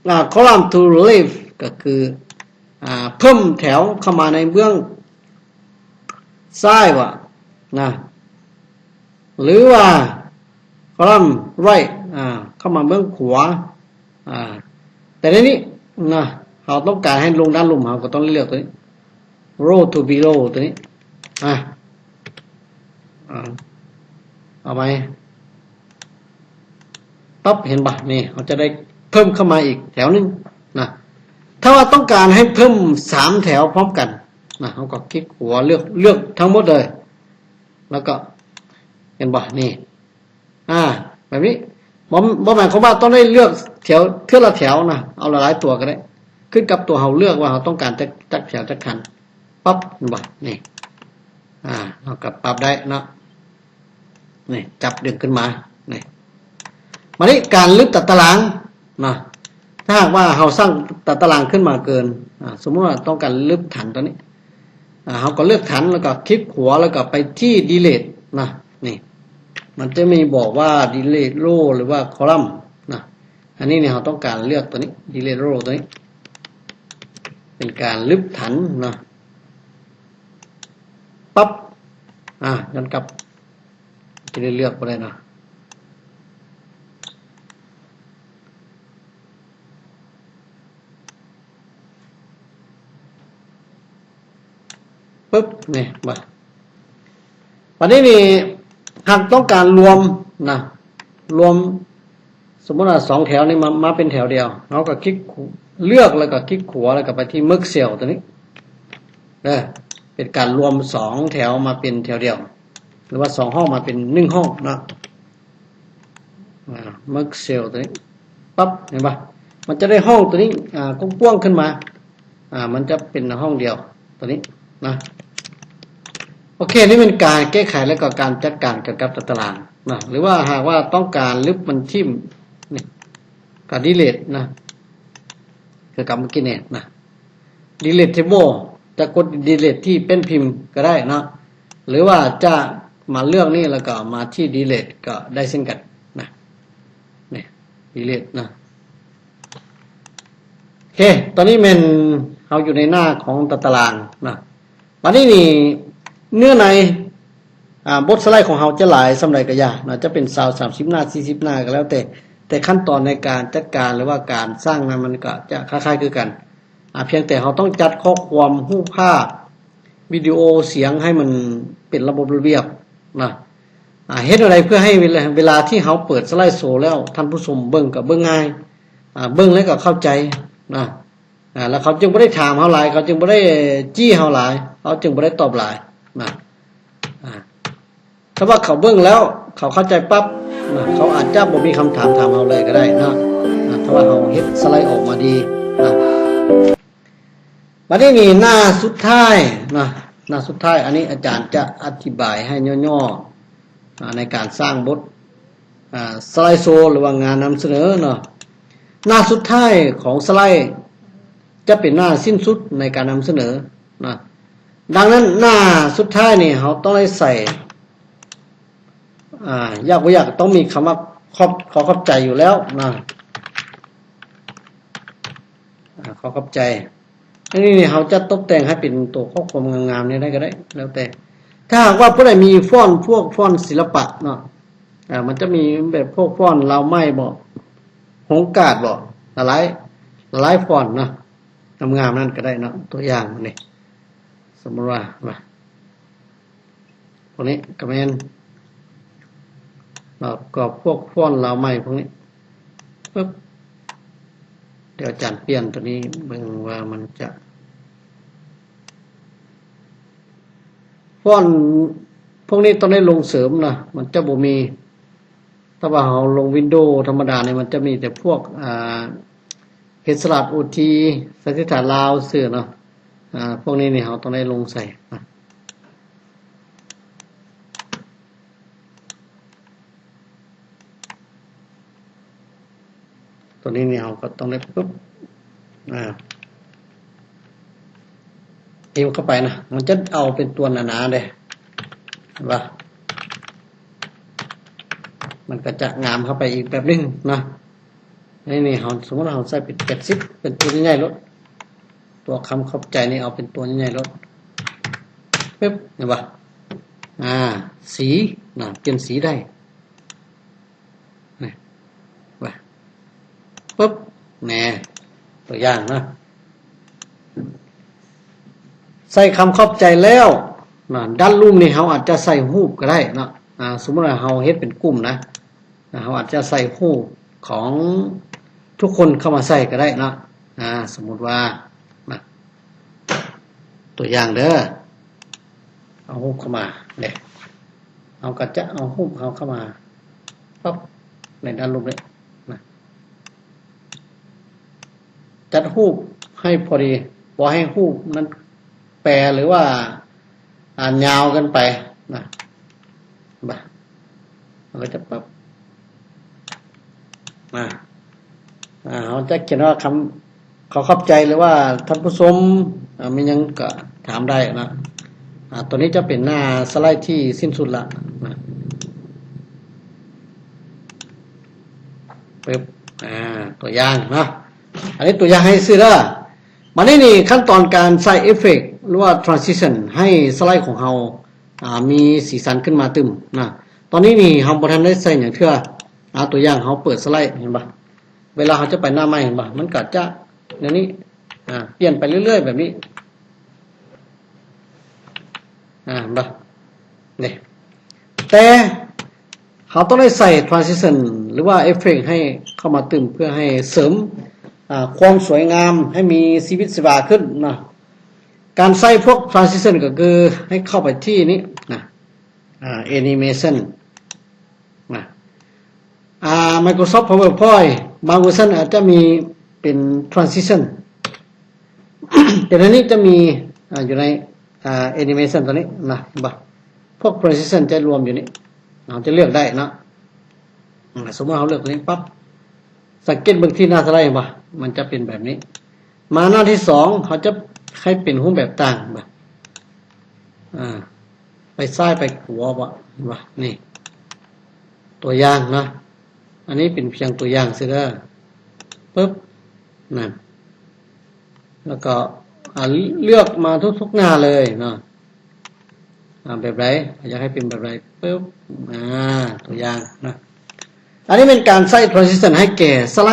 ອ່າ Column to Left ກໍຄື ອ່າ ເພີ່ມແຖວເຂົ້າມາໃນເບື້ອງ ຊ້າຍວ່ານະ ຫຼືວ່າ column right ອ່າ ເຂົ້າມາເບື້ອງຂວາ ອ່າ ແຕ່ໃນນີ້ນະ ເຮົາຕ້ອງການໃຫ້ລົງດ້ານລຸ່ມ ເຮົາກໍຕ້ອງເລືອກຕົວນີ້ row to below ຕົວນີ້ ອ່າ ອ່າ ເອົາໃໝ່ ປັບ ເຫັນບໍ່? ນີ້ ເຮົາຈະໄດ້ເພີ່ມເຂົ້າມາອີກແຖວໜຶ່ງນະ. ຖ້າວ່າຕ້ອງການໃຫ້ເພີ່ມສາມແຖວພ້ອມກັນນະ ເຮົາກໍຄລິກຂວາ ເລືອກ ເລືອກທັງໝົດເລີຍ ແລ້ວກໍ ເຫັນບໍ່? ນີ້ ອ່າ ແບບນີ້ ບໍ່ ບໍ່ໝາຍຄວາມວ່າຕ້ອງໄດ້ເລືອກແຖວ ເທື່ອລະແຖວນະ, ເອົາຫຼາຍໆຕົວກໍໄດ້ ຂຶ້ນກັບຕົວເຮົາເລືອກວ່າເຮົາຕ້ອງການຈັກ ຈັກແຖວຈັກຄັນ. ປັບ ເຫັນບໍ່? ນີ້ ອ່າ ເຮົາກໍປັບໄດ້ເນາະ. ນີ້ ຈັບດຶງຂຶ້ນມາ ນີ້ ມານີ້ ການລຶບຕາຕະລາງນະ. ຖ້າຫາກວ່າເຮົາສ້າງຕາຕະລາງຂຶ້ນມາເກີນ ອ່າ ສົມມຸດວ່າຕ້ອງການລຶບຖັນຕົວນີ້ ອ່າ ເຮົາກໍເລືອກຖັນ ແລ້ວກໍຄລິກຂວາ ແລ້ວກໍໄປທີ່ Delete ນະ. ນີ້ ມັນຈະມີບອກວ່າ Delete Row ຫຼືວ່າ Column ນະ. ອັນນີ້ນີ້ ເຮົາຕ້ອງການເລືອກຕົວນີ້ Delete Row ຕົວນີ້ ເປັນການລຶບຖັນນະ. ປັບ ອ່າ ຍ້ອນກັບ ຈະໄດ້ເລືອກບໍ່ໄດ້ເນາະ. ປຶບ ນີ້ ມາ ບັດນີ້ນີ້ ຫາກຕ້ອງການລວມນະ ລວມ ສົມມຸດວ່າສອງແຖວນີ້ມາ ມາເປັນແຖວດຽວ ເຮົາກໍຄລິກຂ ເລືອກແລ້ວກໍຄລິກຂວາ ແລ້ວກໍໄປທີ່ Merge Cell ຕົວນີ້ເດີ ເປັນການລວມສອງແຖວມາເປັນແຖວດຽວ ຫຼືວ່າສອງຫ້ອງມາເປັນໜຶ່ງຫ້ອງເນາະ. ອາ Merge Cell ຕົວນີ້ ປັບ ເຫັນບໍ່? ມັນຈະໄດ້ຫ້ອງຕົວນີ້ ອາ ກວ້າງໆຂຶ້ນມາ ອາ ມັນຈະເປັນຫ້ອງດຽວຕົວນີ້ນະ. ໂອເຄ ນີ້ເປັນການແກ້ໄຂ ແລ້ວກໍການຈັດການກ່ຽວກັບຕາຕະລາງນະ ຫຼືວ່າຫາກວ່າຕ້ອງການລຶບມັນຖິ້ມ ນີ້ ກໍ Delete ນະ ຄືກັບເມື່ອກີ້ນີ້ນະ Delete Table ຈະກົດ Delete ທີ່ແປ້ນພິມກໍໄດ້ເນາະ ຫຼືວ່າຈະມາເລືອກນີ້ ແລ້ວກໍມາທີ່ Delete ກໍໄດ້ເຊັ່ນກັນນະ. ນີ້ Delete ນະ. ໂອເຄ ຕອນນີ້ແມ່ນເຮົາຢູ່ໃນໜ້າຂອງຕາຕະລາງນະ. ບັດນີ້ນີ້ ເນື້ອໃນ ອາ ບົດສະໄລຂອງເຮົາຈະຫຼາຍສ່ຳໃດກໍຢ່າເນາະ ຈະເປັນຊາວ ສາມສິບໜ້າ ສີ່ສິບໜ້າກໍແລ້ວແຕ່ ແຕ່ຂັ້ນຕອນໃນການຈັດການ ຫຼືວ່າການສ້າງນັ້ນ ມັນກໍຈະຄ້າຍໆຄືກັນ ອາ ພຽງແຕ່ເຮົາຕ້ອງຈັດຂໍ້ຄວາມ ຮູບພາບ ວິດີໂອ ສຽງ ໃຫ້ມັນເປັນລະບົບລະບຽບນະ. ອາ ເຮັດແນວໃດເພື່ອໃຫ້ເວລາ ເວລາທີ່ເຮົາເປີດສະໄລໂຊແລ້ວ ທ່ານຜູ້ຊົມເບິ່ງກໍເບິ່ງງ່າຍ ອາ ເບິ່ງແລ້ວກໍເຂົ້າໃຈນະ. ອາ ແລ້ວເຂົາຈຶ່ງບໍ່ໄດ້ຖາມເຮົາຫຼາຍ ເຂົາຈຶ່ງບໍ່ໄດ້ຈີ້ເຮົາຫຼາຍ ເຮົາຈຶ່ງບໍ່ໄດ້ຕອບຫຼາຍນະ. ອາ ຖ້າວ່າເຂົາເບິ່ງແລ້ວເຂົາເຂົ້າໃຈປັບນະ ເຂົາອາດຈະບໍ່ມີຄຳຖາມຖາມເຮົາເລີຍກໍໄດ້ເນາະ ອາ ຖ້າວ່າເຮົາເຮັດສະໄລອອກມາດີນະ. ບັດນີ້ນີ້ໜ້າສຸດທ້າຍນະ ໜ້າສຸດທ້າຍ ອັນນີ້ອາຈານຈະອະທິບາຍໃຫ້ຫຍໍ້ໆ ອາ ໃນການສ້າງບົດ ອາ ສະໄລໂຊ ຫຼືວ່າງານນຳສະເໜີເນາະ. ໜ້າສຸດທ້າຍຂອງສະໄລຈະເປັນໜ້າສິ້ນສຸດໃນການນຳສະເໜີນະ. ດັ່ງນັ້ນໜ້າສຸດທ້າຍນີ້ເຮົາຕ້ອງໄດ້ໃສ່ ອາ ຢາກບໍ່ຢາກຕ້ອງມີຄຳວ່າຂອບ ຂໍຂອບໃຈຢູ່ແລ້ວນະ ອາ ຂໍຂອບໃຈ. ອັນນີ້ນີ້ເຮົາຈະຕົບແຕ່ງໃຫ້ເປັນຕົວຂໍ້ຄວາມງາມໆນີ້ໄດ້ກໍໄດ້ ແລ້ວແຕ່. ຖ້າຫາກວ່າຜູ້ໃດມີຟອນ ພວກຟອນສິລະປະເນາະ ອາ ມັນຈະມີແບບພວກຟອນລາວໃໝ່ບໍ ຫົງກາດບໍ ຫຼາຍໆ ຫຼາຍໆຟອນເນາະ ງາມໆນັ້ນກໍໄດ້ເນາະ. ຕົວຢ່າງນີ້ ສົມມຸດວ່າ ວ່າ ພວກນີ້ກໍແມ່ນ ແລ້ວກໍພວກຟອນລາວໃໝ່ພວກນີ້ ປຶບ ດຽວອາຈານປ່ຽນຕົວນີ້ເບິ່ງວ່າມັນຈະ ຟອນພວກນີ້ຕ້ອງໄດ້ລົງເສີມນະ ມັນຈະບໍ່ມີ. ຖ້າວ່າເຮົາລົງວິນໂດທຳມະດານີ້ ມັນຈະມີແຕ່ພວກ ອາ ເຮັດສະຫຼາດໂອທີ ສະຖິດຖານລາວຊື່ເນາະ. ອາ ພວກນີ້ນີ້ເຮົາຕ້ອງໄດ້ລົງໃສ່ນະ. ຕົວນີ້ນີ້ເຮົາກໍຕ້ອງໄດ້ປຶບ ອາ ອີງເຂົ້າໄປນະ ມັນຈະເອົາເປັນຕົວໜາໆເດ້ ເຫັນບໍ່? ມັນກໍຈະງາມເຂົ້າໄປອີກແບບໜຶ່ງນະ. ນີ້ນີ້ເຮົາ ສົມມຸດເຮົາໃສ່ເປັນແປດສິບ ເປັນຕົວໃຫຍ່ໆໂລດ ຕົວຄຳຂອບໃຈນີ້ເອົາເປັນຕົວໃຫຍ່ໆໂລດ ປຶບ ເຫັນບໍ່? ອາ ສີນະ ປ່ຽນສີໄດ້ ນີ້ ວ່າ ປຶບ ແນ່ ຕົວຢ່າງນະ ໃສ່ຄຳຂອບໃຈແລ້ວນະ ດ້ານລຸ່ມນີ້ເຮົາອາດຈະໃສ່ຮູບກໍໄດ້ເນາະ. ອາ ສົມມຸດວ່າເຮົາເຮັດເປັນກຸ່ມນະ ອາ ເຮົາອາດຈະໃສ່ຮູບຂອງທຸກຄົນເຂົ້າມາໃສ່ກໍໄດ້ເນາະ. ອາ ສົມມຸດວ່ານະ ຕົວຢ່າງເດີ ເອົາຮູບເຂົ້າມາເດ້ ເຮົາກໍຈະເອົາຮູບເຮົາເຂົ້າມາປັບໃນດ້ານລຸ່ມເດ້ນະ. ຈັດຮູບໃຫ້ພໍດີ ບໍ່ໃຫ້ຮູບນັ້ນແປ ຫຼືວ່າ ອາ ຍາວເກີນໄປນະ ບາ ເຮົາກໍຈະປັບ ອາ ອາ ເຮົາຈະຂຽນວ່າຄຳ ຂໍຂອບໃຈ ຫຼືວ່າທ່ານຜູ້ຊົມ ອາ ມີຫຍັງກໍຖາມໄດ້ນະ. ອາ ຕົວນີ້ຈະເປັນໜ້າສະໄລທີ່ສິ້ນສຸດລະນະ ປຶບ ອາ ຕົວຢ່າງເນາະ ອັນນີ້ຕົວຢ່າງໃຫ້ຊື່ເດີ. ບາດນີ້ນີ້ ຂັ້ນຕອນການໃສ່ເອຟເຟັກ ຫຼືວ່າ transition ໃຫ້ສະໄລຂອງເຮົາ ອາ ມີສີສັນຂຶ້ນມາຕື່ມນະ. ຕອນນີ້ນີ້ເຮົາບໍ່ທັນໄດ້ໃສ່ຫຍັງເທື່ອ. ອາ ຕົວຢ່າງເຮົາເປີດສະໄລ ເຫັນບໍ່? ເວລາເຮົາຈະໄປໜ້າໃໝ່ ເຫັນບໍ່? ມັນກໍຈະແນວນີ້ ອາ ປ່ຽນໄປເລື້ອຍໆແບບນີ້ ອາ ເຫັນບໍ່? ນີ້ ແຕ່ເຮົາຕ້ອງໄດ້ໃສ່ transition ຫຼືວ່າເອຟເຟັກໃຫ້ເຂົ້າມາຕື່ມ ເພື່ອໃຫ້ເສີມ ອາ ຄວາມສວຍງາມ ໃຫ້ມີຊີວິດຊີວາຂຶ້ນເນາະ. ການໃຊ້ພວກ transition ກໍຄືໃຫ້ເຂົ້າໄປທີ່ນີ້ນະ ອາ animation ນະ. ອາ Microsoft PowerPoint ບາງເວີຊັນອາດຈະມີເປັນ transition ແຕ່ໃນນີ້ຈະມີ ອາ ຢູ່ໃນ ອາ animation ຕົວນີ້ນະ ເຫັນບໍ່? ພວກ transition ຈະລວມຢູ່ນີ້ ເຮົາຈະເລືອກໄດ້ເນາະ. ອາ ສົມມຸດເຮົາເລືອກຕົວນີ້ປັບ ສັງເກດເບິ່ງທີ່ໜ້າສະໄລ ເຫັນບໍ່? ມັນຈະເປັນແບບນີ້. ມາໜ້າທີສອງ ເຮົາຈະໃຫ້ເປັນຮູບແບບຕ່າງ ເຫັນບໍ່? ອາ ໄປຊ້າຍໄປຂວາ ເຫັນບໍ່? ນີ້ ຕົວຢ່າງເນາະ. ອັນນີ້ເປັນພຽງຕົວຢ່າງຊື່ເດີ. ປຶບ ນັ້ນ ແລ້ວກໍ ອາ ເລືອກມາທຸກໆໜ້າເລີຍເນາະ. ອາ ແບບໃດ ຢາກໃຫ້ເປັນແບບໃດ ປຶບ ອາ ຕົວຢ່າງນະ. ອັນນີ້ແມ່ນການໃຊ້ transition ໃຫ້ແກ່ສະໄລ.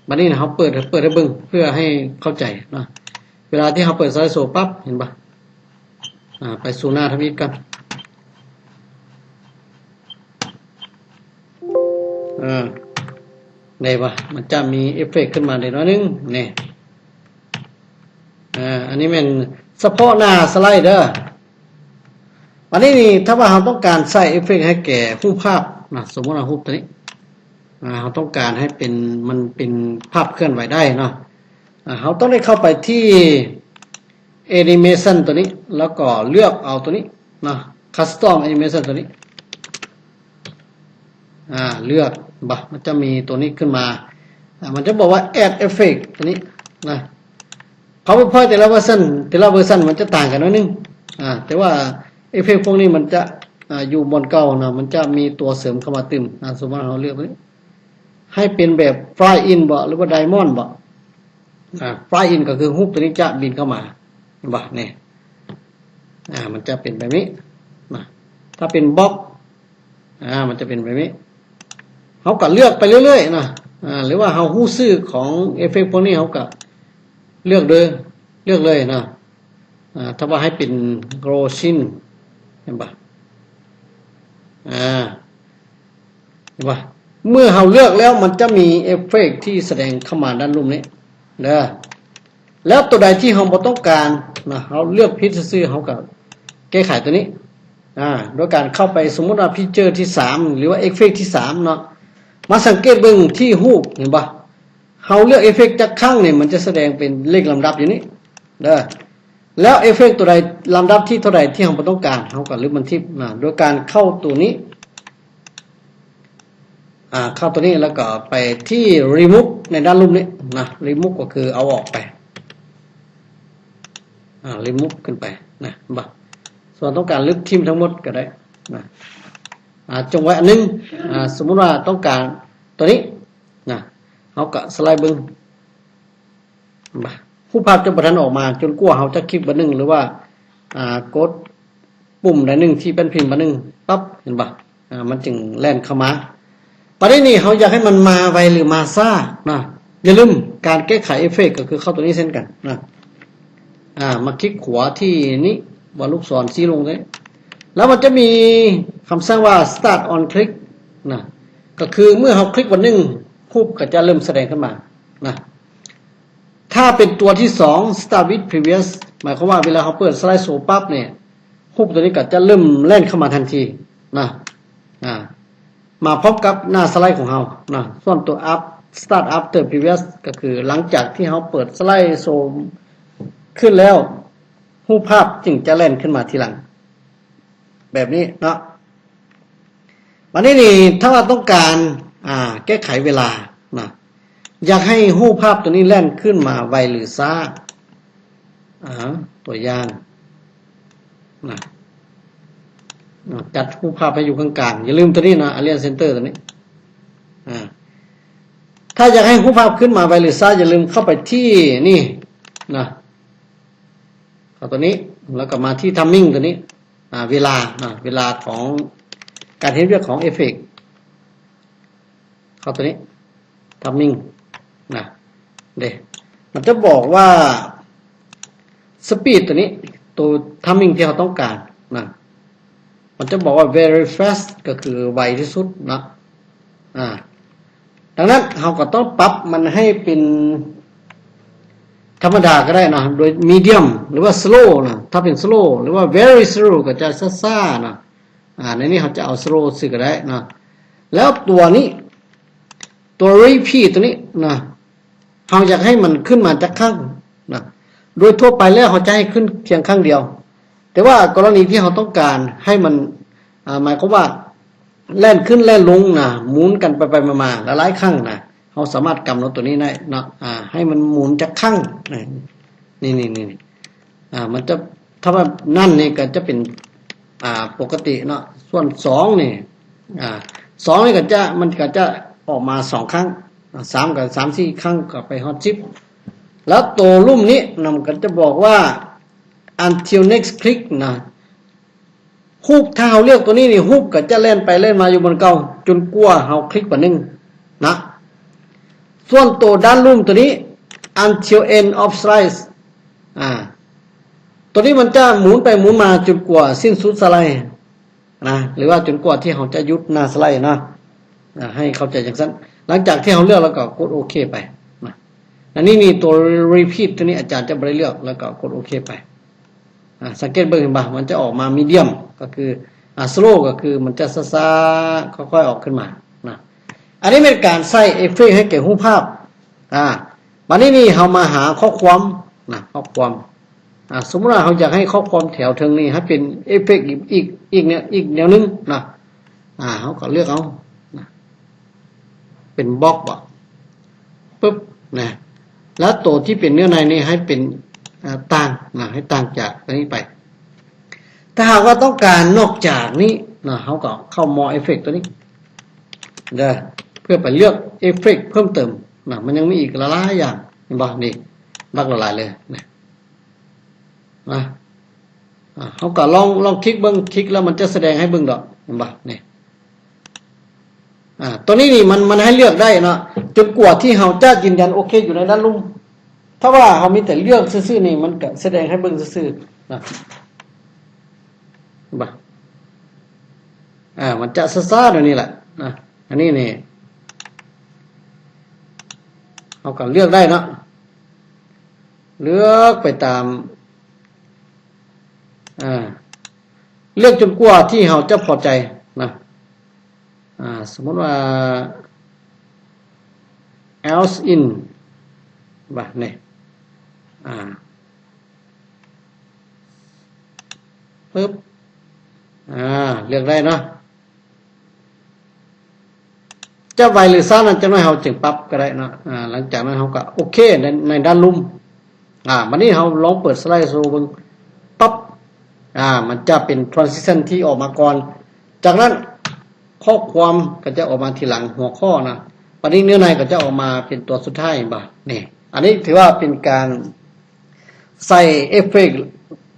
ບັດນີ້ເຮົາເປີດ ເປີດໃຫ້ເບິ່ງເພື່ອໃຫ້ເຂົ້າໃຈເນາະ. ເວລາທີ່ເຮົາເປີດສະໄລໂຊປັບ ເຫັນບໍ່? ອາ ໄປສູ່ໜ້າທຳອິດກ່ອນ. ອາ ໄດ້ບໍ່? ມັນຈະມີເອຟເຟັກຂຶ້ນມາໄດ້ໜ້ອຍໜຶ່ງ ນີ້. ອາ ອັນນີ້ແມ່ນສະເພາະໜ້າສະໄລເດີ. ອັນນີ້ນີ້ ຖ້າວ່າເຮົາຕ້ອງການໃສ່ເອຟເຟັກໃຫ້ແກ່ຮູບພາບນະ, ສົມມຸດວ່າຮູບຕົວນີ້ ອາ ເຮົາຕ້ອງການໃຫ້ເປັນ ມັນເປັນພາບເຄື່ອນໄຫວໄດ້ເນາະ, ອາ ເຮົາຕ້ອງໄດ້ເຂົ້າໄປທີ່ Animation ຕົວນີ້ ແລ້ວກໍເລືອກເອົາຕົວນີ້ເນາະ, Custom Animation ຕົວນີ້. ອາ ເລືອກ ເຫັນບໍ່? ມັນຈະມີຕົວນີ້ຂຶ້ນມາ, ອາ ມັນຈະບອກວ່າ Add Effect ຕົວນີ້ນະ. PowerPoint ແຕ່ລະເວີຊັນ ແຕ່ລະເວີຊັນມັນຈະຕ່າງກັນໜ້ອຍໜຶ່ງ, ອາ ແຕ່ວ່າເອຟເຟັກພວກນີ້ມັນຈະ ອາ ຢູ່ບ່ອນເກົ່ານະ, ມັນຈະມີຕົວເສີມເຂົ້າມາຕື່ມ. ອາ ສົມມຸດວ່າເຮົາເລືອກຕົວນີ້ ໃຫ້ເປັນແບບ Fly In ບໍ ຫຼືວ່າ Diamond ບໍ. ອາ Fly In ກໍຄືຮູບຕົວນີ້ຈະບິນເຂົ້າມາ ເຫັນບໍ່? ນີ້ ອາ ມັນຈະເປັນແບບນີ້ນະ. ຖ້າເປັນ Box ອາ ມັນຈະເປັນແບບນີ້. ເຮົາກໍເລືອກໄປເລື້ອຍໆນະ, ອາ ຫຼືວ່າເຮົາຮູ້ຊື່ຂອງເອຟເຟັກພວກນີ້ ເຮົາກໍເລືອກເລີຍ ເລືອກເລີຍນະ. ອາ ຖ້າວ່າໃຫ້ເປັນ Gaussian ເຫັນບໍ່? ອາ ເຫັນບໍ່? ເມື່ອເຮົາເລືອກແລ້ວ ມັນຈະມີເອຟເຟັກທີ່ສະແດງເຂົ້າມາດ້ານລຸ່ມນີ້ເດີ. ແລ້ວຕົວໃດທີ່ເຮົາບໍ່ຕ້ອງການນະ, ເຮົາເລືອກຜິດຊື່ໆ ເຮົາກໍແກ້ໄຂຕົວນີ້ ອາ ໂດຍການເຂົ້າໄປ, ສົມມຸດວ່າ Feature ທີສາມ ຫຼືວ່າ Effect ທີສາມເນາະ, ມາສັງເກດເບິ່ງທີ່ຮູບ ເຫັນບໍ່? ເຮົາເລືອກເອຟເຟັກຈັກຄັ້ງນີ້ ມັນຈະສະແດງເປັນເລກລຳດັບຢູ່ນີ້ເດີ. ແລ້ວເອຟເຟັກຕົວໃດ ລຳດັບທີເທົ່າໃດທີ່ເຮົາບໍ່ຕ້ອງການ ເຮົາກໍລຶບມັນຖິ້ມນະ ໂດຍການເຂົ້າຕົວນີ້ ອາ ເຂົ້າຕົວນີ້ ແລ້ວກໍໄປທີ່ Remove ໃນດ້ານລຸ່ມນີ້ນະ, Remove ກໍຄືເອົາອອກໄປ ອາ Remove ຂຶ້ນໄປນະ ເຫັນບໍ່? ສ່ວນຕ້ອງການລຶບຖິ້ມທັງໝົດກໍໄດ້ນະ, ອາ ຈົ່ງໄວ້ອັນໜຶ່ງ. ອາ ສົມມຸດວ່າຕ້ອງການຕົວນີ້ນະ, ເຮົາກໍສະໄລເບິ່ງ ເຫັນບໍ່? ຮູບພາບຈະບໍ່ທັນອອກມາ ຈົນກວ່າເຮົາຈະຄລິກບາດໜຶ່ງ ຫຼືວ່າ ອາ ກົດປຸ່ມໃດໜຶ່ງທີ່ແປ້ນພິມບາດໜຶ່ງ ປັບ ເຫັນບໍ່? ອາ ມັນຈຶ່ງແລ່ນເຂົ້າມາ. ປະເດັນນີ້ເຮົາຢາກໃຫ້ມັນມາໄວ ຫຼື ມາຊ້ານະ, ຢ່າລືມ ການແກ້ໄຂເອຟເຟັກກໍຄືເຂົ້າຕົວນີ້ເຊັ່ນກັນນະ. ອາ ມາຄລິກຂວາທີ່ນີ້ ວ່າລູກສອນຊີ້ລົງນີ້ ແລ້ວມັນຈະມີຄຳສັ່ງວ່າ Start on Click ນະ, ກໍຄືເມື່ອເຮົາຄລິກບາດໜຶ່ງ ຮູບກໍຈະເລີ່ມສະແດງຂຶ້ນມານະ. ຖ້າເປັນຕົວທີສອງ Start with Previous ໝາຍຄວາມວ່າເວລາເຮົາເປີດ Slide Show ປັບນີ້ ຮູບຕົວນີ້ກໍຈະເລີ່ມແລ່ນເຂົ້າມາທັນທີນະ, ອາ ມາພ້ອມກັບໜ້າສະໄລຂອງເຮົານະ. ສ່ວນຕົວ Up Start After Previous ກໍຄືຫຼັງຈາກທີ່ເຮົາເປີດ Slide Show ຂຶ້ນແລ້ວ ຮູບພາບຈຶ່ງຈະແລ່ນຂຶ້ນມາທີຫຼັງ ແບບນີ້ເນາະ. ບາດນີ້ນີ້ ຖ້າວ່າຕ້ອງການ ອາ ແກ້ໄຂເວລານະ, ຢາກໃຫ້ຮູບພາບຕົວນີ້ແລ່ນຂຶ້ນມາໄວ ຫຼື ຊ້າ, ອາ ຕົວຢ່າງນະ, ອາ ຈັດຮູບພາບໃຫ້ຢູ່ກາງໆ, ຢ່າລືມຕົວນີ້ນະ Align Center ຕົວນີ້. ອາ ຖ້າຢາກໃຫ້ຮູບພາບຂຶ້ນມາໄວ ຫຼື ຊ້າ, ຢ່າລືມເຂົ້າໄປທີ່ນີ້ນະ, ເຂົ້າຕົວນີ້ ແລ້ວກໍມາທີ່ Timing ຕົວນີ້. ອາ ເວລານະ, ເວລາຂອງການເຮັດວຽກຂອງເອຟເຟັກ ເຂົ້າຕົວນີ້ Timing ນະ ເດ້ ມັນຈະບອກວ່າ Speed ຕົວນີ້ ຕົວ Timing ທີ່ເຮົາຕ້ອງການນະ, ມັນຈະບອກວ່າ Very Fast ກໍຄືໄວທີ່ສຸດນະ. ອາ ດັ່ງນັ້ນ ເຮົາກໍຕ້ອງປັບມັນໃຫ້ເປັນ ທຳມະດາກໍໄດ້ເນາະ ໂດຍມີດຽມ ຫຼືວ່າສະໂລເນາະ. ຖ້າເປັນສະໂລ ຫຼືວ່າ very slow ກໍຈະຊ້າໆເນາະ. ອາ ໃນນີ້ເຮົາຈະເອົາສະໂລຊື່ກໍໄດ້ເນາະ. ແລ້ວຕົວນີ້ ຕົວ repeat ຕົວນີ້ນະ ເຮົາຢາກໃຫ້ມັນຂຶ້ນມາຈັກຄັ້ງນະ. ໂດຍທົ່ວໄປແລ້ວເຮົາຈະໃຫ້ຂຶ້ນພຽງຄັ້ງດຽວ, ແຕ່ວ່າກໍລະນີທີ່ເຮົາຕ້ອງການໃຫ້ມັນ ອາ ໝາຍຄວາມວ່າແລ່ນຂຶ້ນແລ່ນລົງນະ ໝູນກັນໄປໆມາໆຫຼາຍໆຄັ້ງນະ, ເຮົາສາມາດກຳນົດຕົວນີ້ໄດ້ເນາະ ອາ ໃຫ້ມັນໝູນຈັກຄັ້ງ. ນີ້ໆໆ ອາ ມັນຈະ ຖ້າວ່ານັ້ນນີ້ກໍຈະເປັນ ອາ ປົກກະຕິເນາະ. ສ່ວນສອງນີ້ ອາ ສອງນີ້ກໍຈະ ມັນກໍຈະອອກມາສອງຄັ້ງ, ອາ ສາມກໍສາມສີ່ຄັ້ງກໍໄປຮອດສິບ. ແລ້ວໂຕລຸ່ມນີ້ນະ ມັນກໍຈະບອກວ່າ until next click ນະ. ຮູບ ຖ້າເຮົາເລືອກຕົວນີ້ນີ້ ຮູບກໍຈະແລ່ນໄປແລ່ນມາຢູ່ບ່ອນເກົ່າ ຈົນກວ່າເຮົາຄລິກບາດໜຶ່ງນະ. ສ່ວນໂຕດ້ານລຸ່ມຕົວນີ້ until end of slide ອາ ຕົວນີ້ມັນຈະໝູນໄປໝູນມາຈົນກວ່າສິ້ນສຸດສະໄລນະ ຫຼືວ່າຈົນກວ່າທີ່ເຮົາຈະຢຸດໜ້າສະໄລນະ. ອາ ໃຫ້ເຂົ້າໃຈຈັ່ງຊັ້ນ. ຫຼັງຈາກທີ່ເຮົາເລືອກແລ້ວກໍກົດໂອເຄໄປນະ. ອັນນີ້ນີ້ຕົວ repeat ຕົວນີ້ອາຈານຈະບໍ່ໄດ້ເລືອກ ແລ້ວກໍກົດໂອເຄໄປ. ອາ ສັງເກດເບິ່ງເຫັນບໍ່? ມັນຈະອອກມາ medium ກໍຄື ອາ slow ກໍຄືມັນຈະຊ້າໆ ຄ່ອຍໆອອກຂຶ້ນມານະ. ອັນນີ້ແມ່ນການໃສ່ເອຟເຟັກໃຫ້ແກ່ຮູບພາບ. ອາ ບາດນີ້ນີ້ເຮົາມາຫາຂໍ້ຄວາມນະ ຂໍ້ຄວາມ. ອາ ສົມມຸດວ່າເຮົາຢາກໃຫ້ຂໍ້ຄວາມແຖວເທິງນີ້ໃຫ້ເປັນເອຟເຟັກອີກ ອີກ ອີກແນວ ອີກແນວໜຶ່ງນະ. ອາ ເຮົາກໍເລືອກເອົານະ ເປັນບລັອກບໍ ປຶບນະ. ແລ້ວໂຕທີ່ເປັນເນື້ອໃນນີ້ໃຫ້ເປັນ ອາ ຕ່າງນະ ໃຫ້ຕ່າງຈາກອັນນີ້ໄປ. ຖ້າຫາກວ່າຕ້ອງການນອກຈາກນີ້ນະ ເຮົາກໍເຂົ້າ more effect ຕົວນີ້ເດີ ເພື່ອໄປເລືອກເອຟເຟັກເພີ່ມເຕີມນະ. ມັນຍັງມີອີກຫຼາຍໆຢ່າງ ເຫັນບໍ່? ນີ້ ບັກຫຼາຍໆເລີຍນະ. ນະ ອາ ເຮົາກໍລອງ ລອງຄລິກເບິ່ງ, ຄລິກແລ້ວມັນຈະສະແດງໃຫ້ເບິ່ງດອກ ເຫັນບໍ່? ນີ້ ອາ ຕົວນີ້ນີ້ມັນ ມັນໃຫ້ເລືອກໄດ້ເນາະ ຈົນກວ່າທີ່ເຮົາຈະຢືນຢັນໂອເຄຢູ່ໃນດ້ານລຸ່ມ. ຖ້າວ່າເຮົາມີແຕ່ເລືອກຊື່ໆນີ້ ມັນກໍສະແດງໃຫ້ເບິ່ງຊື່ໆນະ ເຫັນບໍ່? ອາ ມັນຈະຊ້າໆແນວນີ້ແຫຼະນະ. ອັນນີ້ນີ້ ເຮົາກໍເລືອກໄດ້ເນາະ ເລືອກໄປຕາມ ອາ ເລືອກຈົນກວ່າທີ່ເຮົາຈະພໍໃຈນະ. ອາ ສົມມຸດວ່າ else in ວ່ານີ້ ອາ ປຶບ ອາ ເລືອກໄດ້ເນາະ. ຈະໄວຫຼືຊ້ານັ້ນ ຈັກໜ້ອຍເຮົາຈຶ່ງປັບກໍໄດ້ເນາະ. ອາ ຫຼັງຈາກນັ້ນເຮົາກໍໂອເຄໃນ ໃນດ້ານລຸ່ມ. ອາ ບັດນີ້ເຮົາລອງເປີດສະໄລໂຊເບິ່ງ ປັບ ອາ ມັນຈະເປັນ transition ທີ່ອອກມາກ່ອນ, ຈາກນັ້ນຂໍ້ຄວາມກໍຈະອອກມາທີຫຼັງ ຫົວຂໍ້ນະ. ບັດນີ້ເນື້ອໃນກໍຈະອອກມາເປັນຕົວສຸດທ້າຍ ເຫັນບໍ່? ນີ້ ອັນນີ້ຖືວ່າເປັນການ ໃສ່ເອຟເຟັກ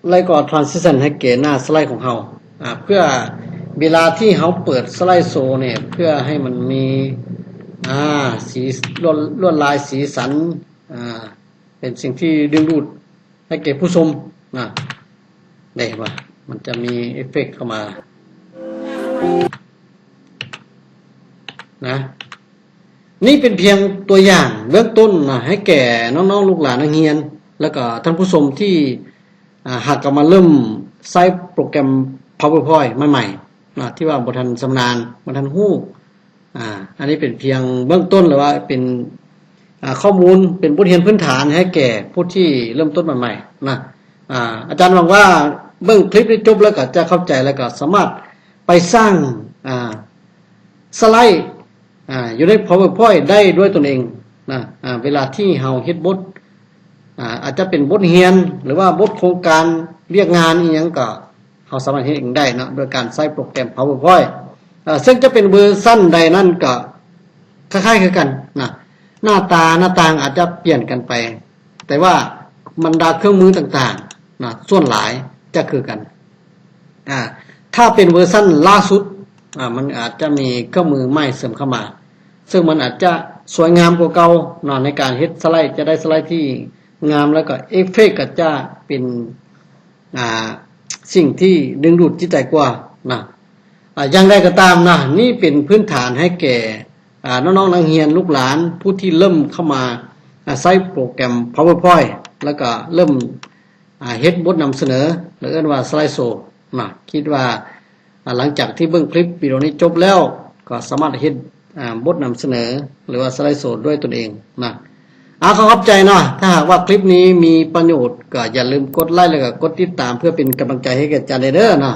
ແລ້ວກໍ transition ໃຫ້ແກ່ໜ້າສະໄລຂອງເຮົາ ອາ ເພື່ອເວລາທີ່ເຮົາເປີດສະໄລໂຊນີ້ ເພື່ອໃຫ້ມັນມີ ອາ ສີ ລວດ ລວດລາຍສີສັນ ອາ ເປັນສິ່ງທີ່ດຶງດູດໃຫ້ແກ່ຜູ້ຊົມນະ. ເດ້ ເຫັນບໍ່? ມັນຈະມີເອຟເຟັກເຂົ້າມາ ນະ. ນີ້ເປັນພຽງຕົວຢ່າງເບື້ອງຕົ້ນນະ ໃຫ້ແກ່ນ້ອງໆ ລູກຫຼານນັກຮຽນ ແລ້ວກໍທ່ານຜູ້ຊົມທີ່ ອາ ຫາກກຳລັງເລີ່ມໃຊ້ໂປຣແກຣມ PowerPoint ໃໝ່ໆນະ ທີ່ວ່າບໍ່ທັນຊຳນານ ບໍ່ທັນຮູ້. ອາ ອັນນີ້ເປັນພຽງເບື້ອງຕົ້ນ ຫຼືວ່າເປັນ ອາ ຂໍ້ມູນ ເປັນບົດຮຽນພື້ນຖານໃຫ້ແກ່ຜູ້ທີ່ເລີ່ມຕົ້ນໃໝ່ໆນະ. ອາ ອາຈານຫວັງວ່າເບິ່ງຄລິບນີ້ຈົບແລ້ວກໍຈະເຂົ້າໃຈ ແລ້ວກໍສາມາດໄປສ້າງ ອາ ສະໄລ ອາ ຢູ່ໃນ PowerPoint ໄດ້ດ້ວຍຕົນເອງນະ. ອາ ເວລາທີ່ເຮົາເຮັດບົດ ອາ ອາດຈະເປັນບົດຮຽນ ຫຼືວ່າບົດໂຄງການວຽກງານອີ່ຫຍັງ ກໍເຮົາສາມາດເຮັດເອງໄດ້ເນາະ ໂດຍການໃຊ້ໂປຣແກຣມ PowerPoint ເຊິ່ງຈະເປັນເວີຊັນໃດນັ້ນກໍຄ້າຍໆຄືກັນນະ. ໜ້າຕາ ໜ້າຕ່າງອາດຈະປ່ຽນກັນໄປ ແຕ່ວ່າບັນດາເຄື່ອງມືຕ່າງໆນະ ສ່ວນຫຼາຍຈະຄືກັນ. ອາ ຖ້າເປັນເວີຊັນລ່າສຸດ ອາ ມັນອາດຈະມີເຄື່ອງມືໃໝ່ເສີມເຂົ້າມາ ເຊິ່ງມັນອາດຈະສວຍງາມກວ່າເກົ່າເນາະ ໃນການເຮັດສະໄລ ຈະໄດ້ສະໄລທີ່ງາມ ແລ້ວກໍເອຟເຟັກກໍຈະເປັນ ອາ ສິ່ງທີ່ດຶງດູດຈິດໃຈກວ່ານະ. ອາ ຢ່າງໃດກໍຕາມນະ ນີ້ເປັນພື້ນຖານໃຫ້ແກ່ ອາ ນ້ອງໆ ນັກຮຽນ ລູກຫຼານ ຜູ້ທີ່ເລີ່ມເຂົ້າມາ ອາ ໃຊ້ໂປຣແກຣມ PowerPoint ແລ້ວກໍເລີ່ມ ອ່າ ເຮັດບົດນຳສະເໜີ ຫຼື ເອີ້ນວ່າສະໄລໂຊເນາະ. ຄິດວ່າ ອ່າ ຫຼັງຈາກທີ່ເບິ່ງຄລິບວິດີໂອນີ້ຈົບແລ້ວ ກໍສາມາດເຮັດ ອ່າ ບົດນຳສະເໜີ ຫຼືວ່າສະໄລໂຊດ້ວຍຕົນເອງນະ. ອາ ຂໍຂອບໃຈເນາະ. ຖ້າຫາກວ່າຄລິບນີ້ມີປະໂຫຍດ ກໍຢ່າລືມກົດໄລ ແລ້ວກໍກົດຕິດຕາມ ເພື່ອເປັນກຳລັງໃຈໃຫ້ແກ່ອາຈານແດ່ເດີເນາະ.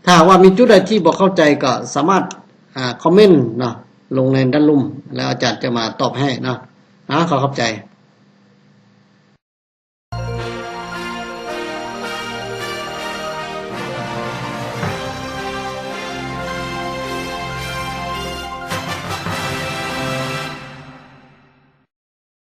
ຖ້າຫາກວ່າມີຈຸດໃດທີ່ບໍ່ເຂົ້າໃຈ ກໍສາມາດ ອ່າ ຄອມເມັນເນາະ ລົງໃນດ້ານລຸ່ມ ແລ້ວອາຈານຈະມາຕອບໃຫ້ເນາະ. ອາ ຂໍຂອບໃຈ.